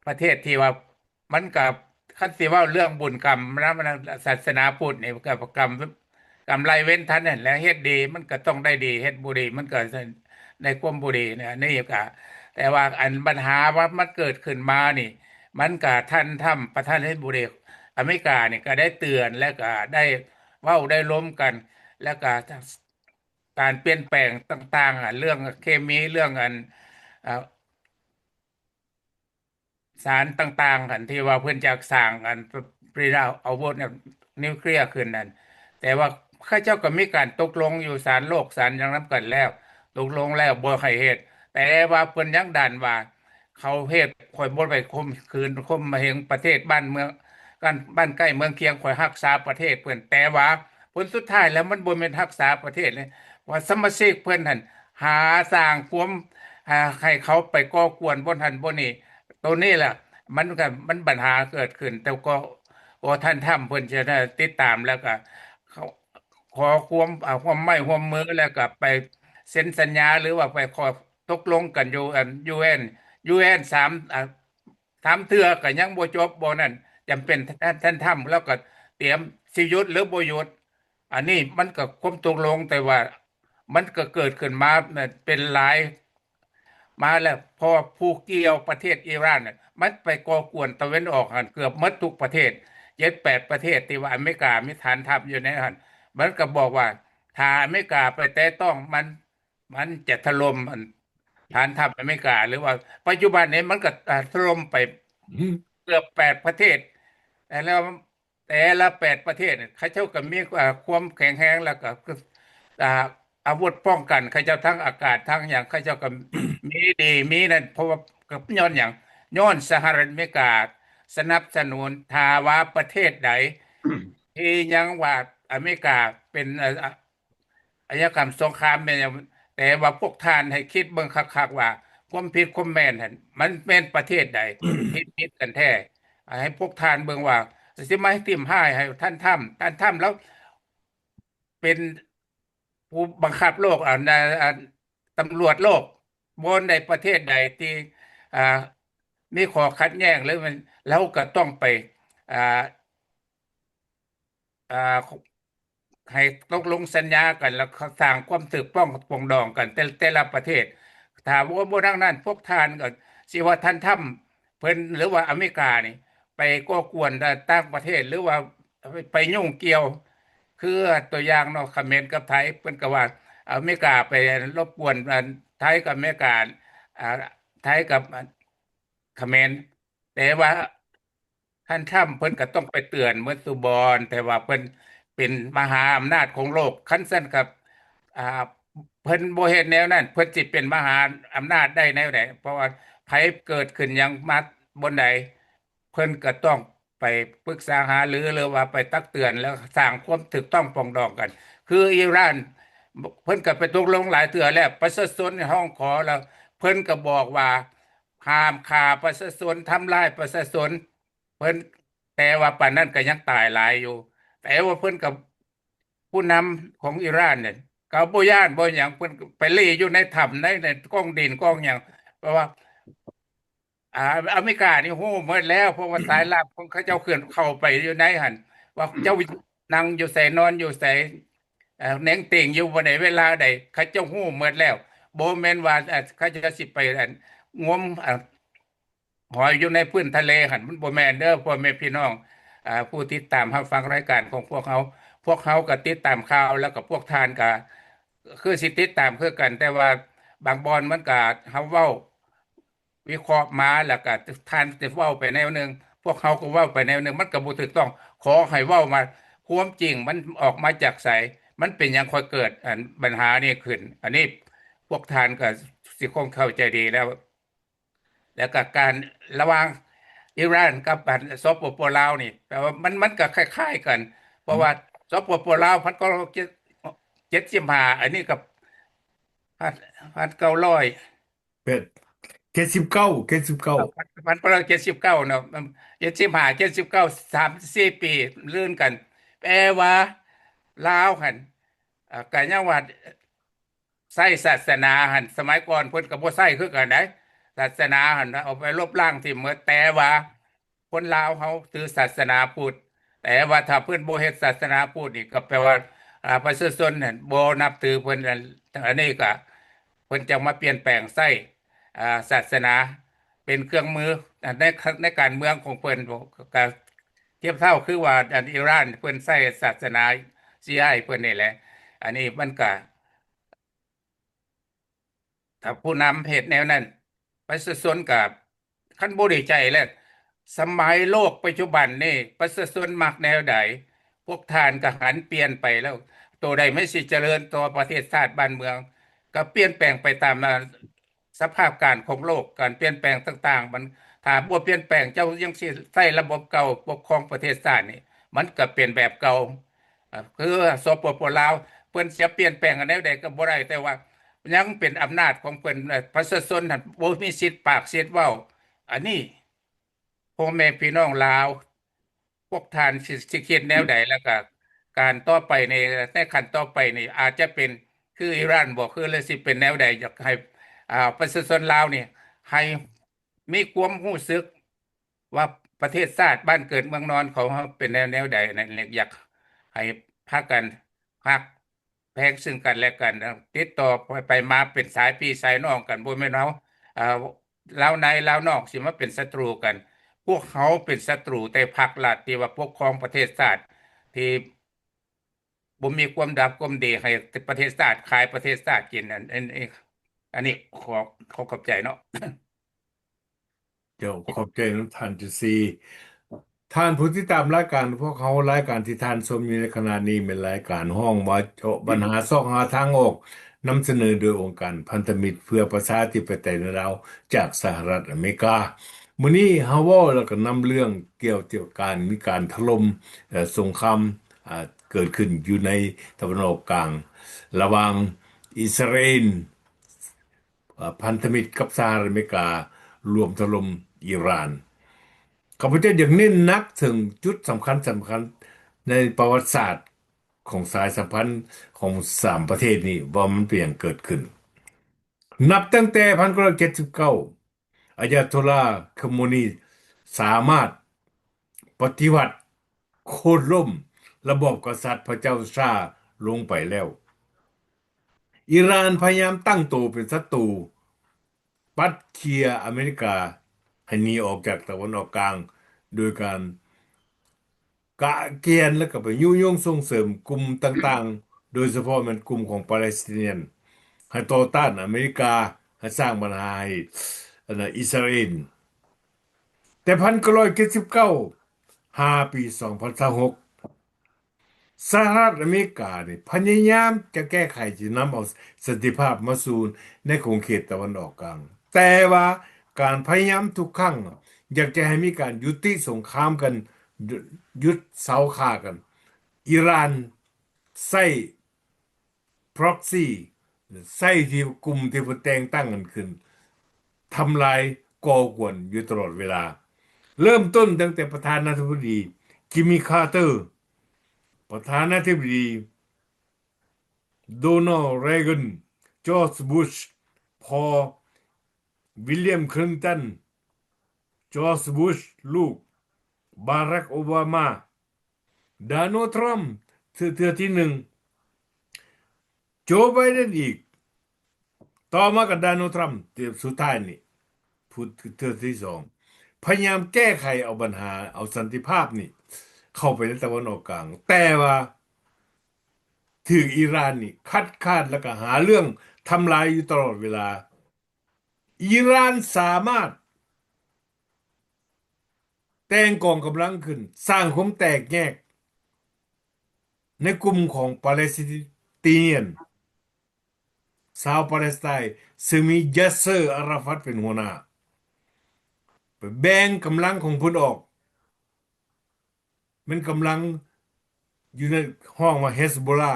ປະເທດທີ່ວ່າ ມັນກະ ຄັນຊິເວົ້າເລື່ອງບຸນກຳນຳ ສາສະໜາພຸດນີ້ ກະກຳ ກຳໄລ່ເວນທັນຫັ້ນແຫຼະ ເຮັດດີມັນກະຕ້ອງໄດ້ດີ ເຮັດບໍ່ດີມັນກະໄດ້ຄວາມບໍ່ດີນະ ອັນນີ້ກະ ແຕ່ວ່າອັນບັນຫາວ່າມັນເກີດຂຶ້ນມານີ້ ມັນກະ ທ່ານທຣຳ ປະທານາທິບໍດີອາເມລິການີ້ ກະໄດ້ເຕືອນ ແລະກະໄດ້ເວົ້າໄດ້ລົມກັນ ແລະກະການປ່ຽນແປງຕ່າງໆ ອາ ເລື່ອງເຄມີ ເລື່ອງອັນ ອາ ສານຕ່າງໆຫັ້ນ ທີ່ວ່າເພິ່ນຈະສ້າງອັນປະ ປະລິດອາວຸດນິວເຄລຍຂຶ້ນນັ້ນ ແຕ່ວ່າເຂົາເຈົ້າກໍມີການຕົກລົງຢູ່ສານໂລກ ສານຫຍັງນຳກັນແລ້ວ ຕົກລົງແລ້ວບໍ່ໃຫ້ເຮັດ ແຕ່ວ່າເພິ່ນຍັງດັນວ່າ ເຂົາເຮັດ ຂ້ອຍບໍ່ໄປຂົ່ມຂືນຂົ່ມເຫງປະເທດບ້ານເມືອງ ກັນ ບ້ານໃກ້ເມືອງຄຽງ ຂ້ອຍຮັກສາປະເທດເພິ່ນ ແຕ່ວ່າຜົນສຸດທ້າຍແລ້ວມັນບໍ່ແມ່ນຮັກສາປະເທດເລີຍ ວ່າສະມາຊິກເພິ່ນຫັ້ນຫາສ້າງຄວາມ ຫາໃຫ້ເຂົາໄປກໍ່ກວນບ່ອນຫັ້ນບ່ອນນີ້ ໂຕນີ້ແຫຼະ ມັນກໍ ມັນບັນຫາເກີດຂຶ້ນ ແຕ່ກໍ ກໍທ່ານທຳເພິ່ນຈະໄດ້ຕິດຕາມ ແລ້ວກໍຂໍຄວາມ ອາ ຮ່ວມໄມ້ຮ່ວມມື ແລ້ວກໍໄປເຊັນສັນຍາ ຫຼືວ່າໄປຂໍ້ຕົກລົງກັນຢູ່ ອັນ ຢູເອັນ ຢູເອັນ ສາມ ອາ ສາມເທື່ອກໍຍັງບໍ່ຈົບ ບໍ່ນັ້ນຈຳເປັນ ທ່ານ ທ່ານທຳລາວກໍຕຽມຊິຢຸດ ຫຼືບໍ່ຢຸດ. ອັນນີ້ມັນກໍຄວາມຕົກລົງ ແຕ່ວ່າມັນກໍເກີດຂຶ້ນມາເປັນຫຼາຍມາແລ້ວ ເພາະວ່າຜູ້ກ່ຽວປະເທດອີຣານນະ ມັນໄປກໍ່ກວນຕາເວັນອອກຫັ້ນເກືອບໝົດທຸກປະເທດ ເຈັດແປດປະເທດທີ່ວ່າອາເມລິກາມີຖານທັບຢູ່ໃນຫັ້ນ ມັນກໍບອກວ່າ ຖ້າອາເມລິກາໄປແຕະຕ້ອງມັນ ມັນຈະຖະຫຼົ່ມ ອັນ ຖານທັບອາເມລິກາ ຫຼືວ່າປັດຈຸບັນນີ້ມັນກໍ ອາ ຖະຫຼົ່ມໄປເກືອບແປດປະເທດ ແລ້ວແຕ່ລະແປດປະເທດເຂົາເຈົ້າກໍມີ ອາ ຄວາມແຂງແຮງ ແລ້ວກໍ ອາ ອາວຸດປ້ອງກັນເຂົາເຈົ້າ ທັງອາກາດ ທັງຫຍັງ ເຂົາເຈົ້າກໍມີດີມີນັ້ນ ເພາະວ່າ ກໍຍ້ອນຫຍັງ? ຍ້ອນສະຫະລັດອາເມລິກາສະໜັບສະໜູນ ຖ້າວ່າປະເທດໃດທີ່ຍັງວ່າອາເມລິກາເປັນ ອາ ອາຊະຍາກຳສົງຄາມແມ່ນຫຍັງ ແຕ່ວ່າພວກທ່ານໃຫ້ຄິດເບິ່ງຄັກໆວ່າ ຄວາມຜິດຄວາມແມ່ນຫັ້ນ ມັນແມ່ນປະເທດໃດທີ່ຜິດກັນແທ້? ໃຫ້ພວກທ່ານເບິ່ງວ່າ ຊິມາຖິ້ມຮ້າຍໃຫ້ທ່ານທຳ ທ່ານທຳລາວເປັນຜູ້ບັງຄັບໂລກ ອັນ ອັນ ຕຳຫຼວດໂລກ ບ່ອນໃດປະເທດໃດທີ່ ອ່າ ມີຂໍ້ຂັດແຍ້ງ ຫຼືມັນ ລາວກໍຕ້ອງໄປ ອ່າ ອ່າ ໃຫ້ຕົກລົງສັນຍາກັນ ແລ້ວກໍສ້າງຄວາມຖືກຕ້ອງປອງດອງກັນ ແຕ່ ແຕ່ລະປະເທດ. ຖ້າບໍ່ ບໍ່ດັ່ງນັ້ນ ພວກທ່ານກໍຊິວ່າທ່ານທຳເພິ່ນ ຫຼືວ່າອາເມລິການີ້ ໄປກໍ່ກວນ ອາ ຕ່າງປະເທດ ຫຼືວ່າໄປ ໄປຫຍຸ້ງກ່ຽວ ຄືຕົວຢ່າງເນາະ ຂະເໝນກັບໄທ ເພິ່ນກໍວ່າອາເມລິກາໄປລົບກວນ ອັນ ໄທກັບອາເມລິກາ ອາ ໄທກັບ ຂະເໝນ ແຕ່ວ່າທ່ານທຳເພິ່ນກໍຕ້ອງໄປເຕືອນໝົດສູ່ບ່ອນ ແຕ່ວ່າເພິ່ນເປັນມະຫາອຳນາດຂອງໂລກ ຄັນຊັ້ນກໍ ອ່າ ເພິ່ນບໍ່ເຮັດແນວນັ້ນ ເພິ່ນຊິເປັນມະຫາອຳນາດໄດ້ແນວໃດ? ເພາະວ່າໃຜເກີດຂຶ້ນຫຍັງມາບ່ອນໃດ ເພິ່ນກໍຕ້ອງໄປປຶກສາຫາລື ຫຼືວ່າໄປຕັກເຕືອນ ແລ້ວສ້າງຄວາມຖືກຕ້ອງປອງດອງກັນ. ຄືອີຣານ ເພິ່ນກໍໄປຕົກລົງຫຼາຍເທື່ອແລ້ວ ປະຊາຊົນຮ້ອງຂໍແລ້ວ ເພິ່ນກໍບອກວ່າ ຫ້າມຂ້າປະຊາຊົນ ທຳລາຍປະຊາຊົນ ເພິ່ນ ແຕ່ວ່າປານນັ້ນກໍຍັງຕາຍຫຼາຍຢູ່ ແຕ່ວ່າເພິ່ນກໍ ຜູ້ນຳຂອງອີຣານນີ້ກໍບໍ່ຢ້ານບໍ່ຫຍັງ ເພິ່ນໄປເລຢູ່ໃນຖ້ຳ ໃນ ໃນກ້ອງດິນກ້ອງຫຍັງ ເພາະວ່າ ອາ ອາເມລິການີ້ຮູ້ໝົດແລ້ວ ເພາະວ່າສາຍລັບຂອງເຂົາເຈົ້າເຄື່ອນເຂົ້າໄປຢູ່ໃນຫັ້ນ ວ່າເຈົ້ານັ່ງຢູ່ໃສ ນອນຢູ່ໃສ ເອີ ແໜງເຕີງຢູ່ບ່ອນໃດ ເວລາໃດ ເຂົາເຈົ້າຮູ້ໝົດແລ້ວ ບໍ່ແມ່ນວ່າ ເອີ ເຂົາເຈົ້າຊິໄປ ອັນ ງມ ອັນ ຫອຍຢູ່ໃນພື້ນທະເລຫັ້ນ ມັນບໍ່ແມ່ນເດີ ພໍ່ແມ່ພີ່ນ້ອງ ອາ ຜູ້ຕິດຕາມຮັບຟັງລາຍການຂອງພວກເຮົາ. ພວກເຮົາກໍຕິດຕາມຂ່າວ ແລ້ວກໍພວກທ່ານກໍຄືຊິຕິດຕາມຄືກັນ ແຕ່ວ່າບາງບ່ອນມັນກໍ ເຮົາເວົ້າວິເຄາະມາ ແລ້ວກໍທ່ານຈະເວົ້າໄປແນວໜຶ່ງ ພວກເຮົາກໍເວົ້າໄປແນວໜຶ່ງ ມັນກໍບໍ່ຖືກຕ້ອງ. ຂໍໃຫ້ເວົ້າມາຄວາມຈິງ ມັນອອກມາຈາກໃສ? ມັນເປັນຫຍັງຄ່ອຍເກີດ ອັນ ບັນຫານີ້ຂຶ້ນ? ອັນນີ້ພວກທ່ານກໍຊິຄົງເຂົ້າໃຈດີແລ້ວ. ແລ້ວກໍການລະຫວ່າງອີຣານກັບ ອັນ ສປປ ລາວນີ້ ແປວ່າມັນ ມັນກໍຄ້າຍໆກັນ ເພາະວ່າ ສປປ ລາວ ພັນເກົ້າຮ້ອຍເຈັດ ເຈັດສິບຫ້າ ອັນນີ້ກໍ ພັນ ພັນເກົ້າຮ້ອຍ ເຈັດ ເຈັດສິບເກົ້າ ເຈັດສິບເກົ້າ ເອີ ພັນເກົ້າຮ້ອຍເຈັດສິບເກົ້າເນາະ ເຈັດສິບຫ້າ ເຈັດສິບເກົ້າ ສາມສິບສີ່ປີລື່ນກັນ ແປວ່າລາວຫັ້ນ ເອີ ກໍຍັງວ່າ ໃຊ້ສາສະໜາຫັ້ນ ສະໄໝກ່ອນເພິ່ນກໍບໍ່ໃຊ້ຄືກັນໃດ໋ ສາສະໜາຫັ້ນເອົາໄປລົບລ້າງຖິ້ມໝົດ ແຕ່ວ່າຄົນລາວເຮົາຖືສາສະໜາພຸດ ແຕ່ວ່າຖ້າເພິ່ນບໍ່ເຮັດສາສະໜາພຸດນີ້ ກໍແປວ່າ ອາ ປະຊາຊົນຫັ້ນບໍ່ນັບຖືເພິ່ນ ອັນ ອັນນີ້ກໍເພິ່ນຈະມາປ່ຽນແປງໃຊ້ ອາ ສາສະໜາເປັນເຄື່ອງມື ໃນ ໃນການເມືອງຂອງເພິ່ນ ກໍທຽບເທົ່າຄືວ່າ ອັນ ອີຣານເພິ່ນໃຊ້ສາສະໜາຊີອາເພິ່ນນີ້ແຫຼະ ອັນນີ້ມັນກໍ ຖ້າຜູ້ນຳເຮັດແນວນັ້ນ ປະຊາຊົນກໍ ຄັນບໍ່ດີໃຈແລ້ວ ສະໄໝໂລກປັດຈຸບັນນີ້ ປະຊາຊົນມັກແນວໃດ ພວກທ່ານກໍຫັນປ່ຽນໄປແລ້ວ ໂຕໃດມັນຊິຈະເລີນຕໍ່ປະເທດຊາດບ້ານເມືອງ ກໍປ່ຽນແປງໄປຕາມ ອາ ສະພາບການຂອງໂລກ ການປ່ຽນແປງຕ່າງໆ ມັນ ຖ້າບໍ່ປ່ຽນແປງ ເຈົ້າຍັງຊິໃຊ້ລະບົບເກົ່າປົກຄອງປະເທດຊາດນີ້ ມັນກໍເປັນແບບເກົ່າ. ອາ ຄື ສປປ ລາວ ເພິ່ນຈະປ່ຽນແປງອັນແນວໃດກໍບໍ່ໄດ້ ແຕ່ວ່າຍັງເປັນອຳນາດຂອງເພິ່ນ ປະຊາຊົນຫັ້ນບໍ່ມີສິດປາກສິດເວົ້າ ອັນນີ້ພໍ່ແມ່ພີ່ນ້ອງລາວ ພວກທ່ານຊິ ຊິຄິດແນວໃດ? ແລ້ວກະການຕໍ່ໄປນີ້ ໃນຂັ້ນຕໍ່ໄປນີ້ ອາດຈະເປັນຄືອີຣານບໍ່ ຄື ຫຼື ຊິເປັນແນວໃດ? ຢາກໃຫ້ ອ່າ ປະຊາຊົນລາວນີ້ ໃຫ້ມີຄວາມຮູ້ສຶກວ່າ ປະເທດຊາດ ບ້ານເກີດເມືອງນອນຂອງເຮົາເປັນແນວ ແນວໃດນັ້ນແຫຼະ. ຢາກໃຫ້ພາກັນຮັກແພງຊຶ່ງກັນແລະກັນ, ຕິດຕໍ່ໄປ ໄປມາເປັນສາຍພີ່ສາຍນ້ອງກັນ, ບໍ່ແມ່ນເຮົາ ເອີ ລາວໃນລາວນອກຊິມາເປັນສັດຕູກັນ. ພວກເຮົາເປັນສັດຕູແຕ່ພັກລັດທີ່ວ່າປົກຄອງປະເທດຊາດ ທີ່ບໍ່ມີຄວາມດຳຄວາມດີ ໃຫ້ປະເທດຊາດ ຂາຍປະເທດຊາດກິນ. ອັນ ອັນ ອັນນີ້ຂໍ ຂໍຂອບໃຈເນາະ. ເຈົ້າ ຂອບໃຈນຳທ່ານຈຸຊີ. ທ່ານຜູ້ຕິດຕາມລາຍການພວກເຮົາ, ລາຍການທີ່ທ່ານຊົມຢູ່ໃນຂະນະນີ້ແມ່ນລາຍການຮ້ອງວ່າເຈາະບັນຫາຊອກຫາທາງອອກ, ນຳສະເໜີໂດຍອົງການພັນທະມິດເພື່ອປະຊາທິປະໄຕໃນລາວ ຈາກສະຫະລັດອາເມລິກາ. ມື້ນີ້ເຮົາເວົ້າແລ້ວກໍນຳເລື່ອງກ່ຽວກັບການມີການຖະຫຼົ່ມ ເອີ ສົງຄາມ ເກີດຂຶ້ນຢູ່ໃນຕາເວັນອອກກາງ ລະຫວ່າງອິດສະຣາເອນ ເອີ ພັນທະມິດກັບສະຫະລັດອາເມລິກາ ລວມຖະຫຼົ່ມອີຣານ. ຂ້າພະເຈົ້າຢາກເນັ້ນໜັກເຖິງຈຸດສຳຄັນໆ ໃນປະຫວັດສາດຂອງສາຍສຳພັນຂອງສາມປະເທດນີ້ ວ່າມັນເປັນຫຍັງເກີດຂຶ້ນ. ນັບຕັ້ງແຕ່ພັນເກົ້າຮ້ອຍເຈັດສິບເກົ້າ ອາຍາໂຕລາ ໂຄເມນີ ສາມາດປະຕິວັດໂຄ່ນລົ້ມລະບອບກະສັດພະເຈົ້າຊາລົງໄປແລ້ວ, ອີຣານພະຍາຍາມຕັ້ງໂຕເປັນສັດຕູ, ປັດເຄຍອາເມລິກາໃຫ້ໜີອອກຈາກຕາເວັນອອກກາງ ໂດຍການກະກຽນ ແລ້ວກໍໄປຍຸຍົງສົ່ງເສີມກຸ່ມຕ່າງໆ ໂດຍສະເພາະແມ່ນກຸ່ມຂອງປາເລສໄຕນຽນ ໃຫ້ຕໍ່ຕ້ານອາເມລິກາ, ໃຫ້ສ້າງບັນຫາໃຫ້ ອັນນ່າ ອິດສະຣາເອນ. ແຕ່ພັນເກົ້າຮ້ອຍເຈັດສິບເກົ້າ ຫາປີສອງພັນຊາວຫົກ ສະຫະລັດອາເມລິການີ້ພະຍາຍາມຈະແກ້ໄຂ ຈະນຳເອົາສັນຕິພາບມາສູ່ໃນຂົງເຂດຕາເວັນອອອກກາງ, ແຕ່ວ່າການພະຍາຍາມທຸກຄັ້ງ ຢາກຈະໃຫ້ມີການຍຸຕິສົງຄາມກັນ, ຢຸດເຊົາຂ້າກັນ, ອີຣານໃຊ້ proxy ໃຊ້ທີ່ກຸ່ມທີ່ເພິ່ນແຕ່ງຕັ້ງກັນຂຶ້ນ ທຳລາຍກໍ່ກວນຢູ່ຕະຫຼອດເວລາ, ເລີ່ມຕົ້ນຕັ້ງແຕ່ປະທານາທິບໍດີ ຈິມມີ ຄາເຕີ, ປະທານາທິບໍດີ ໂດນັລ ເຣແກນ, ຈອດ ບຸຊ ພໍ່, ວິລຽມ ຄລິນຕັນ, ຈອດ ບຸຊ ລູກ, ບາຣັກ ໂອບາມາ, ໂດນັລ ທຣຳ ເທື່ອ ເທື່ອທີໜຶ່ງ, ໂຈ ໄບເດັນອີກ, ຕໍ່ມາກໍໂດນັລ ທຣຳ ເທື່ອສຸດທ້າຍນີ້ ຜູ້ ເທື່ອທີສອງ ພະຍາຍາມແກ້ໄຂເອົາບັນຫາ ເອົາສັນຕິພາບນີ້ເຂົ້າໄປໃນຕາເວັນອອກກາງ, ແຕ່ວ່າຖືກອີຣານນີ້ຄັດຄ້ານ ແລ້ວກໍຫາເລື່ອງທຳລາຍຢູ່ຕະຫຼອດເວລາ. ອີຣານສາມາດແຕ່ງກອງກຳລັງຂຶ້ນ ສ້າງຄວາມແຕກແຍກໃນກຸ່ມຂອງປາເລສໄຕນຽນ ຊາວປາເລສໄຕນ໌ ຊຶ່ງມີຢາສເຊີ ອາຣາຟັດ ເປັນຫົວໜ້າ, ໄປແບ່ງກຳລັງຂອງເພິ່ນອອກ ແມ່ນກຳລັງຢູ່ໃນ ຮ້ອງວ່າ ເຮັດສະໂບລາ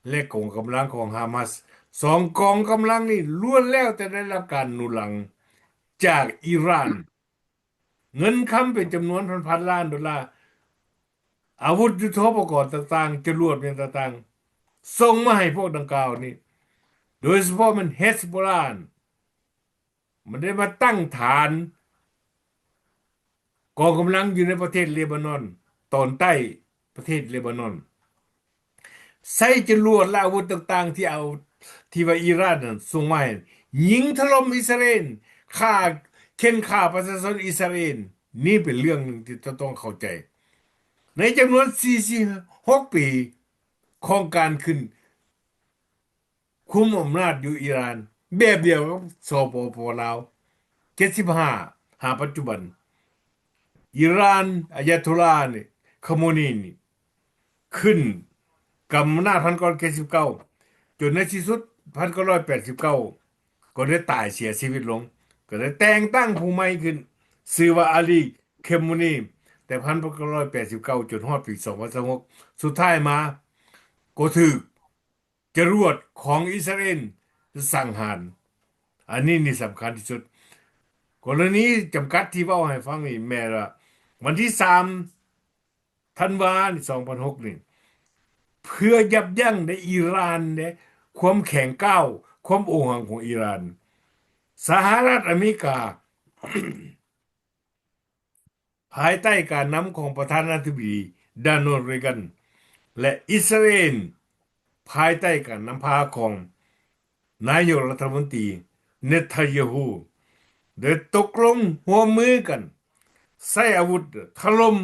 ແລະ ກອງກຳລັງຂອງຮາມາສ. ສອງກອງກຳລັງນີ້ລ້ວນແລ້ວແຕ່ໄດ້ຮັບການໜູນຫຼັງຈາກອີຣານ, ເງິນຄຳເປັນຈຳນວນພັນໆລ້ານໂດລາ, ອາວຸດຍຸດໂທປະກອນຕ່າງໆ, ຈະຫຼວດຫຍັງຕ່າງໆ ສົ່ງມາໃຫ້ພວກດັ່ງກ່າວນີ້, ໂດຍສະເພາະແມ່ນເຮັດສະໂບລາ. ມັນໄດ້ມາຕັ້ງຖານກອງກຳລັງຢູ່ໃນປະເທດເລບານອນ, ຕອນໃຕ້ປະເທດເລບານອນ, ໃຊ້ຈະຫຼວດ ແລະ ອາວຸດຕ່າງໆ ທີ່ເອົາ ທີ່ວ່າອີຣານນັ້ນສົ່ງມາໃຫ້, ຍິງຖະຫຼົ່ມອິດສະຣາເອນ, ຂ້າ ເຂັ່ນຂ້າປະຊາຊົນອິດສະຣາເອນ. ນີ້ເປັນເລື່ອງໜຶ່ງທີ່ຈະຕ້ອງເຂົ້າໃຈ. ໃນຈຳນວນສີ່ສິບຫົກປີຂອງການຂຶ້ນ ຄຸມອຳນາດຢູ່ອີຣານ ແບບດຽວກັບ ສປປ ລາວ ເຈັດສິບຫ້າ ຫາປັດຈຸບັນ. ອີຣານ ອາຍາໂຕລານີ້ ຄາເມນີນີ້ ຂຶ້ນກຳອຳນາດພັນເກົ້າຮ້ອຍເຈັດສິບເກົ້າ ຈົນໃນທີ່ສຸດ ພັນເກົ້າຮ້ອຍແປດສິບເກົ້າ ກໍໄດ້ຕາຍເສຍຊີວິດລົງ, ກໍໄດ້ແຕ່ງຕັ້ງຜູ້ໃໝ່ຂຶ້ນ ຊື່ວ່າ ອາລີ ເຄມໂມນີ ແຕ່ພັນເກົ້າຮ້ອຍແປດສິບເກົ້າ ຈົນຮອດປີສອງພັນຊາວຫົກ ສຸດທ້າຍມາກໍຖືກ ຈະຫຼວດຂອງອິດສະຣາເອນສັງຫານ. ອັນນີ້ນີ້ສຳຄັນທີ່ສຸດ. ກໍລະນີຈຳກັດທີ່ເວົ້າໃຫ້ຟັງນີ້ແມ່ນວ່າ ວັນທີສາມທັນວາສອງພັນຫົກນີ້ ເພື່ອຢັບຢັ້ງໃນອີຣານເດ້ ຄວາມແຂງກ້າວ ຄວາມໂອຫັງຂອງອີຣານ, ສະຫະລັດອາເມລິກາ ພາຍໃຕ້ການນຳຂອງປະທານາທິບໍດີ ໂດນັລ ເຣແກນ ແລະ ອິດສະຣາເອນ ພາຍໃຕ້ການນຳພາຂອງນາຍົກລັດຖະມົນຕີ ເນທັນຍາຮູ້ ໄດ້ຕົກລົງຮ່ວມມືກັນໃຊ້ອາວຸດຖະຫຼົ່ມ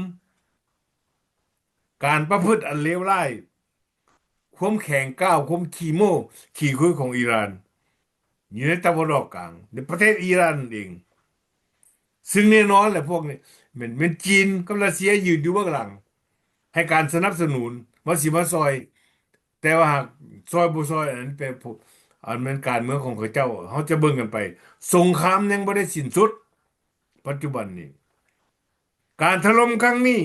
ການປະພຶດອັນເລວຮ້າຍ ຄວາມແຂງກ້າວ ຄວາມຂີ້ໂມ້ຂີ້ຄຸຍຂອງອີຣານ ຢູ່ໃນຕາເວັນອອກກາງ ໃນປະເທດອີຣານນັ້ນເອງ. ຊຶ່ງແນ່ນອນແຫຼະ ພວກນີ້ແມ່ນ ແມ່ນຈີນກັບຣັດເຊຍຢືນຢູ່ເບື້ອງຫຼັງ ໃຫ້ການສະໜັບສະໜູນ ວ່າຊິມາຊ່ອຍ, ແຕ່ວ່າຫາກຊ່ອຍບໍ່ຊ່ອຍ ອັນນັ້ນແປນ ອັນແມ່ນການເມືອງຂອງເຂົາເຈົ້າ, ເຮົາຈະເບິ່ງກັນໄປ. ສົງຄາມຍັງບໍ່ໄດ້ສິ້ນສຸດ ປັດຈຸບັນນີ້. ການຖະຫຼົ່ມຄັ້ງນີ້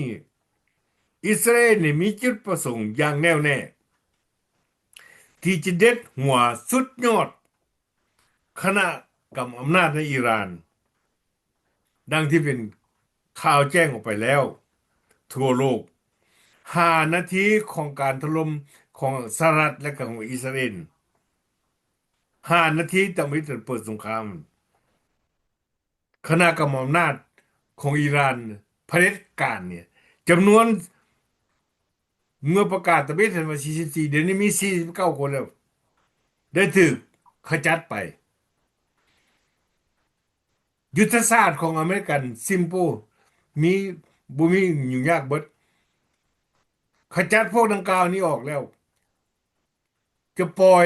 ອິດສະຣາເອນນີ້ມີຈຸດປະສົງຢ່າງແນ່ວແນ່ ທີ່ຈະເດັດຫົວສຸດຍອດຄະນະກຳອຳນາດໃນອີຣານ, ດັ່ງທີ່ເປັນຂ່າວແຈ້ງອອກໄປແລ້ວທົ່ວໂລກ. ຫ້ານາທີຂອງການຖະຫຼົ່ມຂອງສະຫະລັດ ແລະ ຂອງອິດສະຣາເອນ, ຫ້ານາທີທຳອິດເປີດສົງຄາມ. ຄະນະກຳອຳນາດຂອງອີຣານ ຜະເດັດການນີ້ ຈຳນວນ ເມື່ອປະກາດທຳອິດເຫັນວ່າສີ່ສິບສີ່, ດຽວນີ້ມີສີ່ສິບເກົ້າຄົນແລ້ວ ໄດ້ຖືກຂະຈັດໄປ. ຍຸດທະສາດຂອງອາເມລິກັນ simple ມີ ບໍ່ມີຫຍຸ້ງຍາກເບິດ, ຂະຈັດພວກດັ່ງກ່າວນີ້ອອກແລ້ວ ຈະປ່ອຍ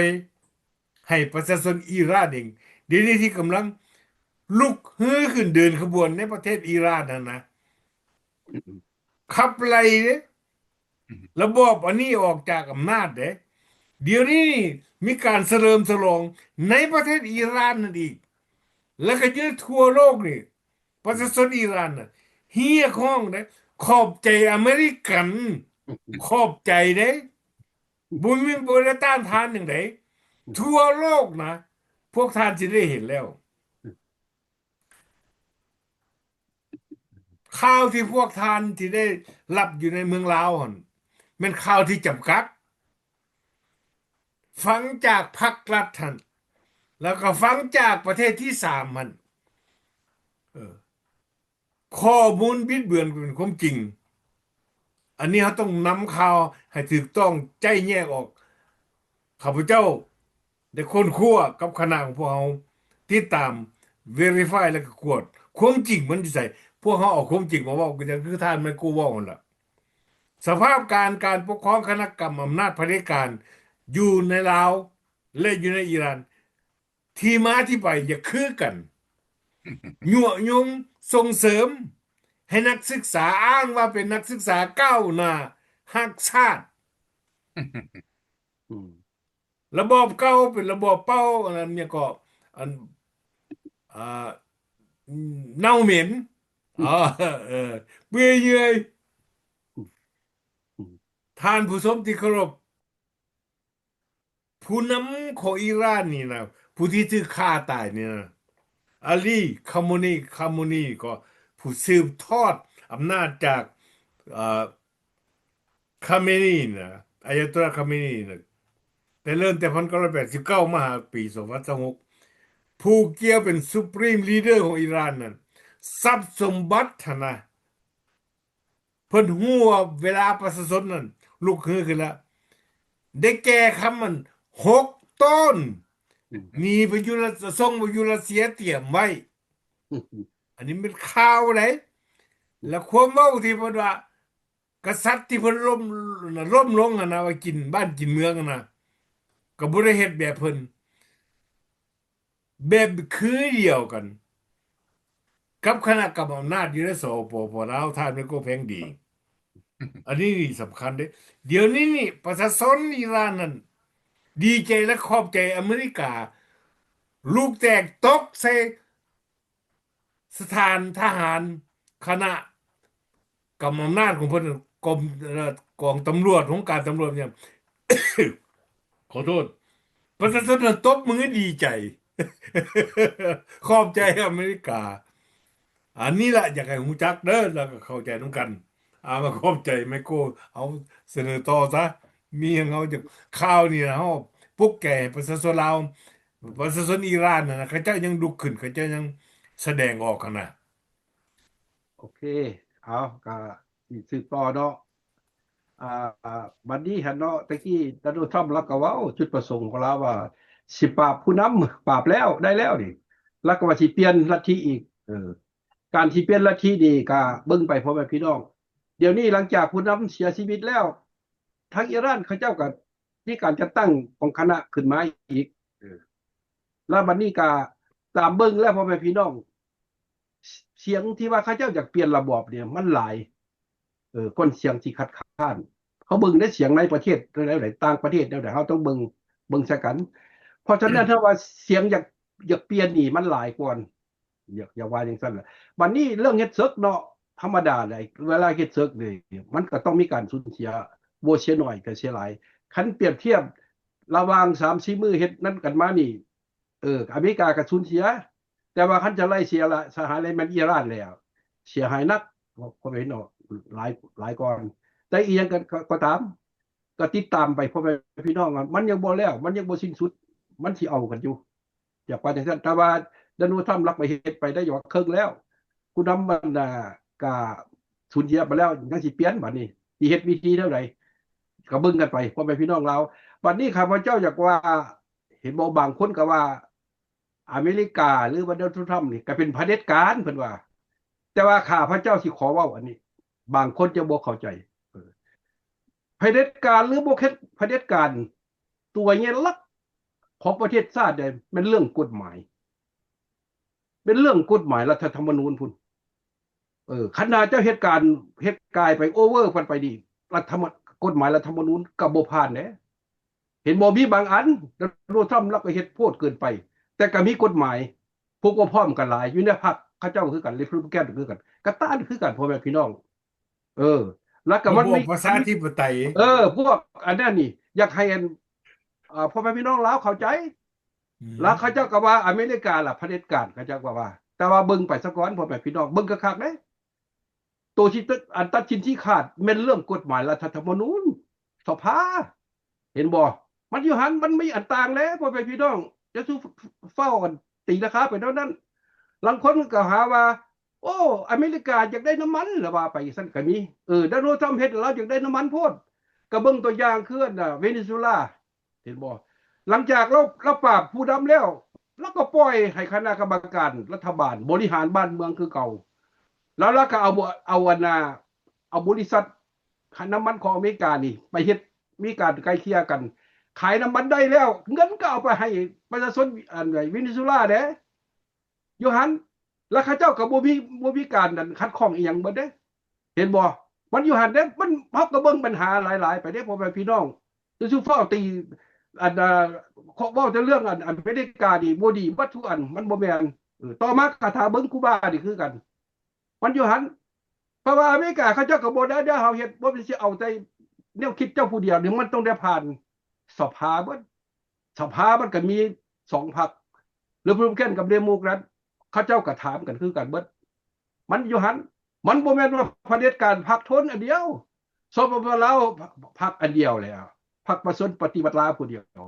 ໃຫ້ປະຊາຊົນອີຣານເອງ ດຽວນີ້ທີ່ກຳລັງລຸກຮືຂຶ້ນເດີນຂະບວນໃນປະເທດອີຣານຫັ້ນນະ ຂັບໄລ່ເດ້ ລະບອບອັນນີ້ອອກຈາກອຳນາດເດ້. ດຽວນີ້ມີການສະເຫຼີມສະຫຼອງໃນປະເທດອີຣານນັ້ນອີກ ແລ້ວກໍຢູ່ທົ່ວໂລກນີ້ ປະຊາຊົນອີຣານນະຮຽກຮ້ອງເດ້ ຂອບໃຈອາເມລິກັນ ຂອບໃຈເດ້. ບໍ່ມີ ບໍ່ໄດ້ຕ້ານທານຫຍັງໃດ ທົ່ວໂລກນະ ພວກທ່ານຊິໄດ້ເຫັນແລ້ວ ຂ່າວທີ່ພວກທ່ານທີ່ໄດ້ຮັບຢູ່ໃນເມືອງລາວຫັ້ນ ແມ່ນຂ່າວທີ່ຈຳກັດ ຟັງຈາກພັກລັດຫັ້ນ ແລ້ວກໍຟັງຈາກປະເທດທີສາມຫັ້ນ ເອີ ຂໍ້ມູນບິດເບືອນເປັນຄວາມຈິງ. ອັນນີ້ເຮົາຕ້ອງນຳຂ່າວໃຫ້ຖືກຕ້ອງ ໄຈ້ແຍກອອກ. ຂ້າພະເຈົ້າໄດ້ຄົ້ນຄວ້າກັບຄະນະຂອງພວກເຮົາ ຕິດຕາມ verify ແລ້ວກໍກວດຄວາມຈິງມັນຢູ່ໃສ. ພວກເຮົາເອົາຄວາມຈິງມາເວົ້າ ກໍຈັ່ງຄືທ່ານໄມໂກເວົ້າຫັ້ນລະ. ສະພາບການການປົກຄອງຄະນະກຳອຳນາດຜະເດັດການຢູ່ໃນລາວ ແລະ ຢູ່ໃນອີຣານ ທີ່ມາທີ່ໄປຢ່າຄືກັນ ຍຸຍົງສົ່ງເສີມໃຫ້ນັກສຶກສາອ້າງວ່າເປັນນັກສຶກສາກ້າວໜ້າຮັກຊາດ. ອືມ ລະບອບເກົ່າເປັນລະບອບເປົ່າ ອັນນັ້ນຫຍັງເກາະ ອັນ ອ່າ ເນົ່າເໝັນ ອືມ ເອີ ເປື່ອຍເຫຍື່ອຍ. ອືມ ທ່ານຜູ້ຊົມທີ່ເຄົາລົບ ຜູ້ນຳຂອງອີຣານນີ້ນະ ຜູ້ທີ່ຖືກຂ້າຕາຍນີ້ນະ ອາລີ ຄາໂມນີ ຄາໂມນີ ກໍຜູ້ສືບທອດອຳນາດຈາກ ເອີ ຄາເມນີນະ ອາຍາໂຕລາ ຄາເມນີນະ ແຕ່ເລີ່ມແຕ່ພັນເກົ້າຮ້ອຍແປດສິບເກົ້າມາຫາປີສອງພັນຊາວຫົກ ຜູ້ກ່ຽວເປັນ Supreme Leader ຂອງອີຣານນັ້ນ ຊັບສົມບັດຫັ້ນນະ ເພິ່ນຮູ້ວ່າເວລາປະຊາຊົນນັ້ນລຸກຮືຂຶ້ນແລ້ວ ໄດ້ແກ່ຄຳມັນຫົກໂຕນ ອືມ ໜີໄປຢູ່ລັດ ສົ່ງໄປຢູ່ຣັດເຊຍຕຽມໄວ້. ອືມ ອັນນີ້ເປັນຂ່າວໃດ ແລະ ຄວາມເວົ້າທີ່ເພິ່ນວ່າ ກະສັດທີ່ເພິ່ນລົ້ມ ລົ້ມລົງຫັ້ນນະ ວ່າກິນບ້ານກິນເມືອງຫັ້ນນະ ກໍບໍ່ໄດ້ເຮັດແບບເພິ່ນ. ແບບຄືດຽວກັນກັບຄະນະກຳອຳນາດຢູ່ໃນ ສປປ ລາວ ທ່ານໄມໂກແພງດີ. ອັນນີ້ນີ້ສຳຄັນເດ້. ດຽວນີ້ນີ້ປະຊາຊົນອີຣານນັ້ນດີໃຈ ແລະ ຂອບໃຈອາເມລິກາ ລູກແຕກຕົກໃສ່ ສະຖານທະຫານ ຄະນະກຳອຳນາດຂອງເພິ່ນ ກົມ ເອີ ກອງຕຳຫຼວດ ຫ້ອງການຕຳຫຼວດຫຍັງ ຂໍໂທດ ປະຊາຊົນນັ້ນຕົບມືດີໃຈ ຂອບໃຈອາເມລິກາ. ອັນນີ້ລະຢາກໃຫ້ຮູ້ຈັກເດີ ແລ້ວກໍເຂົ້າໃຈນຳກັນ. ອາ ມາຂອບໃຈໄມໂກ ເອົາສະເໜີຕໍ່ຊະ. ມີຫຍັງເຮົາຈະ ຂ່າວນີ້ລະ ເຮົາປຸກໃຈໃຫ້ປະຊາຊົນລາວ ປະຊາຊົນອີຣານຫັ້ນນະ ເຂົາເຈົ້າຍັງລຸກຂຶ້ນ ເຂົາເຈົ້າຍັງສະແດງອອກຫັ້ນນະ. ໂອເຄ ເອົາ ກະຊິສືບຕໍ່ເນາະ. ອ່າ ບັດນີ້ຫັ້ນເນາະ ຕະກີ້ໂດນັລ ທຣຳ ລາວກໍເວົ້າຈຸດປະສົງຂອງລາວວ່າ ຊິປາບຜູ້ນຳ ປາບແລ້ວ ໄດ້ແລ້ວນີ້ ລາວກໍວ່າຊິປ່ຽນລັດທິອີກ. ເອີ ການຊິປ່ຽນລັດທິນີ້ກໍເບິ່ງໄປ ພໍ່ແມ່ພີ່ນ້ອງ. ດຽວນີ້ຫຼັງຈາກຜູ້ນຳເສຍຊີວິດແລ້ວ ທາງອີຣານເຂົາເຈົ້າກໍມີການຈັດຕັ້ງຂອງຄະນະຂຶ້ນມາອີກ. ເອີ ແລ້ວບັດນີ້ກໍຕາມເບິ່ງແລ້ວ ພໍ່ແມ່ພີ່ນ້ອງ ສ- ສຽງທີ່ວ່າເຂົາເຈົ້າຢາກປ່ຽນລະບອບນີ້ມັນຫຼາຍ. ເອີ ກ່ອນສຽງຊິຄັດຄ້ານ ເຮົາເບິ່ງໃນສຽງໃນປະເທດແນວໃດ ຕ່າງປະເທດແນວໃດ ເຮົາຕ້ອງເບິ່ງ ເບິ່ງໃສ່ກັນ. ເພາະສະນັ້ນ ຖ້າວ່າສຽງຢາກ ຢາກປ່ຽນນີ້ມັນຫຼາຍກ່ອນ ຢາກ ຢາກວ່າຈັ່ງຊັ້ນລະ. ບັດນີ້ເລື່ອງເຮັດເສິກເນາະ ທຳມະດາໃດ ເວລາເຮັດເສິກນີ້ ມັນກໍຕ້ອງມີການສູນເສຍ ບໍ່ເສຍໜ້ອຍກໍເສຍຫຼາຍ. ຄັນປຽບທຽບລະຫວ່າງສາມສີ່ມື້ເຮັດນັ້ນກັນມານີ້ ເອີ ອາເມລິກາກໍສູນເສຍ ແຕ່ວ່າຄັນຈະໄລ່ເສຍລະ ສະຫາຍແລ້ວແມ່ນອີຣານແລ້ວ ເສຍຫາຍໜັກ ພໍ່ແມ່ພີ່ນ້ອງ ຫຼາຍ ຫຼາຍກ່ອນ. ແຕ່ອີ່ຫຍັງກໍ ກໍ ກໍຕາມ ກໍຕິດຕາມໄປ ພໍ່ແມ່ພີ່ນ້ອງ ມັນຍັງບໍ່ແລ້ວ ມັນຍັງບໍ່ສິ້ນສຸດ ມັນຊິເອົາກັນຢູ່ ຢາກວ່າຈັ່ງຊັ້ນ. ແຕ່ວ່າໂດນັລ ທຣຳ ລັກໄປເຮັດໄປໄດ້ຢູ່ວ່າເຄິ່ງແລ້ວ ຜູ້ນຳບັນດາກໍສູນເສຍໄປແລ້ວ ຍັງຊິປ່ຽນ ບັດນີ້ຊິເຮັດວິທີແນວໃດ ກໍເບິ່ງກັນໄປ ພໍ່ແມ່ພີ່ນ້ອງລາວ. ບັດນີ້ຂ້າພະເຈົ້າຢາກວ່າ ເຫັນບໍ່ ບາງຄົນກໍວ່າ ອາເມລິກາ ຫຼືວ່າໂດນັລ ທຣຳ ນີ້ກໍເປັນຜະເດັດການ ເພິ່ນວ່າ. ແຕ່ວ່າຂ້າພະເຈົ້າຊິຂໍເວົ້າອັນນີ້ ບາງຄົນຈະບໍ່ເຂົ້າໃຈ. ເອີ ຜະເດັດການ ຫຼືບໍ່ເປັນຜະເດັດການ ຕົວແຍນຫຼັກຂອງປະເທດຊາດໃດ ແມ່ນເລື່ອງກົດໝາຍ ເປັນເລື່ອງກົດໝາຍລັດຖະທຳມະນູນພຸ້ນ. ເອີ ຄັນຖ້າເຈົ້າເຮັດການ ເຮັດກາຍໄປ ໂອເວີກັນໄປນີ້ ລັດຖະມະ ກົດໝາຍລັດຖະມະນູນກໍບໍ່ຜ່ານເດ້. ເຫັນບໍ່ ມີບາງອັນ ໂດນັລ ທຣຳ ລາວກໍເຮັດໂພດເກີນໄປ ແຕ່ກໍມີກົດໝາຍ ພວກບໍ່ພ້ອມກັນຫຼາຍ ຢູ່ໃນພັກເຂົາເຈົ້າຄືກັນ ຣີພັບລິກັນຄືກັນ ກໍຕ້ານຄືກັນ ພໍ່ແມ່ພີ່ນ້ອງ. ເອີ ແລ້ວກໍມັນມີ ປະຊາທິປະໄຕ ເອີ ພວກອັນນັ້ນນີ້ ຢາກໃຫ້ອັນ ເອີ ພໍ່ແມ່ພີ່ນ້ອງລາວເຂົ້າໃຈ. ອືມ ແລ້ວເຂົາເຈົ້າກໍວ່າອາເມລິກາລະຜະເດັດການ ເຂົາເຈົ້າກໍວ່າ ແຕ່ວ່າເບິ່ງໄປສາກ່ອນ ພໍ່ແມ່ພີ່ນ້ອງ ເບິ່ງຄັກໆເດ້. ໂຕທີ່ຕັດ ອັນຕັດສິນຊີ້ຂາດແມ່ນເລື່ອງກົດໝາຍລັດຖະທຳມະນູນ ສະພາ ເຫັນບໍ່? ມັນຢູ່ຫັ້ນ ມັນມີອັນຕ່າງແຫຼະ ພໍ່ແມ່ພີ່ນ້ອງ ຢ່າສູ່ຟ້າວອັນຕີລາຄາໄປແນວນັ້ນ. ລາງຄົນກໍຫາວ່າ ໂອ້ ອາເມລິກາຢາກໄດ້ນ້ຳມັນ ລະວ່າໄປຊັ້ນກໍມີ. ເອີ ໂດນັລ ທຣຳ ເຮັດ ລາວຢາກໄດ້ນ້ຳມັນໂພດ ກໍເບິ່ງຕົວຢ່າງຄືອັນ ອາ ເວເນຊູເອລາ ເຫັນບໍ່? ຫຼັງຈາກລາວ ລາວປາບຜູ້ນຳແລ້ວ ລາວກໍປ່ອຍໃຫ້ຄະນະກຳມະການລັດຖະບານບໍລິຫານບ້ານເມືອງຄືເກົ່າ ແລ້ວລາວກໍເອົາ ເອົາອັນນ່າ ເອົາບໍລິສັດ ຂາຍນ້ຳມັນຂອງອາເມລິການີ້ໄປເຮັດ ມີການໄກ່ເກ່ຍກັນ ຂາຍນ້ຳມັນໄດ້ແລ້ວ ເງິນກໍເອົາໄປໃຫ້ປະຊາຊົນ ອັນ ເວເນຊູເອລາເດ້ ຢູ່ຫັ້ນ ແລ້ວເຂົາເຈົ້າກໍບໍ່ມີ ບໍ່ມີການ ອັນ ຂັດຂ້ອງອີ່ຫຍັງເບິດເດ້ ເຫັນບໍ່? ມັນຢູ່ຫັ້ນເດ້ ມັນ ເຮົາກໍເບິ່ງບັນຫາຫຼາຍໆໄປເດ້ ພໍ່ແມ່ພີ່ນ້ອງ ຢ່າສູ່ຟ້າວຕີ ອັນ ເວົ້າແຕ່ເລື່ອງ ອັນ ອາເມລິການີ້ບໍ່ດີເບິດທຸກອັນ ມັນບໍ່ແມ່ນ. ເອີ ຕໍ່ມາກໍຖ້າເບິ່ງກູບານີ້ຄືກັນ ມັນຢູ່ຫັ້ນ ເພາະວ່າອາເມລິກາເຂົາເຈົ້າກໍບໍ່ໄດ້ ດຽວເຮົາເຮັດ ບໍ່ແມ່ນຊິເອົາແຕ່ແນວຄິດເຈົ້າຜູ້ດຽວນີ້ ມັນຕ້ອງໄດ້ຜ່ານສະພາເບິດ. ສະພາມັນກໍມີສອງພັກ ຣີພັບລິກັນກັບເດໂມແຄຣັດ ເຂົາເຈົ້າກໍຖາມກັນຄືກັນເບິດ. ມັນຢູ່ຫັ້ນ ມັນບໍ່ແມ່ນວ່າຜະເດັດການພັກທົນອັນດຽວ ສປປ ລາວ ພັກອັນດຽວແຫຼະ ພັກປະຊາຊົນປະຕິວັດລາວຜູ້ດຽວ.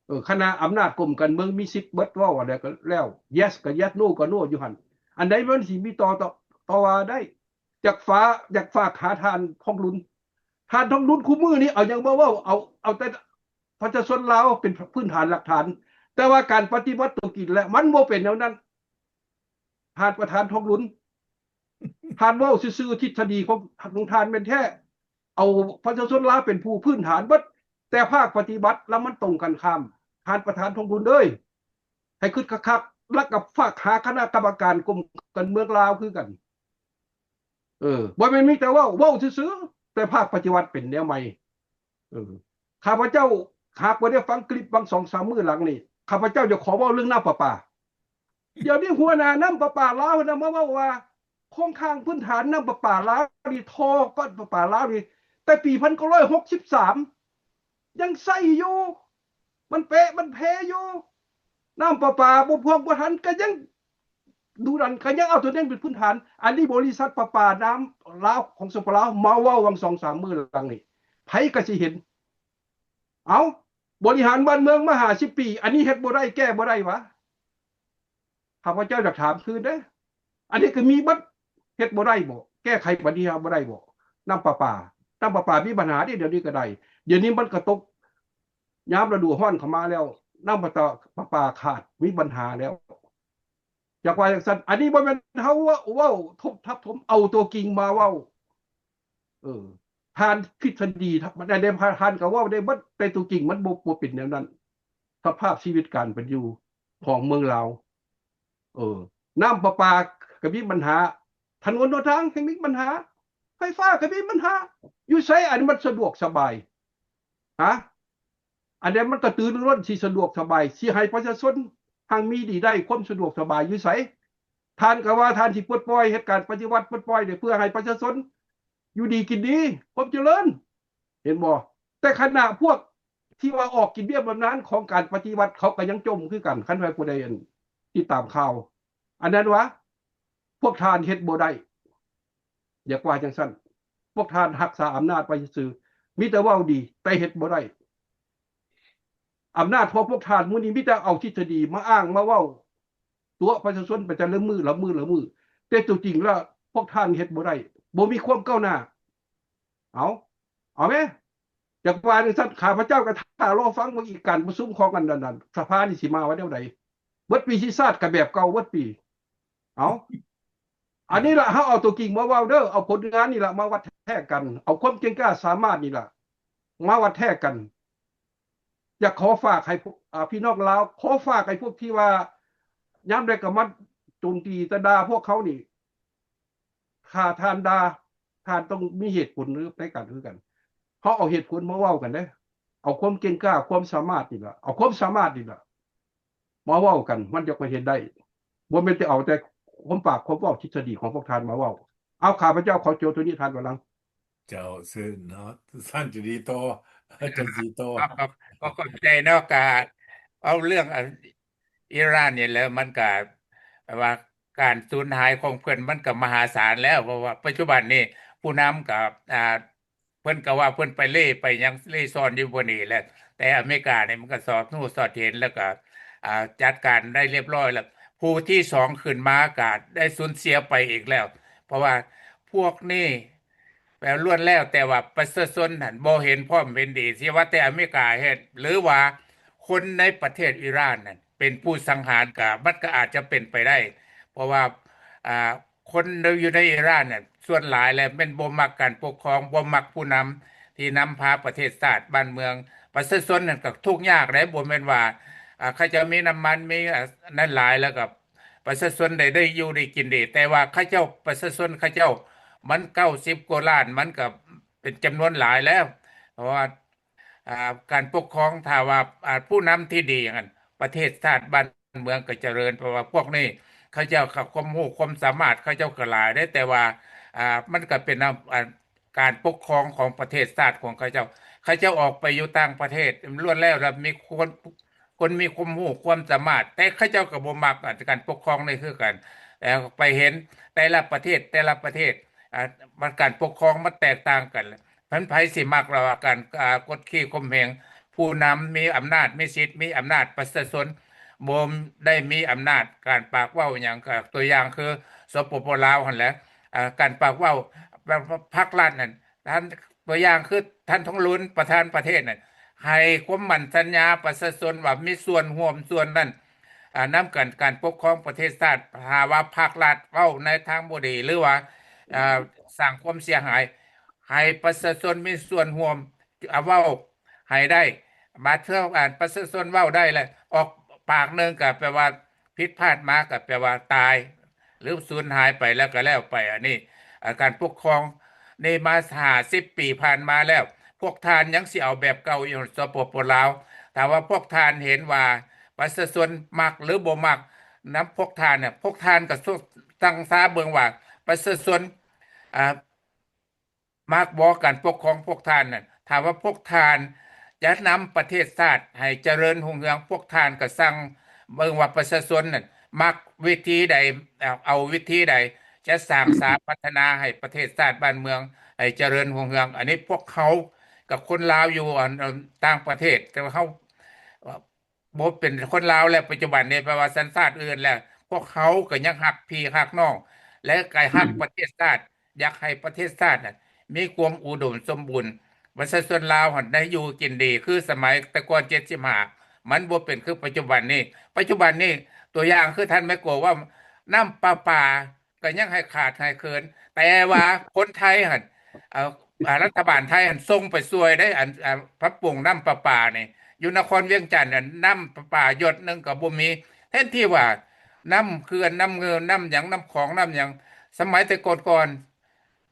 ເອີ ຄະນະອຳນາດກົມການເມືອງມີສິດເບິດ ເວົ້າອັນໃດກໍແລ້ວ ເຢສກໍເຢສ ໂນກໍໂນ ຢູ່ຫັ້ນ ອັນໃດມັນຊິມີຕໍ່ ຕໍ່ ຕໍ່ວ່າໄດ້. ຢາກຝາກ ຢາກຝາກຫາທ່ານທອງລຸນ ທ່ານທອງລຸນ ຄູ່ມື້ນີ້ເອົາຫຍັງມາເວົ້າ ເອົາ ເອົາແຕ່ປະຊາຊົນລາວເປັນພື້ນຖານຫຼັກຖານ ແຕ່ວ່າການປະຕິບັດຕົວຈິງແລ້ວມັນບໍ່ເປັນແນວນັ້ນ. ທ່ານປະທານທອງລຸນ ທ່ານເວົ້າຊື່ໆ ທິດສະດີຂອງ ຂອງທ່ານແມ່ນແທ້ ເອົາປະຊາຊົນລາວເປັນຜູ້ພື້ນຖານເບິດ ແຕ່ພາກປະຕິບັດລະມັນຕົງກັນຂ້າມ. ທ່ານປະທານທອງລຸນເອີຍ ໃຫ້ຄິດຄັກໆ ລະກະຝາກຫາຄະນະກຳມະການກົມການເມືອງລາວຄືກັນ. ເອີ ບໍ່ແມ່ນມີແຕ່ເວົ້າ ເວົ້າຊື່ໆ ແຕ່ພາກປະຕິບັດເປັນແນວໃໝ່. ເອີ ຂ້າພະເຈົ້າຫາກບໍ່ໄດ້ຟັງຄລິບບາງສອງສາມມື້ຫຼັງນີ້ ຂ້າພະເຈົ້າຢາກຂໍເວົ້າເລື່ອງນ້ຳປະປາ. ດຽວນີ້ຫົວໜ້ານ້ຳປະປາລາວນະມາເວົ້າວ່າ ໂຄງຮ່າງພື້ນຖານນ້ຳປະປາລາວນີ້ ທໍ່ປະປາລາວນີ້ ແຕ່ປີພັນເກົ້າຮ້ອຍຫົກສິບສາມ ຍັງໃຊ້ຢູ່ ມັນເປະມັນເພຢູ່ ນ້ຳປະປາບໍ່ພວກບໍ່ທັນກໍຍັງ ດຸດັນ ກໍຍັງເອົາຕົວນັ້ນເປັນພື້ນຖານ. ອັນນີ້ບໍລິສັດປະປານ້ຳລາວ ຂອງ ສປປ ລາວ ມາເວົ້າຫວ່າງສອງສາມມື້ຫຼັງນີ້ ໃຜກໍຊິເຫັນ. ເອົ້າ ບໍລິຫານບ້ານເມືອງມາຫ້າສິບປີ ອັນນີ້ເຮັດບໍ່ໄດ້ ແກ້ບໍ່ໄດ້ຫວາ? ຂ້າພະເຈົ້າຢາກຖາມຄືນເດ້. ອັນນີ້ກໍມີເບິດ ເຮັດບໍ່ໄດ້ບໍ? ແກ້ໄຂບັນຫາບໍ່ໄດ້ບໍ? ນ້ຳປະປາ ນ້ຳປະປາມີບັນຫາເດ້ ດຽວນີ້ກໍໄດ້. ດຽວນີ້ມັນກໍຕົກ ຍາມລະດູຮ້ອນເຂົ້າມາແລ້ວ ນ້ຳປະປາຂາດ ມີບັນຫາແລ້ວ. ຢາກວ່າຈັ່ງຊັ້ນ ອັນນີ້ບໍ່ແມ່ນເຮົາເວົ້າ ເວົ້າທົບທັບຖົມ ເອົາຕົວຈິງມາເວົ້າ. ເອີ ທ່ານທິດສະດີ ທ່ານ ທ່ານກໍເວົ້າໄດ້ເບິດ ແຕ່ຕົວຈິງມັນບໍ່ ບໍ່ເປັນແນວນັ້ນ. ສະພາບຊີວິດການເປັນຢູ່ຂອງເມືອງລາວ ເອີ ນ້ຳປະປາກໍມີບັນຫາ ຖະໜົນຫົນທາງກໍມີບັນຫາ ໄຟຟ້າກໍມີບັນຫາ. ຢູ່ໃສອັນມັນສະດວກສະບາຍ? ຮະ? ອັນໃດມັນກະຕືລືລົ້ນ ຊິສະດວກສະບາຍ ຊິໃຫ້ປະຊາຊົນຮັ່ງມີດີໄດ້ ຄວາມສະດວກສະບາຍຢູ່ໃສ? ທ່ານກໍວ່າທ່ານຊິປົດປ່ອຍ ເຮັດການປະຕິວັດປົດປ່ອຍນີ້ ເພື່ອໃຫ້ປະຊາຊົນຢູ່ດີກິນດີ ຄວາມຈະເລີນ ເຫັນບໍ່? ແຕ່ຄະນະພວກທີ່ວ່າອອກກິນເບ້ຍບຳນານຂອງການປະຕິວັດ ເຂົາກໍຍັງຈົ່ມຄືກັນ ຄັນວ່າຜູ້ໃດ ອັນ ຕິດຕາມຂ່າວ ອັນນັ້ນຫວາ? ພວກທ່ານເຮັດບໍ່ໄດ້. ຢາກວ່າຈັ່ງຊັ້ນ ພວກທ່ານຮັກສາອຳນາດໄວ້ຊື່ໆ ມີແຕ່ເວົ້າດີ ແຕ່ເຮັດບໍ່ໄດ້. ອຳນາດຂອງພວກທ່ານມື້ນີ້ມີແຕ່ເອົາທິດສະດີມາອ້າງມາເວົ້າຕົວະປະຊາຊົນໄປແຕ່ລະມື້ລະມື້ລະມື້ ແຕ່ຕົວຈິງແລ້ວພວກທ່ານເຮັດບໍ່ໄດ້ ບໍ່ມີຄວາມກ້າວໜ້າ. ເອົາ ເອົາແມ ຢາກວ່າຈັ່ງຊັ້ນ ຂ້າພະເຈົ້າກໍຖ້າລໍຟັງເບິ່ງອີກ ການປະຊຸມຂອງອັນນັ້ນ ສະພານີ້ຊິມາວ່າແນວໃດ? ເບິດປີທີ່ຊາດກໍແບບເກົ່າເບິດປີ. ເອົາ ອັນນີ້ລະ ເຮົາເອົາຕົວຈິງມາເວົ້າເດີ ເອົາຜົນງານນີ້ລະມາວັດແທກກັນ ເອົາຄວາມເກັ່ງກ້າສາມາດນີ້ລະມາວັດແທກກັນ. ຢາກຂໍຝາກໃຫ້ພວກ ອາ ພີ່ນ້ອງລາວ ຂໍຝາກໃຫ້ພວກທີ່ວ່າ ຍາມໃດກໍມາໂຈມຕີແຕ່ດ່າພວກເຮົານີ້ ຖ້າທ່ານດ່າ ທ່ານຕ້ອງມີເຫດຜົນໃນການຄືກັນ. ເຮົາເອົາເຫດຜົນມາເວົ້າກັນເດ້ ເອົາຄວາມເກັ່ງກ້າ ຄວາມສາມາດນີ້ລະ ເອົາຄວາມສາມາດນີ້ລະມາເວົ້າກັນ ມັນຈະຄ່ອຍເຮັດໄດ້. ບໍ່ແມ່ນແຕ່ເອົາແຕ່ຄວາມປາກຄວາມເວົ້າທິດສະດີຂອງພວກທ່ານມາເວົ້າ. ເອົາ ຂ້າພະເຈົ້າຂໍໂຈະໂຕນີ້ ທ່ານວາລາງ. ເຈົ້າ ເຊີນເນາະ ທ່ານຈະດີຕໍ່ ຈະດີຕໍ່. ກໍ ກໍ ກໍຂອບໃຈເນາະ ກະເອົາເລື່ອງ ອາ ອີຣານນີ້ແຫຼະ ມັນກະແບບວ່າການສູນຫາຍຂອງເພິ່ນມັນກະມະຫາສານແລ້ວ ເພາະວ່າປັດຈຸບັນນີ້ຜູ້ນຳກະ ອ່າ ເພິ່ນກະວ່າເພິ່ນໄປເລ່ໄປຫຍັງເລ່ຊ່ອນຢູ່ບ່ອນນີ້ແຫຼະ ແຕ່ອາເມລິການີ້ມັນກະສອດຮູ້ສອດເຫັນ ແລ້ວກະ ອ່າ ຈັດການໄດ້ລຽບຮ້ອຍແລ້ວ. ຜູ້ທີສອງຂຶ້ນມາກະໄດ້ສູນເສຍໄປອີກແລ້ວ ເພາະວ່າພວກນີ້ ແບບລ້ວນແລ້ວແຕ່ວ່າປະຊາຊົນຫັ້ນບໍ່ເຫັນພ້ອມເຫັນດີ ຊິວ່າແຕ່ອາເມລິກາເຮັດ ຫຼືວ່າຄົນໃນປະເທດອີຣານນັ້ນເປັນຜູ້ສັງຫານ ກະ ມັນກະອາດຈະເປັນໄປໄດ້ ເພາະວ່າ ອ່າ ຄົນຢູ່ໃນອີຣານນັ້ນ ສ່ວນຫຼາຍແລ້ວແມ່ນບໍ່ມັກການປົກຄອງ ບໍ່ມັກຜູ້ນຳທີ່ນຳພາປະເທດຊາດບ້ານເມືອງ. ປະຊາຊົນນັ້ນກະທຸກຍາກເດ້ ບໍ່ແມ່ນວ່າ ອ່າ ເຂົາເຈົ້າມີນ້ຳມັນ ມີ ອ່າ ນັ້ນຫຼາຍ ແລ້ວກະ ປະຊາຊົນໄດ້ ໄດ້ຢູ່ໄດ້ກິນດີ ແຕ່ວ່າເຂົາເຈົ້າ ປະຊາຊົນເຂົາເຈົ້າ ມັນເກົ້າສິບກວ່າລ້ານ ມັນກໍເປັນຈຳນວນຫຼາຍແລ້ວ ເພາະວ່າ ອ່າ ການປົກຄອງ ຖ້າວ່າ ອ່າ ຜູ້ນຳທີ່ດີຫັ້ນ ປະເທດຊາດບ້ານເມືອງກໍຈະເລີນ ເພາະວ່າພວກນີ້ເຂົາເຈົ້າ ຄວາມຮູ້ຄວາມສາມາດເຂົາເຈົ້າກໍຫຼາຍເດ້ ແຕ່ວ່າ ອ່າ ມັນກໍເປັນ ອ່າ ການປົກຄອງຂອງປະເທດຊາດຂອງເຂົາເຈົ້າ ເຂົາເຈົ້າອອກໄປຢູ່ຕ່າງປະເທດ ລ້ວນແລ້ວ ແລ້ວມີຄົນ ຄົນມີຄວາມຮູ້ຄວາມສາມາດ ແຕ່ເຂົາເຈົ້າກໍບໍ່ມັກ ອາ ການປົກຄອງນີ້ຄືກັນ ແຕ່ໄປເຫັນແຕ່ລະປະເທດ ແຕ່ລະປະເທດ ອາ ມັນການປົກຄອງມັນແຕກຕ່າງກັນ ມັນໃຜຊິມັກລະວ່າການ ອາ ກົດຂີ່ຂົ່ມເຫງ ຜູ້ນຳມີອຳນາດ ມີສິດ ມີອຳນາດ ປະຊາຊົນບໍ່ໄດ້ມີອຳນາດ ການປາກເວົ້າຫຍັງ ກໍຕົວຢ່າງຄື ສປປ ລາວ ຫັ້ນແຫຼະ ອາ ການປາກເວົ້າ ພັກລັດນັ້ນ ທ່ານ ຕົວຢ່າງຄືທ່ານທອງລຸນ ປະທານປະເທດນັ້ນ ໃຫ້ຄວາມໝັ້ນສັນຍາປະຊາຊົນວ່າມີສ່ວນຮ່ວມສ່ວນນັ້ນ ອາ ນຳກັນການປົກຄອງປະເທດຊາດ. ຖ້າວ່າພັກລັດເວົ້າໃນທາງບໍ່ດີ ຫຼືວ່າ ອາ ສ້າງຄວາມເສຍຫາຍ ໃຫ້ປະຊາຊົນມີສ່ວນຮ່ວມ ອາ ເວົ້າໃຫ້ໄດ້ ບາດເທື່ອ ອາ ປະຊາຊົນເວົ້າໄດ້ແລ້ວ ອອກປາກໜຶ່ງກໍແປວ່າຜິດພາດມາ ກໍແປວ່າຕາຍ ຫຼື ສູນຫາຍໄປແລ້ວກໍແລ້ວໄປ. ອັນນີ້ ອາ ການປົກຄອງນີ້ມາຫ້າສິບປີຜ່ານມາແລ້ວ ພວກທ່ານຍັງຊິເອົາແບບເກົ່າຢູ່ ສປປ ລາວ. ຖ້າວ່າພວກທ່ານເຫັນວ່າປະຊາຊົນມັກ ຫຼື ບໍ່ມັກນຳພວກທ່ານ ພວກທ່ານກໍຊ- ຕັ້ງຕາເບິ່ງວ່າປະຊາຊົນ ອາ ມັກບໍ່ການປົກຄອງພວກທ່ານນັ້ນ? ຖ້າວ່າພວກທ່ານຈະນຳປະເທດຊາດໃຫ້ຈະເລີນຮຸ່ງເຮືອງ ພວກທ່ານກໍສັ່ງເບິ່ງວ່າປະຊາຊົນນັ້ນ ມັກວິທີໃດ ເອົາ ເອົາວິທີໃດຈະສ້າງສາພັດທະນາໃຫ້ປະເທດຊາດບ້ານເມືອງໃຫ້ຈະເລີນຮຸ່ງເຮືອງ. ອັນນີ້ພວກເຮົາກັບຄົນລາວຢູ່ ອັນ ອັນ ຕ່າງປະເທດ ແຕ່ວ່າເຮົາ ບໍ່ເປັນຄົນລາວແລ້ວ ປັດຈຸບັນນີ້ ແປວ່າສັນຊາດອື່ນແລ້ວ ພວກເຮົາກໍຍັງຮັກພີ່ຮັກນ້ອງ ແລະ ກໍຮັກປະເທດຊາດ ຢາກໃຫ້ປະເທດຊາດນັ້ນມີຄວາມອຸດົມສົມບູນ ປະຊາຊົນລາວຫັ້ນໄດ້ຢູ່ກິນດີ ຄືສະໄໝແຕ່ກ່ອນເຈັດສິບຫ້າ ມັນບໍ່ເປັນຄືປັດຈຸບັນນີ້. ປັດຈຸບັນນີ້ ຕົວຢ່າງຄືທ່ານໄມໂກເວົ້າ ນ້ຳປະປາ ກໍຍັງໃຫ້ຂາດໃຫ້ເຂີນ ແຕ່ວ່າຄົນໄທຫັ້ນ ເອີ ອາ ລັດຖະບານໄທຫັ້ນສົ່ງໄປຊ່ວຍໄດ້ ອັນ ອາ ປັບປຸງນ້ຳປະປານີ້ ຢູ່ນະຄອນວຽງຈັນນັ້ນ ນ້ຳປະປາຢົດໜຶ່ງກໍບໍ່ມີ ແທນທີ່ວ່ານ້ຳເຂື່ອນ ນ້ຳເງືອ ນ້ຳຫຍັງ ນ້ຳຂອງ ນ້ຳຫຍັງ ສະໄໝແຕ່ກ່ອນ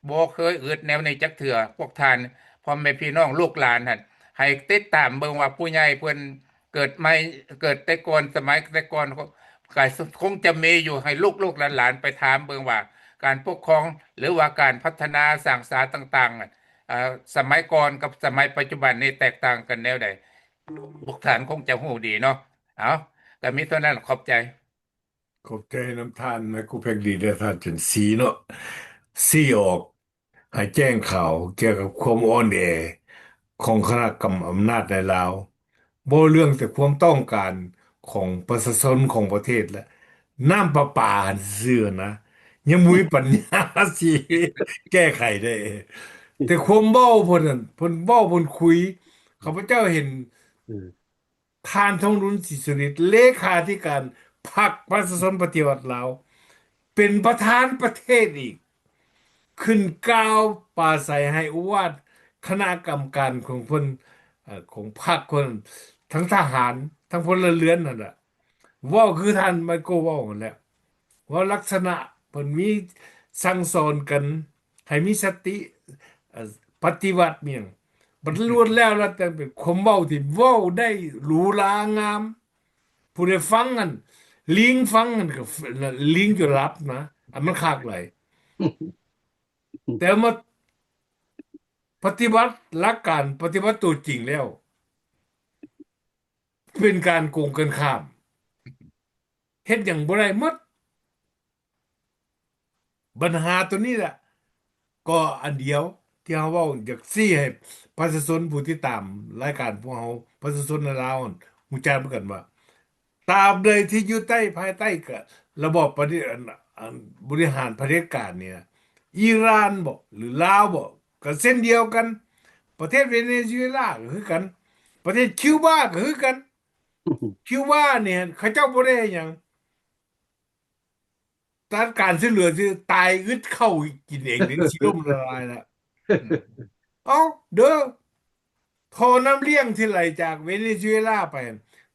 ໆ ບໍ່ເຄີຍອຶດແນວນີ້ຈັກເທື່ອ. ພວກທ່ານ ພໍ່ແມ່ພີ່ນ້ອງ ລູກຫຼານຫັ້ນ ໃຫ້ຕິດຕາມເບິ່ງວ່າຜູ້ໃຫຍ່ເພິ່ນ ເກີດໃໝ່ ເກີດແຕ່ກ່ອນ ສະໄໝແຕ່ກ່ອນ ກໍຄົງຈະມີຢູ່ ໃຫ້ລູກໆຫຼານໆໄປຖາມເບິ່ງວ່າ ການປົກຄອງ ຫຼືວ່າການພັດທະນາສ້າງສາຕ່າງໆ ເອີ ສະໄໝກ່ອນກັບສະໄໝປັດຈຸບັນນີ້ແຕກຕ່າງກັນແນວໃດ? ພວກທ່ານຄົງຈະຮູ້ດີເນາະ. ເອົາ ກໍມີເທົ່ານັ້ນ ຂອບໃຈ. ຂອບໃຈນຳທ່ານນາຍຄູແພັກດີ ແລະ ທ່ານຈັນສີເນາະ ຊີ້ອອກ ໃຫ້ແຈ້ງຂ່າວກ່ຽວກັບຄວາມອ່ອນແອຂອງຄະນະກຳອຳນາດໃນລາວ, ເວົ້າເລື່ອງແຕ່ຄວາມຕ້ອງການຂອງປະຊາຊົນຂອງປະເທດ ແລະ ນ້ຳປະປາຫັ້ນຊື່ໆນະ ຍັງບໍ່ມີປັນຍາຊິແກ້ໄຂໄດ້. ແຕ່ຄວາມເວົ້າເພິ່ນນັ້ນ ເພິ່ນເວົ້າເພິ່ນຄຸຍ ຂ້າພະເຈົ້າເຫັນ ອືມ ທ່ານ ທອງລຸນ ສີສຸລິດ ເລຂາທິການພັກປະຊາຊົນປະຕິວັດລາວ ເປັນປະທານປະເທດອີກ ຂຶ້ນກ່າວປາໄສໃຫ້ໂອວາດຄະນະກຳມະການຂອງເພິ່ນ ເອີ ຂອງພັກເພິ່ນ ທັງທະຫານ ທັງພົນລະເຮືອນຫັ້ນລະ ເວົ້າຄືທ່ານໄມໂກເວົ້າຫັ້ນແຫຼະ. ເວົ້າລັກສະນະເພິ່ນມີສັ່ງສອນກັນໃຫ້ມີສະຕິ ເອີ ປະຕິວັດມີຫຍັງ ມັນລ້ວນແລ້ວແລ້ວແຕ່ເປັນຄວາມເວົ້າທີ່ເວົ້າໄດ້ຫຼູຫຼາງາມ. ຜູ້ໃດຟັງຫັ້ນ ລິງຟັງຫັ້ນກໍລິງຈົນຫຼັບນະ ອັນມັນຄັກຫຼາຍ. ແຕ່ມາປະຕິບັດ ຫຼັກການປະຕິບັດຕົວຈິງແລ້ວ ເປັນການກົງກັນຂ້າມ ເຮັດຫຍັງບໍ່ໄດ້ໝົດ. ບັນຫາຕົວນີ້ແຫຼະ ກໍອັນດຽວທີ່ເຮົາເວົ້າ ຢາກຊີ້ໃຫ້ປະຊາຊົນຜູ້ຕິດຕາມລາຍການພວກເຮົາ ປະຊາຊົນໃນລາວຫັ້ນ ຮູ້ຈັກນຳກັນວ່າ ຕາບໃດທີ່ຢູ່ໃຕ້ ພາຍໃຕ້ກະລະບອບປະເດ ອັນ ອັນ ບໍລິຫານຜະເດັດການນີ້ນະ ອີຣານບໍ ຫຼື ລາວບໍ ກະເຊັ່ນດຽວກັນ. ປະເທດເວເນຊູເອລາກະຄືກັນ. ປະເທດຄິວບາກະຄືກັນ. ຄິວບານີ້ເຂົາເຈົ້າບໍ່ໄດ້ຫຍັງ. ຕັດການຊ່ວຍເຫຼືອຊື່ ຕາຍອຶດເຂົ້າກິນເອງນີ້ ຊິລົ້ມລະລາຍລະ. ເອົ້າ ເດີ ທໍ່ນ້ຳລ້ຽງທີ່ໄຫຼຈາກເວເນຊູເອລາໄປ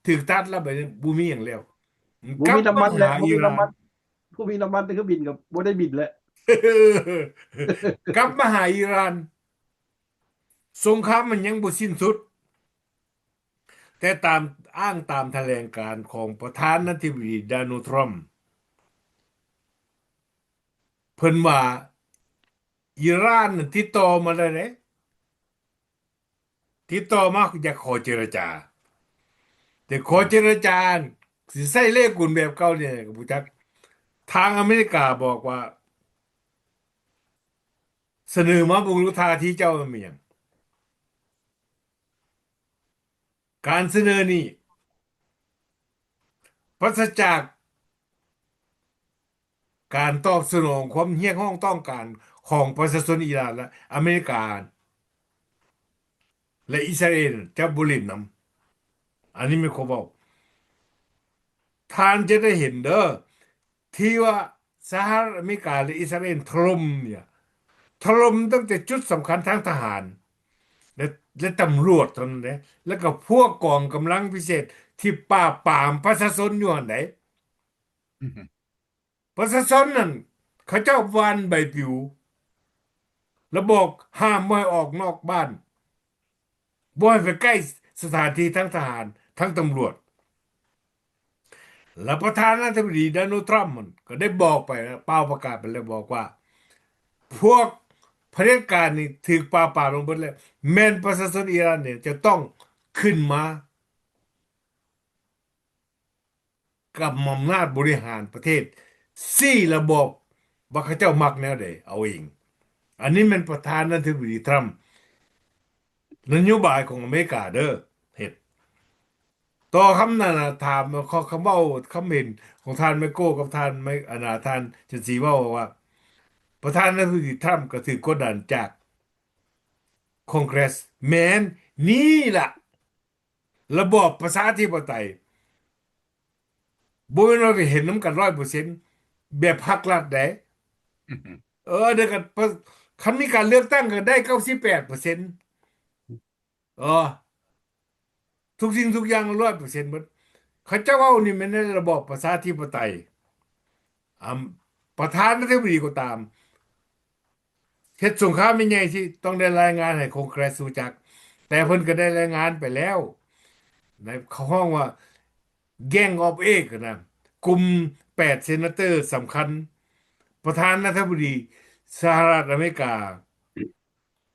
ຖືກຕັດລະ ບາດນີ້ບໍ່ມີຫຍັງແລ້ວ. ບໍ່ມີນ້ຳມັນແລ້ວ ບໍ່ມີນ້ຳມັນ ບໍ່ມີນ້ຳມັນ ແຕ່ເຄື່ອງບິນກໍບໍ່ໄດ້ບິນແລ້ວ. ກັບມາຫາອີຣານ ສົງຄາມມັນຍັງບໍ່ສິ້ນສຸດ. ແຕ່ຕາມ ອ້າງຕາມຖະແຫຼງການຂອງປະທານາທິບໍດີ ໂດນັລ ທຣຳ ເພິ່ນວ່າ ອີຣານນັ້ນຕິດຕໍ່ມາແລ້ວເດ້ ຕິດຕໍ່ມາຢາກຂໍເຈລະຈາ ແຕ່ຂໍເຈລະຈາ ຊິໃຊ້ເລກກົນແບບເກົ່ານີ້ກໍບໍ່ຈັກ. ທາງອາເມລິກາບອກວ່າ ສະເໜີມາເບິ່ງດູ ທ່າທີເຈົ້າແມ່ນຫຍັງ? ການສະເໜີນີ້ປາສະຈາກການຕອບສະໜອງຄວາມຮຽກຮ້ອງຕ້ອງການຂອງປະຊາຊົນອີຣານ ແລະ ອາເມລິກາ ແລະ ອິດສະຣາເອນ ຈະບໍ່ຫຼິ້ນນຳ. ອັນນີ້ແມ່ນຄວາມເວົ້າ. ທ່ານຈະໄດ້ເຫັນເດີ ທີ່ວ່າສະຫະລັດອາເມລິກາ ແລະ ອິດສະຣາເອນຖະຫຼົ່ມເນຍ ຖະຫຼົ່ມຕັ້ງແຕ່ຈຸດສຳຄັນທາງທະຫານ ແລະ ແລະ ຕຳຫຼວດເທົ່ານັ້ນເດ້ ແລ້ວກໍພວກກອງກຳລັງພິເສດທີ່ປາບປາມປະຊາຊົນຢູ່ຫັ້ນໃດ. ປະຊາຊົນນັ້ນ ເຂົາເຈົ້າຫວ່ານໃບປິວ ແລ້ວບອກຫ້າມບໍ່ໃຫ້ອອກນອກບ້ານ ບໍ່ໃຫ້ໄປໃກ້ສະຖານທີ່ທາງທະຫານ ທາງຕຳຫຼວດ. ແລ້ວປະທານາທິບໍດີ ໂດນັລ ທຣຳ ມັນກໍໄດ້ບອກໄປ ເປົ່າປະກາດໄປແລ້ວ ບອກວ່າ ພວກຜະເດັດການນີ້ຖືກປາບປາມລົງເບິດແລ້ວ ແມ່ນປະຊາຊົນອີຣານນີ້ຈະຕ້ອງຂຶ້ນມາ ກຳອຳນາດບໍລິຫານປະເທດ ຊີ້ລະບອບວ່າເຂົາເຈົ້າມັກແນວໃດເອົາເອງ. ອັນນີ້ແມ່ນປະທານາທິບໍດີທຣຳ ນະໂຍບາຍຂອງອາເມລິກາເດີ ເຮັດ. ຕໍ່ຄຳນັ້ນນະ ຖາມ ເຂົາ ຄຳເວົ້າ ຄຳເຫັນຂອງທ່ານໄມໂກກັບທ່ານໄມ ອັນນາ ທ່ານຈັນສີເວົ້າວ່າ ປະທານາທິບໍດີທຣຳກໍຖືກກົດດັນຈາກ Congress ແມ່ນ ນີ້ລະ ລະບອບປະຊາທິປະໄຕ. ບໍ່ແມ່ນວ່າໄປເຫັນນຳກັນຮ້ອຍເປີເຊັນ ແບບພັກລັດໃດ. ເອີ ເດີກັນ ຄັນມີການເລືອກຕັ້ງກໍໄດ້ເກົ້າສິບແປດເປີເຊັນ. ເອີ ທຸກສິ່ງທຸກຢ່າງຮ້ອຍເປີເຊັນໝົດ. ເຂົາເຈົ້າເວົ້ານີ້ແມ່ນໃນລະບອບປະຊາທິປະໄຕ. ອາ ປະທານາທິບໍດີກໍຕາມ ເຮັດສົງຄາມໃຫຍ່ໆ ທີ່ຕ້ອງໄດ້ລາຍງານໃຫ້ Congress ຮູ້ຈັກ, ແຕ່ເພິ່ນກໍໄດ້ລາຍງານໄປແລ້ວ ໃນ ເຂົາຮ້ອງວ່າ Gang of Eight ນະ, ກຸ່ມແປດ Senator ສຳຄັນ. ປະທານາທິບໍດີສະຫະລັດອາເມລິກາ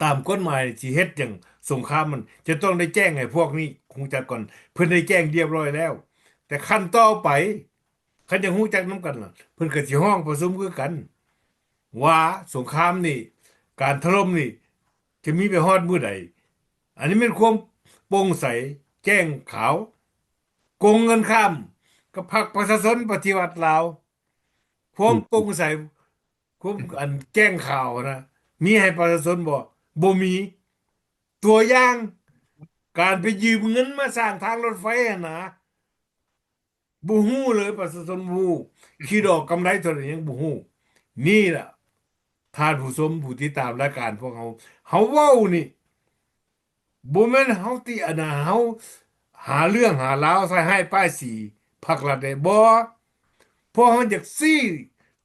ຕາມກົດໝາຍ ຊິເຮັດຫຍັງສົງຄາມມັນ ຈະຕ້ອງໄດ້ແຈ້ງໃຫ້ພວກນີ້ຮູ້ຈັກກ່ອນ. ເພິ່ນໄດ້ແຈ້ງລຽບຮ້ອຍແລ້ວ, ແຕ່ຂັ້ນຕໍ່ໄປ ຄັນຢາກຮູ້ຈັກນຳກັນລະ ເພິ່ນກໍຊິຮ້ອງປະຊຸມຄືກັນ ວ່າສົງຄາມນີ້ ການຖະຫຼົ່ມນີ້ ຈະມີໄປຮອດມື້ໃດ. ອັນນີ້ແມ່ນຄວາມໂປ່ງໃສ ແຈ້ງຂາວ ກົງກັນຂ້າມກັບພັກປະຊາຊົນປະຕິວັດລາວ. ຄວາມໂປ່ງໃສ ຄວາມ ອັນ ແຈ້ງຂາວນະ ມີໃຫ້ປະຊາຊົນບໍ່? ບໍ່ມີ. ຕົວຢ່າງ ການໄປຢືມເງິນມາສ້າງທາງລົດໄຟຫັ້ນນະ ບໍ່ຮູ້ເລີຍ, ປະຊາຊົນບໍ່ຮູ້ ຄິດອອກກຳໄລເທົ່າໃດຍັງບໍ່ຮູ້. ນີ້ລະ ທ່ານຜູ້ຊົມ ຜູ້ຕິດຕາມລາຍການພວກເຮົາ, ເຮົາເວົ້ານີ້ ບໍ່ແມ່ນເຮົາຕິ ອັນນາ ເຮົາຫາເລື່ອງຫາລາວ ໃສ່ຮ້າຍປ້າຍສີພັກລັດໃດ. ບໍ່, ພວກເຮົາຢາກຊີ້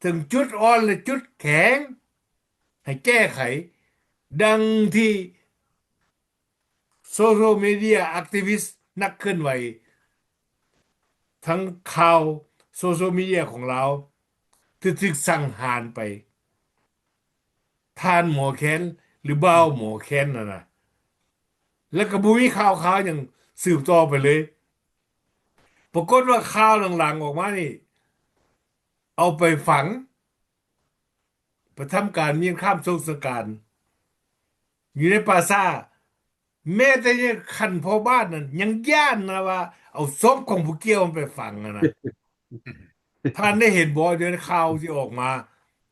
ເຖິງຈຸດອ່ອນ ແລະ ຈຸດແຂງໃຫ້ແກ້ໄຂ, ດັ່ງທີ່ Social Media Activist ນັກເຄື່ອນໄຫວທາງຂ່າວ Social Media ຂອງລາວ ທີ່ຖືກສັງຫານໄປ, ທ່ານໝໍແຄນ ຫຼື ບ່າວໝໍແຄນນັ້ນນະ, ແລ້ວກໍບໍ່ມີຂ່າວຄາວຫຍັງສືບຕໍ່ໄປເລີຍ. ປາກົດວ່າຂ່າວຫຼັງໆອອກມານີ້ ເອົາໄປຝັງ ໄປທຳການມ້ຽນຂ້າມສົງສະການຢູ່ໃນປ່າຊ້າ. ແມ້ແຕ່ຂັ້ນພໍ່ບ້ານນັ້ນຍັງຢ້ານນະວ່າເອົາສົບຂອງຜູ້ກ່ຽວໄປຝັງຫັ້ນນະ. ທ່ານໄດ້ເຫັນບໍ່ ຢູ່ໃນຂ່າວທີ່ອອກມາ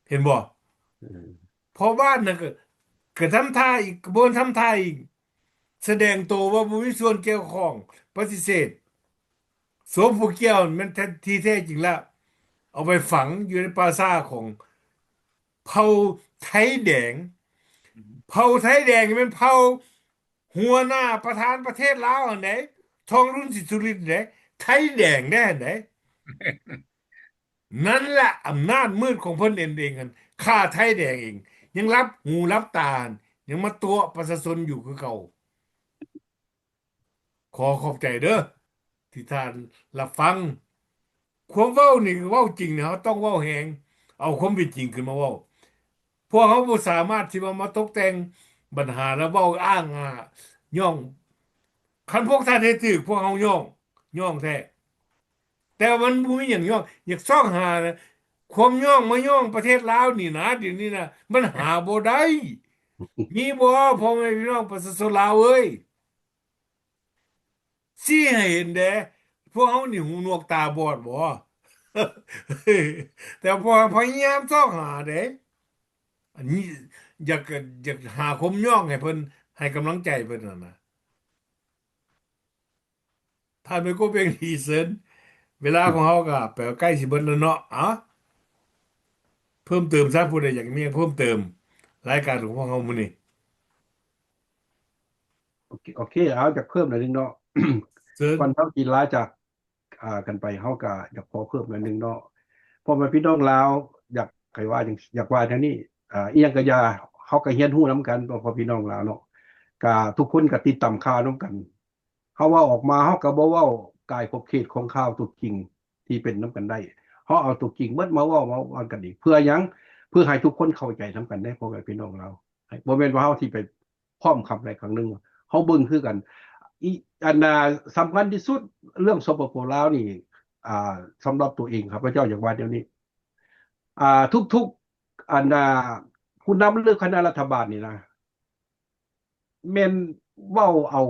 ເຫັນບໍ່? ເອີ ພໍ່ບ້ານນັ້ນກໍ ກໍທຳທ່າອີກ ບໍ່ທຳທ່າອີກ ສະແດງໂຕວ່າບໍ່ມີສ່ວນກ່ຽວຂ້ອງ ປະຕິເສດ. ສົບຜູ້ກ່ຽວແມ່ນແທ້ ທີ່ແທ້ຈິງແລ້ວ ເອົາໄປຝັງຢູ່ໃນປ່າຊ້າຂອງເຜົ່າໄທແດງ. ເຜົ່າໄທແດງແມ່ນເຜົ່າຫົວໜ້າປະທານປະເທດລາວຫັ້ນເດ້ ທອງລຸນ ສີສຸລິດເດ້ ໄທແດງເດ້ຫັ້ນເດ້. ນັ້ນລະອຳນາດມືດຂອງເພິ່ນເອງຫັ້ນ ຂ້າໄທແດງເອງ ຍັງຫຼັບຫູຫຼັບຕາ ຍັງມາຕົວະປະຊາຊົນຢູ່ຄືເກົ່າ. ຂໍຂອບໃຈເດີ້ ທີ່ທ່ານຮັບຟັງ. ຄວາມເວົ້ານີ້ເວົ້າຈິງນະ, ເຮົາຕ້ອງເວົ້າແຮງ ເອົາຄວາມເປັນຈິງຂຶ້ນມາເວົ້າ. ພວກເຮົາບໍ່ສາມາດທີ່ວ່າມາຕົກແຕ່ງບັນຫາ ແລ້ວເວົ້າອ້າງຫາຍ້ອງ. ຄັນພວກທ່ານເຮັດຖືກ ພວກເຮົາຍ້ອງ, ຍ້ອງແທ້. ແຕ່ວ່າມັນບໍ່ມີຫຍັງຍ້ອງ, ຢາກຊອກຫານະ ຄວາມຍ້ອງມາຍ້ອງປະເທດລາວນີ້ນະ, ດຽວນີ້ນະ ມັນຫາບໍ່ໄດ້. ມີບໍ່ ພໍ່ແມ່ພີ່ນ້ອງປະຊາຊົນລາວເອີຍ? ຊີ້ໃຫ້ເຫັນແດ່. ພວກເຮົານີ້ຫູໜວກຕາບອດບໍ່? ແຕ່ພວກເຮົາພະຍາຍາມຊອກຫາເດ້. ອັນນີ້ຢາກ ຢາກຫາຄວາມຍ້ອງໃຫ້ເພິ່ນ, ໃຫ້ກຳລັງໃຈເພິ່ນຫັ້ນນະ. ທ່ານໄມໂກເປັງ ດີເຊີນ, ເວລາຂອງເຮົາກໍແປວ່າໃກ້ຊິເບິດແລ້ວເນາະ. ເອົາ ເພີ່ມເຕີມຊະ, ຜູ້ໃດຢາກມີຫຍັງເພີ່ມເຕີມລາຍການຂອງພວກເຮົາມື້ນີ້? ໂອເຄ ໂອເຄ ເອົາ ຢາກເພີ່ມໜ້ອຍໜຶ່ງເນາະ. ເຊີນ. ກ່ອນເຮົາຊິລາຈາກ ອ່າ ກັນໄປ, ເຮົາກໍຢາກຂໍເພີ່ມໜ້ອຍໜຶ່ງເນາະ. ພໍ່ແມ່ພີ່ນ້ອງລາວ ຢາກໃຫ້ວ່າຫຍັງ ຢາກວ່າແນວນີ້, ອ່າ ອີ່ຫຍັງກໍຢ່າ, ເຮົາກໍຮຽນຮູ້ນຳກັນ ພໍ່ແມ່ພີ່ນ້ອງລາວເນາະ. ກໍທຸກຄົນກໍຕິດຕາມຂ່າວນຳກັນ. ເຮົາເວົ້າອອກມາ ເຮົາກໍບໍ່ເວົ້າກາຍຂອບເຂດຂອງຂ່າວຕົວຈິງທີ່ເປັນນຳກັນໄດ້. ເຮົາເອົາຕົວຈິງໝົດມາເວົ້າ, ມາເວົ້າກັນອີກ. ເພື່ອຫຍັງ? ເພື່ອໃຫ້ທຸກຄົນເຂົ້າໃຈນຳກັນເດ້ ພໍ່ແມ່ພີ່ນ້ອງລາວ. ໃຫ້ ບໍ່ແມ່ນວ່າເຮົາຊິໄປພ້ອມຂ້າງໃດຂ້າງໜຶ່ງ, ເຮົາເບິ່ງຄືກັນ. ອີ ອັນນ່າ ສຳຄັນທີ່ສຸດ ເລື່ອງ ສປປ ລາວ ນີ້ ອ່າ ສຳລັບຕົວເອງ ຂ້າພະເຈົ້າຢາກວ່າແນວນີ້ ອ່າ ທຸກໆ ອັນ ອ່າ ຜູ້ນຳ ຫຼື ຄະນະລັດຖະບານນີ້ນະ ແມ່ນເວົ້າເອົາ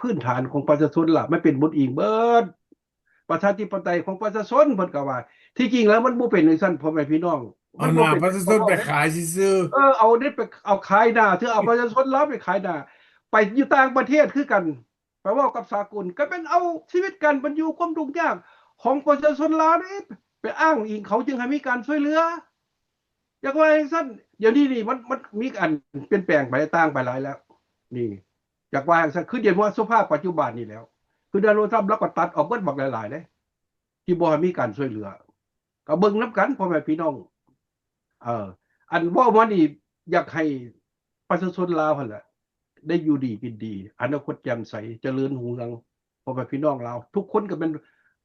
ພື້ນຖານຂອງປະຊາຊົນລະມາເປັນບົດອີງເບິດ. ປະຊາທິປະໄຕຂອງປະຊາຊົນ ເພິ່ນກໍວ່າ ທີ່ຈິງແລ້ວມັນບໍ່ເປັນຈັ່ງຊັ້ນ ພໍ່ແມ່ພີ່ນ້ອງ. ເອົາໜ້າປະຊາຊົນໄປຂາຍຊື່ໆ. ເອີ ເອົານີ້ໄປ ເອົາຂາຍໜ້າ ຖືເອົາປະຊາຊົນລາວໄປຂາຍໜ້າ ໄປຢູ່ຕ່າງປະເທດຄືກັນ ໄປເວົ້າກັບສາກົນ ກໍແມ່ນເອົາຊີວິດການເປັນຢູ່ ຄວາມທຸກຍາກຂອງປະຊາຊົນລາວນີ້ ໄປອ້າງອີງເຂົາຈຶ່ງໃຫ້ມີການຊ່ວຍເຫຼືອ. ຢາກວ່າຈັ່ງຊັ້ນ ດຽວນີ້ນີ້ມັນ ມັນມີການປ່ຽນແປງໄປ ຕ່າງໄປຫຼາຍແລ້ວ. ນີ້ ຢາກວ່າຈັ່ງຊັ້ນ ຄືດຽວນີ້ ສະພາບປັດຈຸບັນນີ້ແລ້ວ ຄືໂດນັລ ທຣຳ ລາວກໍຕັດອອກເບິດບັກຫຼາຍໆເດ້ ທີ່ບໍ່ໃຫ້ມີການຊ່ວຍເຫຼືອ. ກໍເບິ່ງນຳກັນ ພໍ່ແມ່ພີ່ນ້ອງ. ເອີ ອັນເວົ້າມານີ້ ຢາກໃຫ້ປະຊາຊົນລາວຫັ້ນແຫຼະ ໄດ້ຢູ່ດີກິນດີ ອະນາຄົດແຈ່ມໃສ ຈະເລີນຮຸ່ງເຮືອງ. ພໍ່ແມ່ພີ່ນ້ອງລາວ ທຸກຄົນກໍແມ່ນ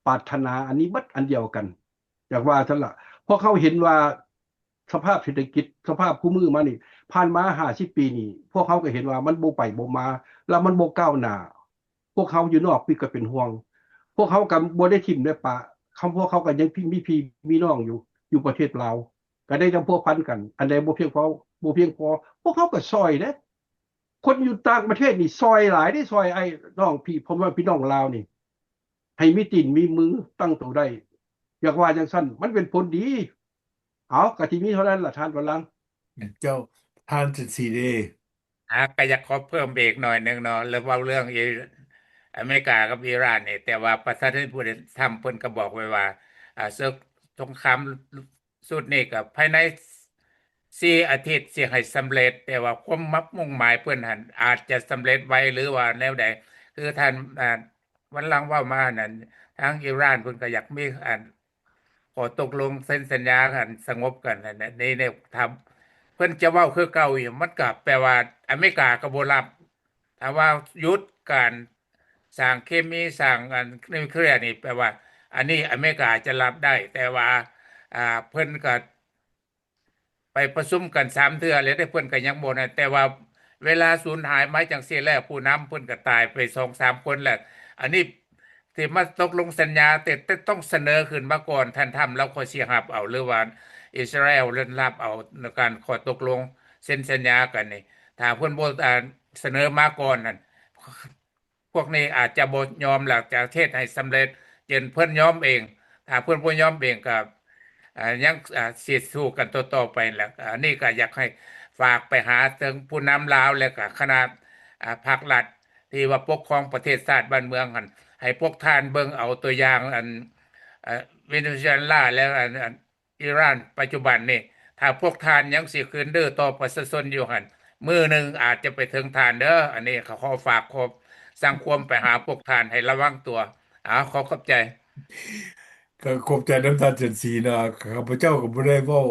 ປາດຖະໜາອັນນີ້ເບິດ ອັນດຽວກັນ. ຢາກວ່າຊັ້ນລະ ພວກເຮົາເຫັນວ່າສະພາບເສດຖະກິດ ສະພາບຄູ່ມື້ມານີ້ ຜ່ານມາຫ້າສິບປີນີ້ ພວກເຮົາກໍເຫັນວ່າມັນບໍ່ໄປບໍ່ມາ ແລະ ມັນບໍ່ກ້າວໜ້າ. ພວກເຮົາຢູ່ນອກພີ້ກໍເປັນຫ່ວງ ພວກເຮົາກໍບໍ່ໄດ້ຖິ້ມໄດ້ປະ ຄຳພວກເຮົາກໍຍັງມີພີ່ມີນ້ອງຢູ່ ຢູ່ປະເທດລາວ ກໍໄດ້ນຳພົວພັນກັນ ອັນໃດບໍ່ພຽງພໍ ບໍ່ພຽງພໍ ພວກເຮົາກໍຊ່ອຍເດ້. ຄົນຢູ່ຕ່າງປະເທດນີ້ຊ່ອຍຫຼາຍເດ້ ຊ່ອຍອ້າຍນ້ອງພີ່ ພໍ່ແມ່ພີ່ນ້ອງລາວນີ້ ໃຫ້ມີຕີນມີມືຕັ້ງໂຕໄດ້. ຢາກວ່າຈັ່ງຊັ້ນ ມັນເປັນຜົນດີ. ເອົາ ກະຊິມີເທົ່ານັ້ນລະ ທ່ານປະລັງ. ເຈົ້າ ທ່ານ ຈັນສີເດ. ອາ ກະຢາກຂໍເພີ່ມອີກໜ້ອຍໜຶ່ງເນາະ ເລື່ອງ ເວົ້າເລື່ອງອີ ອາເມລິກາກັບອີຣານນີ້ ແຕ່ວ່າປະທານາທິບໍດີທຣຳເພິ່ນກໍບອກໄວ້ວ່າ ອາ ເຊິ່ງສົງຄາມຊຸດນີ້ກໍພາຍໃນສີ່ອາທິດຊິໃຫ້ສຳເລັດ ແຕ່ວ່າຄວາມໝັກມຸ່ງໝາຍເພິ່ນຫັ້ນອາດຈະສຳເລັດໄວ ຫຼືວ່າແນວໃດ ຄືທ່ານ ອາ ວັນຫຼັງເວົ້າມານັ້ນ ທາງອີຣານເພິ່ນກໍຢາກມີ ອັນ ຂໍ້ຕົກລົງເຊັນສັນຍາ ອັນ ສະຫງົບກັນ ໃນ ໃນ ໃນ ຖ້າເພິ່ນຈະເວົ້າຄືເກົ່າອີກ ມັນກໍແປວ່າອາເມລິກາກໍບໍ່ຮັບ ຖ້າວ່າຢຸດການສ້າງເຄມີ ສ້າງ ອັນ ນິວເຄລຍນີ້ ແປວ່າອັນນີ້ອາເມລິກາຈະຮັບໄດ້ ແຕ່ວ່າ ອາ ເພິ່ນກໍ ໄປປະຊຸມກັນສາມເທື່ອແລ້ວເດ້ ເພິ່ນກໍຍັງບໍ່ນັ້ນ ແຕ່ວ່າເວລາສູນຫາຍມາຈັ່ງຊີ້ແລ້ວ ຜູ້ນຳເພິ່ນກໍຕາຍໄປສອງສາມຄົນແລ້ວ ອັນນີ້ທີ່ມາຕົກລົງສັນຍາ ແຕ່ ແຕ່ຕ້ອງສະເໜີຂຶ້ນມາກ່ອນ ທ່ານທຳລາວຄ່ອຍຊິຮັບເອົາ ຫຼືວ່າອິດສະຣາແອນເລີ່ມຮັບເອົາໃນການຂໍ້ຕົກລົງເຊັນສັນຍາກັນນີ້ ຖ້າເພິ່ນບໍ່ ອາ ສະເໜີມາກ່ອນນັ້ນ ພວກນີ້ອາດຈະບໍ່ຍອມ ແລ້ວຈະເຮັດໃຫ້ສຳເລັດ ຈົນເພິ່ນຍອມເອງ ຖ້າເພິ່ນບໍ່ຍອມເອງກໍ ອາ ຍັງ ອາ ຊິສູ້ກັນຕໍ່ໆໄປແຫຼະ. ອັນນີ້ກໍຢາກໃຫ້ຝາກໄປຫາເຖິງຜູ້ນຳລາວ ແລະກໍຄະນະ ອາ ພັກລັດທີ່ວ່າປົກຄອງປະເທດຊາດບ້ານເມືອງຫັ້ນ ໃຫ້ພວກທ່ານເບິ່ງເອົາຕົວຢ່າງ ອັນ ອາ ເວເນຊູເອລາ ແລະ ອັນ ອັນ ອີຣານປັດຈຸບັນນີ້ ຖ້າພວກທ່ານຍັງຊິຄືນດື້ຕໍ່ປະຊາຊົນຢູ່ຫັ້ນ ມື້ໜຶ່ງອາດຈະໄປເຖິງທ່ານເດີ. ອັນນີ້ກໍຂໍຝາກ ຂໍສັ່ງຄວາມໄປຫາພວກທ່ານໃຫ້ລະວັງຕົວ. ອາ ຂໍຂອບໃຈ. ກໍຂອບໃຈນຳທ່ານ ຈັນສີເນາະ. ຂ້າພະເຈົ້າກໍບໍ່ໄດ້ເວົ້າ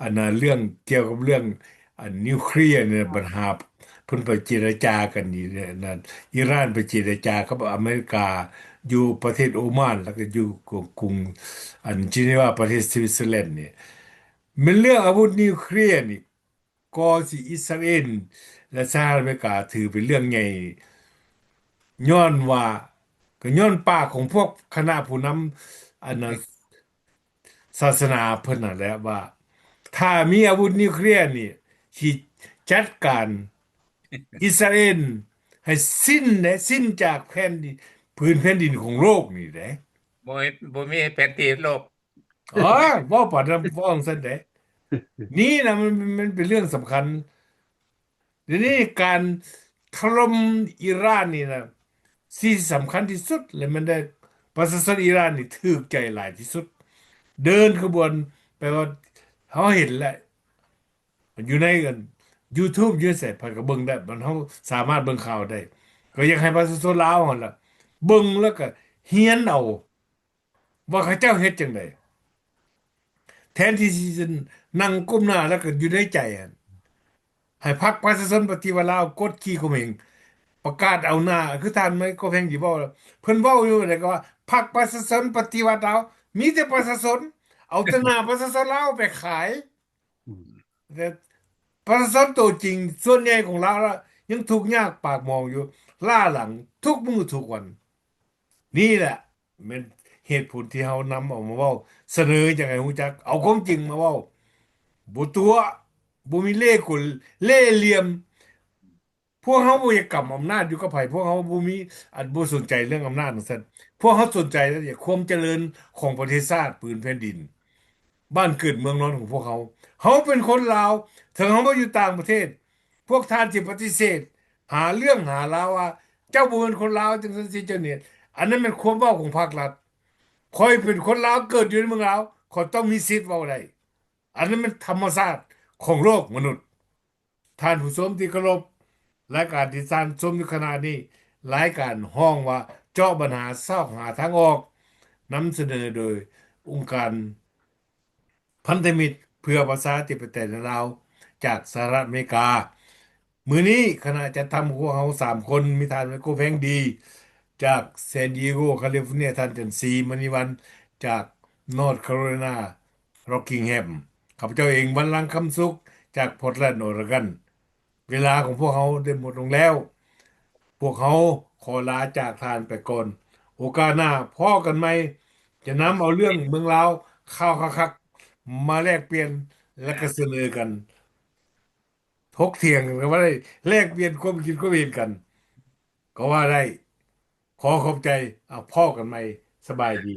ອັນນ່າ ເລື່ອງກ່ຽວກັບເລື່ອງ ອັນ ນິວເຄລຍນີ້ ບັນຫາເພິ່ນໄປເຈລະຈາກັນນີ້ນັ້ນ ອີຣານໄປເຈລະຈາກັບອາເມລິກາຢູ່ປະເທດໂອມານ ແລ້ວກໍຢູ່ກຸງ ອັນ ເຈນີວາ ປະເທດສະວິດເຊີແລນນີ້ ແມ່ນເລື່ອງອາວຸດນິວເຄລຍນີ້ ກໍຊິອິດສະຣາເອນ ແລະ ສະຫະລັດອາເມລິກາຖືເປັນເລື່ອງໃຫຍ່ ຍ້ອນວ່າ ກໍຍ້ອນປາກຂອງພວກຄະນະຜູ້ນຳ ອັນນັ້ນ ສາສະໜາເພິ່ນນັ້ນແຫຼະວ່າ ຖ້າມີອາວຸດນິວເຄລຍນີ້ ຊິຈັດການອິດສະຣາເອນໃຫ້ສິ້ນເດ້ ສິ້ນຈາກແຜ່ນດິນ ພື້ນແຜ່ນດິນຂອງໂລກນີ້ເດ້. ບໍ່ ບໍ່ມີແຜນທີ່ໂລກ. ອໍ ເວົ້າປານນັ້ນ ເວົ້າຈັ່ງຊັ້ນເດ້. ນີ້ນະ ມັນ ມັນເປັນເລື່ອງສຳຄັນ. ດຽວນີ້ການຖະຫຼົ່ມອີຣານນີ້ນະ ສິ່ງສຳຄັນທີ່ສຸດ ແລະ ແມ່ນໄດ້ປະຊາຊົນອີຣານນີ້ຖືກໃຈຫຼາຍທີ່ສຸດ ເດີນຂະບວນ ແປວ່າເຮົາເຫັນແຫຼະ ຢູ່ໃນ ອັນ ຢູທູບ ຢູ່ໃສ ໃຜກໍເບິ່ງໄດ້ ມັນ ເຮົາສາມາດເບິ່ງຂ່າວໄດ້. ກໍຢາກໃຫ້ປະຊາຊົນລາວຫັ້ນລະ ເບິ່ງແລ້ວກໍຮຽນເອົາ ວ່າເຂົາເຈົ້າເຮັດຈັ່ງໃດ ແທນທີ່ຊິນັ່ງກົ້ມໜ້າແລ້ວກໍຢູ່ໃນໃຈຫັ້ນ ໃຫ້ພັກປະຊາຊົນປະຕິວັດລາວກົດຂີ່ຂົ່ມເຫງ ປະກາດເອົາໜ້າ ຄືທ່ານໄມໂກແພງຊິເວົ້າ ເພິ່ນເວົ້າຢູ່ໃດກໍວ່າ ພັກປະຊາຊົນປະຕິວັດລາວ ມີແຕ່ປະຊາຊົນ ເອົາແຕ່ໜ້າປະຊາຊົນລາວໄປຂາຍ. ອືມ ແຕ່ປະຊາຊົນໂຕຈິງສ່ວນໃຫຍ່ຂອງລາວລະ ຍັງທຸກຍາກປາກໝອງຢູ່ ລ້າຫຼັງທຸກມື້ທຸກວັນ. ນີ້ແຫຼະແມ່ນ ເຫດຜົນທີ່ເຮົານຳເອົາມາເວົ້າ ສະເໜີຢາກໃຫ້ຮູ້ຈັກ ເອົາຄວາມຈິງມາເວົ້າ ບໍ່ຕົວະ ບໍ່ມີເລ່ກົນເລ່ຫຼ່ຽມ. ພວກເຮົາບໍ່ຢາກກຳອຳນາດຢູ່ກັບໃຜ ພວກເຮົາບໍ່ມີ ອັນ ບໍ່ສົນໃຈເລື່ອງອຳນາດຈັ່ງຊັ້ນ ພວກເຮົາສົນໃຈແຕ່ຄວາມຈະເລີນຂອງປະເທດຊາດ ຜືນແຜ່ນດິນ ບ້ານເກີດເມືອງນອນຂອງພວກເຮົາ. ເຮົາເປັນຄົນລາວ ເຖິງເຮົາມາຢູ່ຕ່າງປະເທດ ພວກທ່ານຊິປະຕິເສດ ຫາເລື່ອງຫາລາວວ່າ ເຈົ້າບໍ່ແມ່ນຄົນລາວ ຈັ່ງຊັ້ນຊີ້ ເຈົ້ານີ້ ອັນນັ້ນແມ່ນຄວາມເວົ້າຂອງພາກລັດ. ຂ້ອຍເປັນຄົນລາວ ເກີດຢູ່ໃນເມືອງລາວ ຂ້ອຍຕ້ອງມີສິດເວົ້າໄດ້. ອັນນັ້ນແມ່ນທຳມະຊາດຂອງໂລກມະນຸດ. ທ່ານຜູ້ຊົມທີ່ເຄົາລົບ, ລາຍການທີ່ທ່ານຊົມຢູ່ຂະນະນີ້ ລາຍການຮ້ອງວ່າ ເຈາະບັນຫາ ຊອກຫາທາງອອກ, ນຳສະເໜີໂດຍອົງການພັນທະມິດເພື່ອປະຊາທິປະໄຕໃນລາວ ຈາກສະຫະລັດອາເມລິກາ. ມື້ນີ້ຄະນະຈັດທຳຂອງພວກເຮົາສາມຄົນ ມີທ່ານໄມໂກ ແພງດີ ຈາກ San Diego California, ທ່ານຈັນສີ ມະນີວັນ ຈາກ North Carolina Rockingham, ຂ້າພະເຈົ້າເອງ ວັນລັງ ຄຳສຸກ ຈາກ Portland Oregon. ເວລາຂອງພວກເຮົາໄດ້ໝົດລົງແລ້ວ. ພວກເຮົາຂໍລາຈາກທ່ານໄປກ່ອນ. ໂອກາດໜ້າພໍ້ກັນໃໝ່, ຈະນຳເອົາເລື່ອງເມືອງລາວ ຂ່າວຄັກໆ ມາແລກປ່ຽນ ແລະກະສະເໜີກັນ. ຖົກຖຽງກັນກໍວ່າໄດ້, ແລກປ່ຽນຄວາມຄິດຄວາມເຫັນກັນກໍວ່າໄດ້. ຂໍຂອບໃຈ, ອາ, ພໍ້ກັນໃໝ່, ສະບາຍດີ.